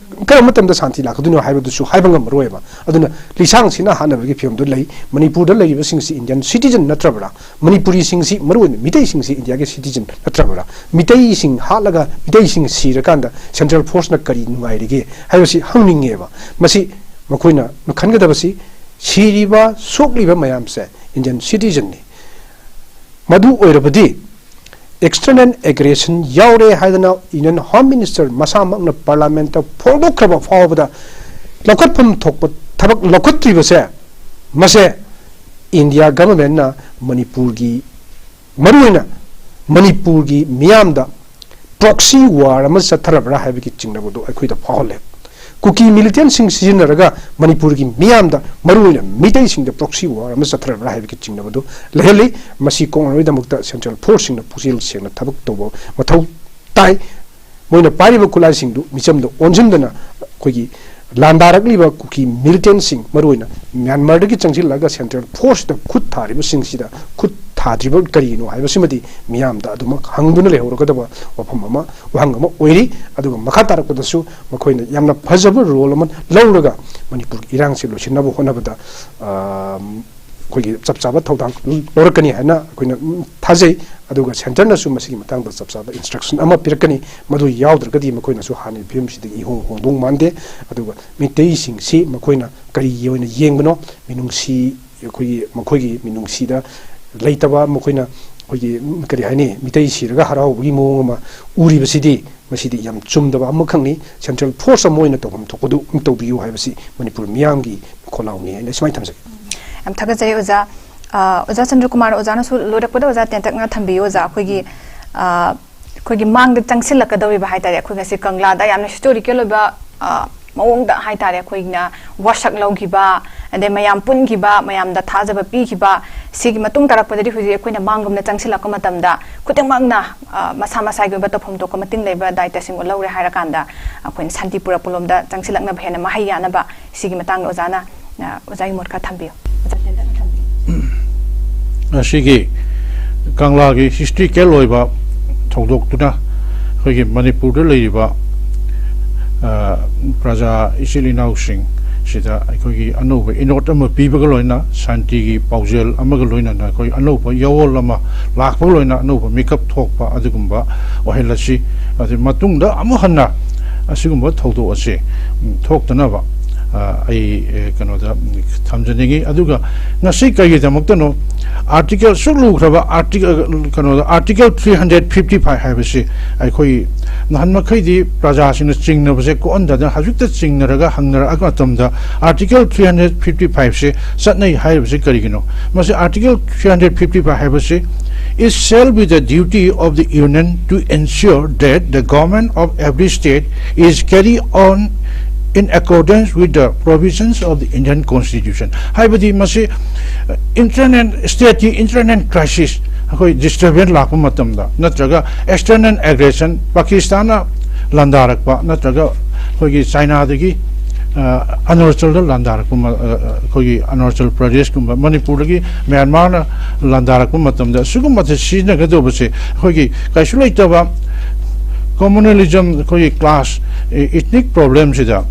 ꯀꯔꯝꯕ ꯃꯇꯝꯗ ꯁꯥꯟꯇꯤ ꯂꯥꯛꯀꯗꯣꯏꯅꯣ ꯍꯥꯏꯕꯗꯨꯁꯨ ꯍꯥꯏꯕ ꯉꯝꯃꯔꯣꯏꯕ꯫ ꯑꯗꯨꯅ ꯂꯤꯁꯥꯡ ꯁꯤꯠꯅ ꯍꯥꯠꯅꯕꯒꯤ ꯐꯤꯕꯝꯗꯨ ꯂꯩ꯫ ꯃꯅꯤꯄꯨꯔꯗ ꯂꯩꯔꯤꯕꯁꯤꯡꯁꯤ ꯏꯟꯗꯤꯌꯟ ꯁꯤꯇꯤꯖꯟ ꯅꯠꯇ꯭ꯔꯕ꯭ꯔꯥ? ꯃꯅꯤꯄꯨꯔꯤꯁꯤꯡꯁꯤ, ꯃꯔꯨꯑꯣꯏꯅ ꯃꯤꯇꯩꯁꯤꯡꯁꯤ ꯏꯟꯗꯤꯌꯥꯒꯤ ꯁꯤꯇꯤꯖꯟ ꯅꯠꯇ꯭ꯔꯕ꯭ꯔꯥ? ꯃꯤꯇꯩꯁꯤꯡ ꯍꯥꯠꯂꯒ ꯃꯤꯇꯩꯁꯤꯡ ꯁꯤꯔꯀꯥꯟꯗ ꯁꯦꯟꯇ꯭ꯔꯦꯜ ꯐꯣꯔꯁꯅ ꯀꯔꯤ ꯅꯨꯡꯉꯥꯏꯔꯤꯒꯦ ꯍꯥꯏꯕꯁꯤ ꯍꯪꯅꯤꯡꯉꯦꯕ꯫ ꯃꯁꯤ ꯃꯈꯣꯏꯅ ꯈꯟꯒꯗꯕꯁꯤ, ꯁꯤꯔꯤꯕ, ꯁꯣꯛꯂꯤꯕ ꯃꯌꯥꯝꯁꯦ ꯏꯟꯗꯤꯌꯟ ꯁꯤꯇꯤꯖꯟꯅꯤ꯫ ꯃꯗꯨ ꯑꯣꯏꯔꯕꯗꯤ, ꯑꯦꯛꯁꯇꯔꯅꯦꯜ ꯑꯦꯒ꯭ꯔꯦꯁꯟ ꯌꯥꯎꯔꯦ ꯍꯥꯏꯗꯅ ꯏꯟꯗꯤꯌꯟ ꯍꯣꯝ ꯃꯤꯅꯤꯁꯇꯔ ꯃꯁꯥꯃꯛꯅ ꯄꯥꯔꯂꯥꯃꯦꯟꯠꯇ ꯐꯣꯡꯗꯣꯛꯈ꯭ꯔꯕ ꯐꯥꯎꯕꯗ ꯂꯧꯈꯠꯐꯝ ꯊꯣꯛꯄ ꯊꯕꯛ ꯂꯧꯈꯠꯇ꯭ꯔꯤꯕꯁꯦ, ꯃꯁꯦ ꯏꯟꯗꯤꯌꯥ ꯒꯚꯔꯟꯃꯦꯟꯠꯅ ꯃꯅꯤꯄꯨꯔꯒꯤ, ꯃꯔꯨꯑꯣꯏꯅ ꯃꯅꯤꯄꯨꯔꯒꯤ ꯃꯤꯌꯥꯝꯗ ꯄ꯭ꯔꯣꯛꯁꯤ ꯋꯥꯔ ꯑꯃ ꯆꯠꯊꯔꯕ꯭ꯔꯥ ꯍꯥꯏꯕꯒꯤ ꯆꯤꯡꯅꯕꯗꯨ ꯑꯩꯈꯣꯏꯗ ꯐꯥꯎꯍꯜꯂꯦ꯫ ꯀꯨꯀꯤ ꯃꯤꯂꯤꯇꯦꯟꯁꯤꯡ ꯁꯤꯖꯤꯟꯅꯔꯒ ꯃꯅꯤꯄꯨꯔꯒꯤ ꯃꯤꯌꯥꯝꯗ, ꯃꯔꯨꯑꯣꯏꯅ ꯃꯤꯇꯩꯁꯤꯡꯗ ꯄ꯭ꯔꯣꯛꯁꯤ ꯋꯥꯔ ꯑꯃ ꯆꯠꯊꯔꯕ꯭ꯔꯥ ꯍꯥꯏꯕꯒꯤ ꯆꯤꯡꯅꯕꯗꯨ ꯂꯩꯍꯜꯂꯤ꯫ ꯃꯁꯤ ꯀꯣꯛꯅꯅꯕꯒꯤꯗꯃꯛꯇ ꯁꯦꯟꯇ꯭ꯔꯦꯜ ꯐꯣꯔꯁꯁꯤꯡꯅ ꯄꯨꯛꯆꯦꯜ ꯁꯦꯡꯅ ꯊꯕꯛ ꯇꯧꯕ ꯃꯊꯧ ꯇꯥꯏ꯫ ꯃꯣꯏꯅ ꯄꯥꯏꯔꯤꯕ ꯈꯨꯠꯂꯥꯏꯁꯤꯡꯗꯨ ꯃꯤꯆꯝꯗ ꯑꯣꯟꯁꯤꯟꯗꯅ ꯑꯩꯈꯣꯏꯒꯤ ꯂꯥꯟꯗꯥꯔꯛꯂꯤꯕ ꯀꯨꯀꯤ ꯃꯤꯂꯤꯇꯦꯟꯁꯤꯡ, ꯃꯔꯨꯑꯣꯏꯅ ꯃ꯭ꯌꯥꯟꯃꯥꯔꯗꯒꯤ ꯆꯪꯁꯤꯜꯂꯛꯂꯒ ꯁꯦꯟꯇ꯭ꯔꯦꯜ ꯐꯣꯔꯁꯇ ꯈꯨꯠ ꯊꯥꯔꯤꯕꯁꯤꯡꯁꯤꯗ ꯈꯨꯠ ꯊꯥꯗ꯭ꯔꯤꯕ ꯀꯔꯤꯒꯤꯅꯣ ꯍꯥꯏꯕꯁꯤꯃꯗꯤ ꯃꯤꯌꯥꯝꯗ ꯑꯗꯨꯃꯛ ꯍꯪꯗꯨꯅ ꯂꯩꯍꯧꯔꯒꯗꯕ ꯋꯥꯐꯝ ꯑꯃ, ꯋꯥꯍꯪ ꯑꯃ ꯑꯣꯏꯔꯤ꯫ ꯑꯗꯨꯒ ꯃꯈꯥ ꯇꯥꯔꯛꯄꯗꯁꯨ ꯃꯈꯣꯏꯅ ꯌꯥꯝꯅ ꯐꯖꯕ ꯔꯣꯜ ꯑꯃ ꯂꯧꯔꯒ ꯃꯅꯤꯄꯨꯔꯒꯤ ꯏꯔꯥꯡꯁꯤ ꯂꯣꯏꯁꯤꯟꯅꯕ ꯍꯣꯠꯅꯕꯗ, ꯑ, ꯑꯩꯈꯣꯏꯒꯤ ꯆꯞ ꯆꯥꯕ ꯊꯧꯗꯥꯡ ꯂꯧꯔꯛꯀꯅꯤ ꯍꯥꯏꯅ ꯑꯩꯈꯣꯏꯅ, ꯎꯝ, ꯊꯥꯖꯩ꯫ ꯑꯗꯨꯒ ꯁꯦꯟꯇꯔꯅꯁꯨ ꯃꯁꯤꯒꯤ ꯃꯇꯥꯡꯗ ꯆꯞ ꯆꯥꯕ ꯏꯟꯁꯇ꯭ꯔꯛꯁꯟ ꯑꯃ ꯄꯤꯔꯛꯀꯅꯤ꯫ ꯃꯗꯨ ꯌꯥꯎꯗ꯭ꯔꯒꯗꯤ ꯃꯈꯣꯏꯅꯁꯨ ꯍꯥꯟꯅꯒꯤ ꯐꯤꯕꯝꯁꯤꯗꯒꯤ ꯏꯍꯣꯡ ꯍꯣꯡꯗꯧ ꯃꯥꯟꯗꯦ꯫ ꯑꯗꯨꯒ ꯃꯤꯇꯩꯁꯤꯡꯁꯤ ꯃꯈꯣꯏꯅ ꯀꯔꯤꯒꯤ ꯑꯣꯏꯅ ꯌꯦꯡꯕꯅꯣ? ꯃꯤꯅꯨꯡꯁꯤ, ꯑꯩꯈꯣꯏꯒꯤ, ꯃꯈꯣꯏꯒꯤ ꯃꯤꯅꯨꯡꯁꯤꯗ ꯂꯩꯇꯕ, ꯃꯈꯣꯏꯅ ꯑꯩꯈꯣꯏꯒꯤ, ꯀꯔꯤ ꯍꯥꯏꯅꯤ, ꯃꯤꯇꯩ ꯁꯤꯔꯒ ꯍꯔꯥꯎꯕꯒꯤ ꯃꯑꯣꯡ ꯑꯃ ꯎꯔꯤꯕꯁꯤꯗꯤ, ꯃꯁꯤꯗꯤ ꯌꯥꯝ ꯆꯨꯝꯗꯕ ꯑꯃꯈꯛꯅꯤ꯫ ꯁꯦꯟꯇ꯭ꯔꯦꯜ ꯐꯣꯔꯁ ꯑꯃ ꯑꯣꯏꯅ ꯇꯧꯐꯝ ꯊꯣꯛꯄꯗꯨ ꯑꯗꯨꯝ ꯇꯧꯕꯤꯌꯨ ꯍꯥꯏꯕꯁꯤ ꯃꯅꯤꯄꯨꯔ ꯃꯤꯌꯥꯝꯒꯤ ꯈꯣꯜꯂꯥꯎꯅꯤ ꯍꯥꯏꯅ ꯁꯨꯃꯥꯏꯅ ꯊꯝꯖꯒꯦ꯫ ꯌꯥꯝ ꯊꯥꯒꯠꯆꯔꯤ ꯑꯣꯖꯥ꯫ ꯑ, ꯑꯣꯖꯥ ꯆꯟꯗ꯭ꯔꯀꯨꯃꯥꯔ, ꯑꯣꯖꯥꯅꯁꯨ ꯂꯣꯏꯔꯛꯄꯗ ꯑꯣꯖꯥ ꯇꯦꯟꯇꯛꯅ ꯊꯝꯕꯤꯌꯨ ꯑꯣꯖꯥ꯫ ꯑꯩꯈꯣꯏꯒꯤ, ꯑ, ꯑꯩꯈꯣꯏꯒꯤ ꯃꯥꯡꯗ ꯆꯪꯁꯤꯜꯂꯛꯀꯗꯧꯔꯤꯕ ꯍꯥꯏꯇꯥꯔꯦ, ꯑꯩꯈꯣꯏ ꯉꯁꯤ ꯀꯪꯂꯥꯗ ꯌꯥꯝꯅ ꯍꯤꯁꯇꯣꯔꯤꯀꯦꯜ ꯑꯣꯏꯕ, ꯑ, ꯃꯑꯣꯡꯗ ꯍꯥꯏꯇꯥꯔꯦ, ꯑꯩꯈꯣꯏꯅ ꯋꯥꯁꯛ ꯂꯧꯈꯤꯕ, ꯑꯗꯩ ꯃꯌꯥꯝ ꯄꯨꯟꯈꯤꯕ, ꯃꯌꯥꯝꯗ ꯊꯥꯖꯕ ꯄꯤꯈꯤꯕ, ꯁꯤꯒꯤ ꯃꯇꯨꯡ ꯇꯥꯔꯛꯄꯗꯗꯤ ꯍꯧꯖꯤꯛ ꯑꯩꯈꯣꯏꯅ ꯃꯥꯡꯂꯣꯝꯗ ꯆꯪꯁꯤꯜꯂꯛꯄ ꯃꯇꯝꯗ ꯈꯨꯗꯤꯡꯃꯛꯅ, ꯑ, ꯃꯁꯥ ꯃꯁꯥꯒꯤ ꯑꯣꯏꯕ ꯇꯧꯐꯝ ꯊꯣꯛꯄ ꯃꯇꯤꯡ ꯂꯩꯕ ꯗꯥꯏꯇꯁꯤꯡ ꯎꯠꯍꯧꯔꯦ ꯍꯥꯏꯔꯀꯥꯟꯗ ꯑꯩꯈꯣꯏꯅ ꯁꯥꯟꯇꯤꯄꯨꯔ ꯄꯨꯂꯣꯝꯗ ꯆꯪꯁꯤꯜꯂꯛꯅꯕ ꯍꯦꯟꯅ ꯃꯍꯩ ꯌꯥꯅꯕ ꯁꯤꯒꯤ ꯃꯇꯥꯡꯗ ꯑꯣꯖꯥꯅ, ꯑ, ꯑꯣꯖꯥꯒꯤ ꯃꯣꯠ ꯈꯔ ꯊꯝꯕꯤꯌꯨ꯫ ꯑꯣꯖꯥ ꯇꯦꯟꯗꯅ ꯊꯝꯕꯤꯌꯨ꯫ ꯉꯁꯤꯒꯤ ꯀꯪꯂꯥꯒꯤ ꯍꯤꯁꯇ꯭ꯔꯤꯀꯦꯜ ꯑꯣꯏꯕ ꯊꯧꯗꯣꯛꯇꯨꯅ ꯑꯩꯈꯣꯏꯒꯤ ꯃꯅꯤꯄꯨꯔꯗ ꯂꯩꯔꯤꯕ, ꯑ, ꯄ꯭ꯔꯖꯥ ꯏꯆꯤꯜ ꯏꯅꯥꯎꯁꯤꯡ ꯁꯤꯗ ꯑꯩꯈꯣꯏꯒꯤ ꯑꯅꯧꯕ ꯏꯅꯣꯠ ꯑꯃ ꯄꯤꯕꯒ ꯂꯣꯏꯅ ꯁꯥꯟꯇꯤꯒꯤ ꯄꯥꯎꯖꯦꯜ ꯑꯃꯒ ꯂꯣꯏꯅꯅ ꯑꯩꯈꯣꯏ ꯑꯅꯧꯕ ꯌꯥꯑꯣꯜ ꯑꯃ ꯂꯥꯛꯄꯒ ꯂꯣꯏꯅ ꯑꯅꯧꯕ ꯃꯤꯀꯞ ꯊꯣꯛꯄ ꯑꯗꯨꯒꯨꯝꯕ ꯑꯣꯏꯍꯜꯂꯁꯤ꯫ ꯑꯗꯨ ꯃꯇꯨꯡꯗ ꯑꯃꯨꯛ ꯍꯟꯅ ꯑꯁꯤꯒꯨꯝꯕ ꯊꯧꯗꯣꯛ ꯑꯁꯤ, ꯎꯝ, ꯊꯣꯛꯇꯅꯕ, ꯑ, ꯑꯩ, ꯑꯦ, ꯀꯩꯅꯣꯗ, ꯎꯝ, ꯊꯝꯖꯅꯤꯡꯉꯤ꯫ ꯑꯗꯨꯒ ꯉꯁꯤ ꯀꯔꯤꯒꯤꯗꯃꯛꯇꯅꯣ ꯑꯥꯔꯇꯤꯀꯜ ꯁꯨꯛ ꯂꯨꯈ꯭ꯔꯕ ꯑꯥꯔꯇꯤꯀꯜ, ꯀꯩꯅꯣꯗ, article three hundred fifty five ꯍꯥꯏꯕꯁꯤ ꯑꯩꯈꯣꯏ ꯅꯍꯥꯟ ꯃꯈꯩꯗꯤ ꯄ꯭ꯔꯖꯥꯁꯤꯡꯅ ꯆꯤꯡꯅꯕꯁꯦ ꯀꯣꯛꯍꯟꯗꯗꯅ ꯍꯧꯖꯤꯛꯇ ꯆꯤꯡꯅꯔꯒ ꯍꯪꯅꯔꯛꯑ ꯃꯇꯝꯗ ꯑꯥꯔꯇꯤꯀꯜ ꯊ꯭ꯔꯤ ꯍꯟꯗ꯭ꯔꯦꯠ ꯐꯤꯐꯇꯤ ꯐꯥꯏꯚꯁꯦ ꯆꯠꯅꯩ ꯍꯥꯏꯔꯤꯕꯁꯤ ꯀꯔꯤꯒꯤꯅꯣ? ꯃꯁꯤ article three hundred fifty five ꯍꯥꯏꯕꯁꯤ, "It shall be the duty of the Union to ensure that the government of every state is carried on in accordance with the provisions of the Indian Constitution"꯫ ꯍꯥꯏꯕꯗꯤ ꯃꯁꯤ, ꯑ, internal, ꯁ꯭ꯇꯦꯠꯀꯤ internal crisis, ꯑꯩꯈꯣꯏ disturbance ꯂꯥꯛꯄ ꯃꯇꯝꯗ ꯅꯠꯇ꯭ꯔꯒ external ꯑꯦꯒ꯭ꯔꯦꯁꯟ, ꯄꯥꯀꯤꯁꯇꯥꯟꯅ ꯂꯥꯟꯗꯥꯔꯛꯄ ꯅꯠꯇ꯭ꯔꯒ ꯑꯩꯈꯣꯏꯒꯤ ꯆꯥꯏꯅꯥꯗꯒꯤ, ꯑ, ꯑꯔꯨꯅꯥꯆꯜꯗ ꯂꯥꯟꯗꯥꯔꯛꯄ ꯃ-, ꯑ, ꯑ, ꯑꯩꯈꯣꯏꯒꯤ ꯑꯔꯨꯅꯥꯆꯜ ꯄ꯭ꯔꯗꯦꯁꯀꯨꯝꯕ, ꯃꯅꯤꯄꯨꯔꯗꯒꯤ ꯃ꯭ꯌꯥꯟꯃꯥꯔꯅ ꯂꯥꯟꯗꯥꯔꯛꯄ ꯃꯇꯝꯗ ꯁꯤꯒꯨꯝꯕꯁꯦ ꯁꯤꯖꯤꯟꯅꯒꯗꯧꯕꯁꯦ ꯑꯩꯈꯣꯏꯒꯤ ꯀꯩꯁꯨ ꯂꯩꯇꯕ ꯀꯝꯃꯨꯅꯦꯂꯤꯖꯝ, ꯑꯩꯈꯣꯏꯒꯤ ꯀ꯭ꯂꯥꯁ, ꯏ-, ꯏꯊꯅꯤꯛ ꯄ꯭ꯔꯣꯕ꯭ꯂꯦꯝꯁꯤꯗ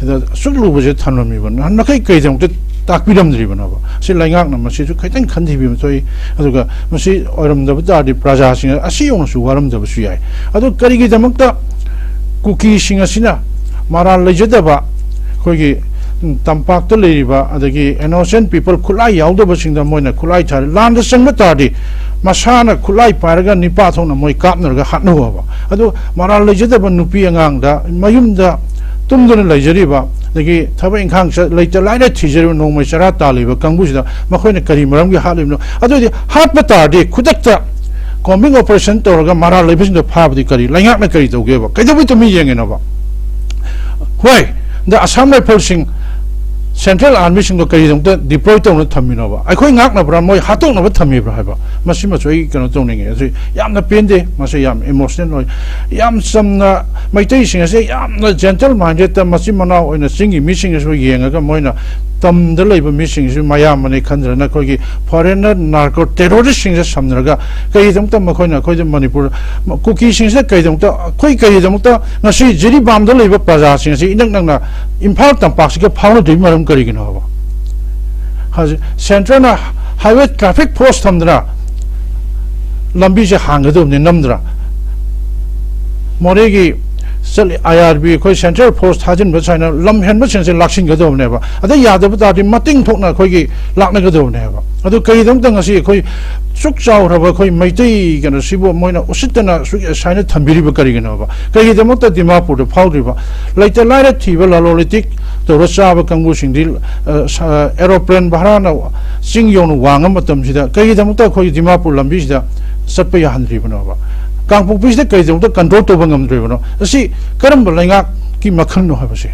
ꯁꯤꯗ ꯑꯁꯨꯛ ꯂꯨꯕꯁꯦ ꯊꯝꯂꯝꯃꯤꯕ ꯅꯍꯥꯟ ꯃꯈꯩ ꯀꯩꯗꯃꯛꯇ ꯇꯥꯛꯄꯤꯔꯝꯗ꯭ꯔꯤꯕꯅꯣꯕ? ꯁꯤ ꯂꯩꯉꯥꯛꯅ ꯃꯁꯤꯁꯨ ꯈꯤꯇꯪ ꯈꯟꯊꯕꯤꯕ ꯊꯣꯛꯏ꯫ ꯑꯗꯨꯒ ꯃꯁꯤ ꯑꯣꯏꯔꯝꯗꯕ ꯇꯥꯔꯗꯤ ꯄ꯭ꯔꯖꯥꯁꯤꯡ ꯑꯁꯤ ꯌꯧꯅꯁꯨ ꯋꯥꯔꯝꯗꯕꯁꯨ ꯌꯥꯏ꯫ ꯑꯗꯨ ꯀꯔꯤꯒꯤꯗꯃꯛꯇ ꯀꯨꯀꯤꯁꯤꯡ ꯑꯁꯤꯅ ꯃꯔꯥꯜ ꯂꯩꯖꯗꯕ ꯑꯩꯈꯣꯏꯒꯤ, ꯎꯝ, ꯇꯝꯄꯥꯛꯇ ꯂꯩꯔꯤꯕ ꯑꯗꯒꯤ ꯏꯅꯣꯁꯦꯟ ꯄꯤꯄꯜ, ꯈꯨꯠꯂꯥꯏ ꯌꯥꯎꯗꯕꯁꯤꯡꯗ ꯃꯣꯏꯅ ꯈꯨꯠꯂꯥꯏ ꯊꯥꯔꯤ? ꯂꯥꯟꯗ ꯆꯪꯕ ꯇꯥꯔꯗꯤ ꯃꯁꯥꯅ ꯈꯨꯠꯂꯥꯏ ꯄꯥꯏꯔꯒ ꯅꯤꯄꯥ ꯊꯣꯛꯅ ꯃꯣꯏ ꯀꯥꯞꯅꯔꯒ ꯍꯥꯠꯅꯧ ꯍꯥꯏꯕ꯫ ꯑꯗꯨ ꯃꯔꯥꯜ ꯂꯩꯖꯗꯕ ꯅꯨꯄꯤ ꯑꯉꯥꯡꯗ ꯃꯌꯨꯝꯗ ꯇꯨꯝꯗꯨꯅ ꯂꯩꯖꯔꯤꯕ, ꯑꯗꯒꯤ ꯊꯕꯛ ꯏꯪꯈꯥꯡ ꯆꯠ-, ꯂꯩꯇ ꯂꯥꯏꯔ ꯊꯤꯖꯔꯤꯕ, ꯅꯣꯡꯃꯩ ꯆꯔꯥ ꯇꯥꯜꯂꯤꯕ ꯀꯥꯡꯕꯨꯁꯤꯗ ꯃꯈꯣꯏꯅ ꯀꯔꯤ ꯃꯔꯝꯒꯤ ꯍꯥꯠꯂꯤꯕꯅꯣ? ꯑꯗꯨꯑꯣꯏꯗꯤ ꯍꯥꯠꯄ ꯇꯥꯔꯗꯤ ꯈꯨꯗꯛꯇ Combing operation ꯇꯧꯔꯒ ꯃꯔꯥꯜ ꯂꯩꯕꯁꯤꯡꯗꯣ ꯐꯥꯕꯗꯤ ꯀꯔꯤ, ꯂꯩꯉꯥꯛꯅ ꯀꯔꯤ ꯇꯧꯒꯦꯕ? ꯀꯩꯗꯧꯕꯩ ꯇꯨꯃꯤꯟ ꯌꯦꯡꯉꯤꯅꯣꯕ? ꯍꯣꯏ, the Assam Riflesꯁꯤꯡ, Central Armyꯁꯤꯡꯗꯣ ꯀꯔꯤꯒꯤꯗꯃꯛꯇ deploy ꯇꯧꯅ ꯊꯝꯃꯤꯅꯣꯕ? ꯑꯩꯈꯣꯏ ꯉꯥꯛꯅꯕ꯭ꯔꯥ, ꯃꯣꯏ ꯍꯥꯠꯇꯣꯛꯅꯕ ꯊꯝꯃꯤꯕ꯭ꯔꯥ ꯍꯥꯏꯕ, ꯃꯁꯤꯃꯁꯨ ꯑꯩ ꯀꯩꯅꯣ ꯇꯧꯅꯤꯡꯉꯦ꯫ ꯑꯁꯤ ꯌꯥꯝꯅ ꯄꯦꯟꯗꯦ, ꯃꯁꯤ ꯌꯥꯝ emotional ꯑꯣꯏ꯫ ꯌꯥꯝ ꯆꯝꯅ ꯃꯩꯇꯩꯁꯤꯡ ꯑꯁꯦ ꯌꯥꯝꯅ gentle mindedꯇ ꯃꯆꯤꯟ ꯃꯅꯥꯎ ꯑꯣꯏꯅ ꯆꯤꯡꯒꯤ ꯃꯤꯁꯤꯡ ꯑꯁꯤꯕꯨ ꯌꯦꯡꯉꯒ ꯃꯣꯏꯅ ꯇꯝꯗ ꯂꯩꯕ ꯃꯤꯁꯤꯡꯁꯤ ꯃꯌꯥꯝꯕꯅꯤ ꯈꯟꯗ꯭ꯔꯅ ꯑꯩꯈꯣꯏꯒꯤ foreigner narco terroristꯁꯤꯡꯁꯦ ꯁꯝꯅꯔꯒ ꯀꯔꯤꯒꯤꯗꯃꯛꯇ ꯃꯈꯣꯏꯅ ꯑꯩꯈꯣꯏꯗ ꯃꯅꯤꯄꯨꯔ ꯀꯨꯀꯤꯁꯤꯡꯁꯤꯗ ꯀꯔꯤꯒꯤꯗꯃꯛꯇ, ꯑꯩꯈꯣꯏ ꯀꯔꯤꯒꯤꯗꯃꯛꯇ ꯉꯁꯤ ꯖꯤꯔꯤꯕꯥꯝꯗ ꯂꯩꯕ ꯄ꯭ꯔꯖꯥꯁꯤꯡ ꯑꯁꯤ ꯏꯅꯛ ꯅꯛꯅ ꯏꯝꯐꯥꯜ ꯇꯝꯄꯥꯛꯁꯤꯒ ꯐꯥꯎꯅꯗꯣꯏ ꯃꯔꯝ ꯀꯔꯤꯒꯤꯅꯣ ꯍꯥꯏꯕ? ꯍꯧꯖꯤꯛ centreꯅ highway traffic force ꯊꯝꯗꯅ ꯂꯝꯕꯤꯁꯦ ꯍꯥꯡꯒꯗꯕꯅꯤ ꯅꯝꯗꯅ꯫ ꯃꯣꯔꯦꯒꯤ ꯆꯠꯂꯤ IRB, ꯑꯩꯈꯣꯏ central force ꯊꯥꯖꯤꯟꯕ ꯁꯨꯃꯥꯏꯅ ꯂꯝ ꯍꯦꯟꯕꯁꯤꯡꯁꯦ ꯂꯥꯛꯁꯤꯟꯒꯗꯕꯅꯦꯕ꯫ ꯑꯗꯩ ꯌꯥꯗꯕ ꯇꯥꯔꯗꯤ ꯃꯇꯦꯡ ꯊꯣꯛꯅ ꯑꯩꯈꯣꯏꯒꯤ ꯂꯥꯛꯅꯒꯗꯕꯅꯦꯕ꯫ ꯑꯗꯨ ꯀꯔꯤꯒꯤꯗꯃꯛꯇ ꯉꯁꯤ ꯑꯩꯈꯣꯏ ꯁꯨꯛ ꯆꯥꯎꯈ꯭ꯔꯕ ꯑꯩꯈꯣꯏ ꯃꯩꯇꯩ ꯀꯩꯅꯣꯁꯤꯕꯨ ꯃꯣꯏꯅ ꯎꯁꯤꯠꯇꯅ ꯁꯨꯛ ꯁꯨꯃꯥꯏꯅ ꯊꯝꯕꯤꯔꯤꯕ ꯀꯔꯤꯒꯤꯅꯣꯕ? ꯀꯔꯤꯒꯤꯗꯃꯛꯇ ꯗꯤꯃꯥꯄꯨꯔꯗ ꯐꯥꯎꯗ꯭ꯔꯤꯕ? ꯂꯩꯇ ꯂꯥꯏꯔ ꯊꯤꯕ, ꯂꯂꯣꯟ ꯏꯇꯤꯛ ꯇꯧꯔ ꯆꯥꯕ ꯀꯥꯡꯕꯨꯁꯤꯡꯗꯤ, ꯑ, ꯁ-, aeroplane ꯚꯔꯥꯅ ꯆꯤꯡ ꯌꯧꯅ ꯋꯥꯡꯉ ꯃꯇꯝꯁꯤꯗ ꯀꯔꯤꯒꯤꯗꯃꯛꯇ ꯑꯩꯈꯣꯏꯒꯤ ꯗꯤꯃꯥꯄꯨꯔ ꯂꯝꯕꯤꯁꯤꯗ ꯆꯠꯄ ꯌꯥꯍꯟꯗ꯭ꯔꯤꯕꯅꯣꯕ? ꯀꯥꯡꯄꯣꯛꯄꯤꯁꯤꯗ ꯀꯔꯤꯒꯤꯗꯃꯛꯇ control ꯇꯧꯕ ꯉꯝꯗ꯭ꯔꯤꯕꯅꯣ? ꯑꯁꯤ ꯀꯔꯝꯕ ꯂꯩꯉꯥꯛꯀꯤ ꯃꯈꯜꯅꯣ ꯍꯥꯏꯕꯁꯦ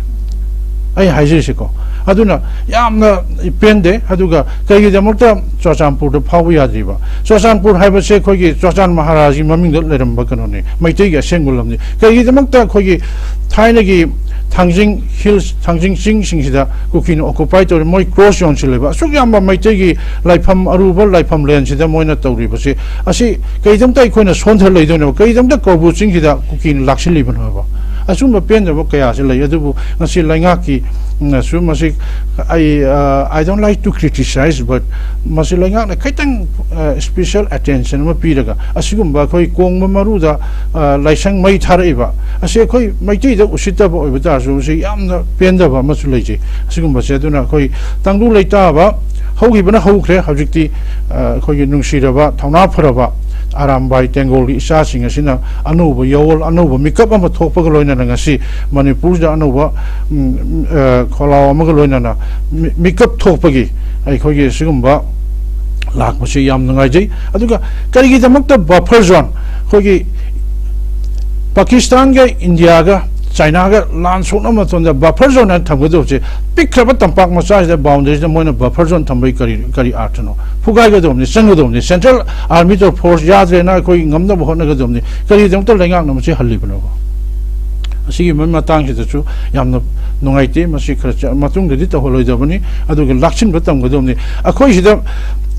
ꯑꯩ ꯍꯥꯏꯖꯔꯤꯁꯤꯀꯣ꯫ ꯑꯗꯨꯅ ꯌꯥꯝꯅ ꯄꯦꯟꯗꯦ꯫ ꯑꯗꯨꯒ ꯀꯔꯤꯒꯤꯗꯃꯛꯇ ꯆꯨꯔꯆꯥꯟꯄꯨꯔꯗ ꯐꯥꯎꯕ ꯌꯥꯗ꯭ꯔꯤꯕ? ꯆꯨꯔꯆꯥꯟꯄꯨꯔ ꯍꯥꯏꯕꯁꯦ ꯑꯩꯈꯣꯏꯒꯤ ꯆꯨꯔꯆꯥꯟ ꯃꯍꯥꯔꯥꯖꯒꯤ ꯃꯃꯤꯡꯗ ꯂꯩꯔꯝꯕ ꯀꯩꯅꯣꯅꯤ, ꯃꯩꯇꯩꯒꯤ ꯑꯁꯦꯡꯕ ꯂꯝꯅꯤ꯫ ꯀꯔꯤꯒꯤꯗꯃꯛꯇ ꯑꯩꯈꯣꯏꯒꯤ ꯊꯥꯏꯅꯒꯤ ꯊꯥꯡꯖꯤꯡ hills, ꯊꯥꯡꯖꯤꯡ ꯆꯤꯡꯁꯤꯡꯁꯤꯗ ꯀꯨꯀꯤꯅ occupy ꯇꯧꯔꯤ, ꯃꯣꯏ cross ꯌꯣꯟꯁꯤꯜꯂꯤꯕ? ꯑꯁꯨꯛ ꯌꯥꯝꯕ ꯃꯩꯇꯩꯒꯤ ꯂꯥꯏꯐꯝ, ꯑꯔꯨꯕ ꯂꯥꯏꯐꯝ ꯂꯦꯟꯁꯤꯗ ꯃꯣꯏꯅ ꯇꯧꯔꯤꯕꯁꯤ, ꯑꯁꯤ ꯀꯩꯗꯝꯇ ꯑꯩꯈꯣꯏꯅ ꯁꯣꯟꯊ ꯂꯩꯗꯣꯏꯅꯣ? ꯀꯩꯗꯝꯇ ꯀꯧꯕ꯭ꯔꯨ ꯆꯤꯡꯁꯤꯗ ꯀꯨꯀꯤꯅ ꯂꯥꯛꯁꯤꯜꯂꯤꯕꯅꯣ ꯍꯥꯏꯕ? ꯑꯁꯨꯝꯕ ꯄꯦꯟꯗꯕ ꯀꯌꯥꯁꯤ ꯂꯩ꯫ ꯑꯗꯨꯕꯨ ꯉꯁꯤ ꯂꯩꯉꯥꯛꯀꯤ, ꯎꯝ, ꯁꯨ ꯃꯁꯤ ꯑꯩ, ꯑ, I don't like to criticize, but ꯃꯁꯤ ꯂꯩꯉꯥꯛꯅ ꯈꯤꯇꯪ, ꯑ, special attention ꯑꯃ ꯄꯤꯔꯒ ꯑꯁꯤꯒꯨꯝꯕ ꯑꯩꯈꯣꯏ ꯀꯣꯡꯕ ꯃꯔꯨꯗ, ꯑ, ꯂꯥꯏꯁꯪ ꯃꯩ ꯊꯥꯔꯛꯏꯕ ꯑꯁꯤ ꯑꯩꯈꯣꯏ ꯃꯩꯇꯩꯗ ꯎꯁꯤꯠꯇꯕ ꯑꯣꯏꯕ ꯇꯥꯔꯁꯨ ꯃꯁꯤ ꯌꯥꯝꯅ ꯄꯦꯟꯗꯕ ꯑꯃꯁꯨ ꯂꯩꯖꯩ꯫ ꯑꯁꯤꯒꯨꯝꯕꯁꯦ ꯑꯗꯨꯅ ꯑꯩꯈꯣꯏ ꯇꯪꯗꯨ ꯂꯩꯇꯥꯕ ꯍꯧꯈꯤꯕꯅ ꯍꯧꯈ꯭ꯔꯦ꯫ ꯍꯧꯖꯤꯛꯇꯤ, ꯑ, ꯑꯩꯈꯣꯏꯒꯤ ꯅꯨꯡꯁꯤꯔꯕ, ꯊꯧꯅꯥ ꯐꯔꯕ ꯑꯔꯥꯝꯕꯥꯏ ꯇꯦꯡꯒꯣꯜꯒꯤ ꯏꯆꯥꯁꯤꯡ ꯑꯁꯤꯅ ꯑꯅꯧꯕ ꯌꯥꯑꯣꯜ, ꯑꯅꯧꯕ ꯃꯤꯀꯞ ꯑꯃ ꯊꯣꯛꯄꯒ ꯂꯣꯏꯅꯅ ꯉꯁꯤ ꯃꯅꯤꯄꯨꯔꯁꯤꯗ ꯑꯅꯧꯕ, ꯎꯝ, ꯑ, ꯈꯣꯜꯂꯥꯎ ꯑꯃꯒ ꯂꯣꯏꯅꯅ ꯃꯤ-, ꯃꯤꯀꯞ ꯊꯣꯛꯄꯒꯤ ꯑꯩꯈꯣꯏꯒꯤ ꯁꯤꯒꯨꯝꯕ ꯂꯥꯛꯄꯁꯤ ꯌꯥꯝ ꯅꯨꯡꯉꯥꯏꯖꯩ꯫ ꯑꯗꯨꯒ ꯀꯔꯤꯒꯤꯗꯃꯛꯇ ꯕꯐꯔ ꯖꯣꯟ, ꯑꯩꯈꯣꯏꯒꯤ ꯄꯥꯀꯤꯁꯇꯥꯟꯒ ꯏꯟꯗꯤꯌꯥꯒ ꯆꯥꯏꯅꯥꯒ ꯂꯥꯟ ꯁꯣꯛꯅꯕ ꯃꯇꯝꯗ ꯕꯐꯔ ꯖꯣꯟ ꯍꯥꯏꯅ ꯊꯝꯒꯗꯧꯕꯁꯦ, ꯄꯤꯛꯈ꯭ꯔꯕ ꯇꯝꯄꯥꯛ ꯃꯆꯥꯁꯤꯗ ꯕꯥꯎꯟꯗꯔꯤꯁꯤꯗ ꯃꯣꯏꯅ ꯕꯐꯔ ꯖꯣꯟ ꯊꯝꯕꯒꯤ ꯀꯔꯤ ꯀꯔꯤ ꯑꯥꯔꯊꯅꯣ? ꯐꯨꯒꯥꯏꯒꯗꯧꯕꯅꯤ, ꯆꯪꯒꯗꯧꯕꯅꯤ꯫ ꯁꯦꯟꯇ꯭ꯔꯦꯜ ꯑꯥꯔꯃꯤꯗꯣ ꯐꯣꯔꯁ ꯌꯥꯗ꯭ꯔꯦꯅ ꯑꯩꯈꯣꯏ ꯉꯝꯅꯕ ꯍꯣꯠꯅꯒꯗꯧꯕꯅꯤ꯫ ꯀꯔꯤꯒꯤꯗꯃꯛꯇ ꯂꯩꯉꯥꯛꯅ ꯃꯁꯤ ꯍꯜꯂꯤꯕꯅꯣ? ꯑꯁꯤꯒꯤ ꯃꯇꯥꯡꯁꯤꯗꯁꯨ ꯌꯥꯝꯅ ꯅꯨꯡꯉꯥꯏꯇꯦ꯫ ꯃꯁꯤ ꯈꯔ ꯆ-, ꯃꯇꯨꯡꯗꯗꯤ ꯇꯧꯍꯜꯂꯣꯏꯗꯕꯅꯤ꯫ ꯑꯗꯨꯒ ꯂꯥꯛꯁꯤꯟꯕ ꯇꯝꯒꯗꯕꯅꯤ꯫ ꯑꯩꯈꯣꯏ ꯁꯤꯗ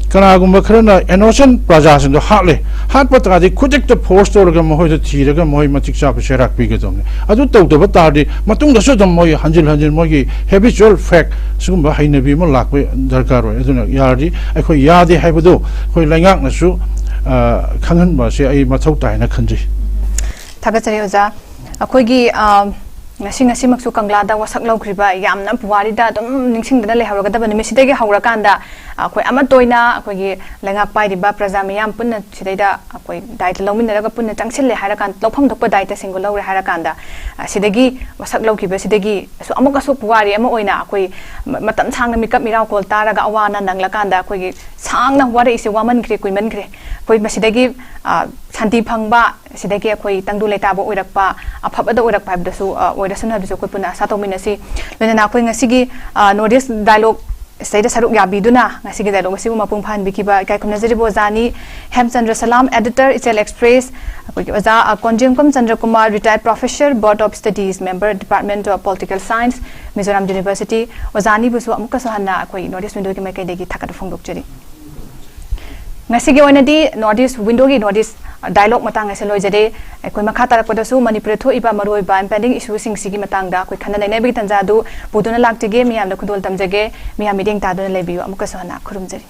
ꯀꯅꯥꯒꯨꯝꯕ ꯈꯔꯅ ꯏꯅꯣꯁꯦꯟ ꯄ꯭ꯔꯖꯥꯁꯤꯡꯗꯣ ꯍꯥꯠꯂꯦ꯫ ꯍꯥꯠꯄ ꯇꯥꯔꯗꯤ ꯈꯨꯗꯛꯇ ꯐꯣꯔꯁ ꯇꯧꯔꯒ ꯃꯈꯣꯏꯗ ꯊꯤꯔꯒ ꯃꯈꯣꯏ ꯃꯇꯤꯛ ꯆꯥꯕ ꯆꯩꯔꯥꯛ ꯄꯤꯒꯗꯕꯅꯤ꯫ ꯑꯗꯨ ꯇꯧꯗꯕ ꯇꯥꯔꯗꯤ ꯃꯇꯨꯡꯗꯁꯨ ꯑꯗꯨꯝ ꯃꯣꯏ ꯍꯟꯖꯤꯟ ꯍꯟꯖꯤꯟ ꯃꯣꯏꯒꯤ ꯍꯦꯕꯤꯆꯨꯋꯦꯜ ꯐꯦꯛ ꯁꯤꯒꯨꯝꯕ ꯍꯩꯅꯕꯤ ꯑꯃ ꯂꯥꯛꯄ ꯗꯔꯀꯥꯔ ꯑꯣꯏ꯫ ꯑꯗꯨꯅ ꯌꯥꯔꯗꯤ ꯑꯩꯈꯣꯏ ꯌꯥꯗꯦ ꯍꯥꯏꯕꯗꯨ ꯑꯩꯈꯣꯏ ꯂꯩꯉꯥꯛꯅꯁꯨ, ꯑ, ꯈꯪꯍꯟꯕ ꯑꯁꯤ ꯑꯩ ꯃꯊꯧ ꯇꯥꯏꯅ ꯈꯟꯖꯩ꯫ ꯊꯥꯒꯠꯆꯔꯤ ꯑꯣꯖꯥ꯫ ꯑꯩꯈꯣꯏꯒꯤ, ꯑ, ꯉꯁꯤ ꯉꯁꯤꯃꯛꯁꯨ ꯀꯪꯂꯥꯗ ꯋꯥꯁꯛ ꯂꯧꯈ꯭ꯔꯤꯕ, ꯌꯥꯝꯅ ꯄꯨꯋꯥꯔꯤꯗ ꯑꯗꯨꯝ ꯅꯤꯡꯁꯤꯡꯗꯅ ꯂꯩꯍꯧꯔꯒꯗꯕ ꯅꯨꯃꯤꯠꯁꯤꯗꯒꯤ ꯍꯧꯔꯀꯥꯟꯗ ꯑꯩꯈꯣꯏ ꯑꯃꯠꯇ ꯑꯣꯏꯅ ꯑꯩꯈꯣꯏꯒꯤ ꯂꯩꯉꯥꯛ ꯄꯥꯏꯔꯤꯕ ꯄ꯭ꯔꯖꯥ ꯃꯤꯌꯥꯝ ꯄꯨꯟꯅ ꯁꯤꯗꯩꯗ ꯑꯩꯈꯣꯏ ꯗꯥꯏꯇ ꯂꯧꯃꯤꯟꯅꯔꯒ ꯄꯨꯟꯅ ꯆꯪꯁꯤꯜꯂꯦ ꯍꯥꯏꯔꯀꯥꯟꯗ, ꯂꯧꯐꯝ ꯊꯣꯛꯄ ꯗꯥꯏꯇꯁꯤꯡꯗꯣ ꯂꯧꯔꯦ ꯍꯥꯏꯔꯀꯥꯟꯗ, ꯑ, ꯁꯤꯗꯒꯤ ꯋꯥꯁꯛ ꯂꯧꯈꯤꯕꯁꯤꯗꯒꯤꯁꯨ ꯑꯃꯨꯛꯀꯁꯨ ꯄꯨꯋꯥꯔꯤ ꯑꯃ ꯑꯣꯏꯅ ꯑꯩꯈꯣꯏ ꯃ-, ꯃꯇꯝ ꯁꯥꯡꯅ ꯃꯤꯀꯞ ꯃꯤꯔꯥꯎꯀꯣꯜ ꯇꯥꯔꯒ ꯑꯋꯥ ꯑꯅꯥ ꯅꯪꯂꯀꯥꯟꯗ ꯑꯩꯈꯣꯏꯒꯤ ꯁꯥꯡꯅ ꯋꯥꯔꯛꯏꯁꯦ ꯋꯥꯃꯟꯈ꯭ꯔꯦ, ꯀꯨꯏꯃꯟꯈ꯭ꯔꯦ꯫ ꯑꯩꯈꯣꯏ ꯃꯁꯤꯗꯒꯤ, ꯑ, ꯁꯥꯟꯇꯤ ꯐꯪꯕ, ꯁꯤꯗꯒꯤ ꯑꯩꯈꯣꯏ ꯇꯪꯗꯨ ꯂꯩꯇꯥꯕ ꯑꯣꯏꯔꯛꯄ, ꯑꯐꯕꯗ ꯑꯣꯏꯔꯛꯄ ꯍꯥꯏꯕꯗꯨꯁꯨ, ꯑ, ꯑꯣꯏꯔꯁꯅꯨ ꯍꯥꯏꯕꯗꯨꯁꯨ ꯑꯩꯈꯣꯏ ꯄꯨꯟꯅ ꯑꯥꯁꯥ ꯇꯧꯃꯤꯟꯅꯁꯤ꯫ ꯂꯣꯏꯅꯅ ꯑꯩꯈꯣꯏ ꯉꯁꯤꯒꯤ, ꯑ, ꯅꯣꯔꯠ ꯏꯁ ꯗꯥꯏꯂꯣꯒ ꯁꯤꯗꯩꯗ ꯁꯔꯨꯛ ꯌꯥꯕꯤꯗꯨꯅ ꯉꯁꯤꯒꯤ ꯗꯥꯏꯂꯣꯒ ꯑꯁꯤꯕꯨ ꯃꯄꯨꯡ ꯐꯥꯍꯟꯕꯤꯈꯤꯕ ꯏꯀꯥꯏ ꯈꯨꯝꯅꯖꯔꯤꯕ ꯑꯣꯖꯥꯅꯤ ꯍꯦꯝꯆꯟꯗ꯭ꯔ ꯁꯂꯥꯝ, editor, ꯏꯆꯦꯜ ꯑꯦꯛꯁꯄ꯭ꯔꯦꯁ, ꯑꯩꯈꯣꯏꯒꯤ ꯑꯣꯖꯥ, ꯑ, ꯀꯣꯟꯖꯦꯡꯀꯝ ꯆꯟꯗ꯭ꯔꯀꯨꯃꯥꯔ, retired professor, Board of Studies member, Department of Political Science, Mizoram University꯫ ꯑꯣꯖꯥꯅꯤꯕꯨꯁꯨ ꯑꯃꯨꯛꯀꯁꯨ ꯍꯟꯅ ꯑꯩꯈꯣꯏ ꯅꯣꯔꯠ ꯏꯁ ꯋꯤꯟꯗꯣꯒꯤ ꯃꯥꯏꯀꯩꯗꯒꯤ ꯊꯥꯒꯠꯄ ꯐꯣꯡꯗꯣꯛꯆꯔꯤ꯫ ꯉꯁꯤꯒꯤ ꯑꯣꯏꯅꯗꯤ ꯅꯣꯔꯠ ꯏꯁ ꯋꯤꯟꯗꯣꯒꯤ ꯅꯣꯔꯠ ꯏꯁ ꯗꯥꯏꯂꯣꯒ ꯃꯇꯥꯡ ꯑꯁꯤ ꯂꯣꯏꯖꯔꯦ꯫ ꯑꯩꯈꯣꯏ ꯃꯈꯥ ꯇꯥꯔꯛꯄꯗꯁꯨ ꯃꯅꯤꯄꯨꯔꯗ ꯊꯣꯛꯏꯕ ꯃꯔꯨꯑꯣꯏꯕ impending issue ꯁꯤꯡꯁꯤꯒꯤ ꯃꯇꯥꯡꯗ ꯑꯩꯈꯣꯏ ꯈꯟꯅ ꯅꯩꯅꯕꯒꯤ ꯇꯥꯟꯖꯥ ꯑꯗꯨ ꯄꯨꯗꯨꯅ ꯂꯥꯛꯆꯒꯦ꯫ ꯃꯤꯌꯥꯝꯗ ꯈꯨꯗꯣꯜ ꯇꯝꯖꯒꯦ꯫ ꯃꯤꯌꯥꯝ ꯃꯤꯠꯌꯦꯡ ꯇꯥꯗꯨꯅ ꯂꯩꯕꯤꯌꯨ꯫ ꯑꯃꯨꯛꯀꯁꯨ ꯍꯟꯅ ꯈꯨꯔꯨꯝꯖꯔꯤ꯫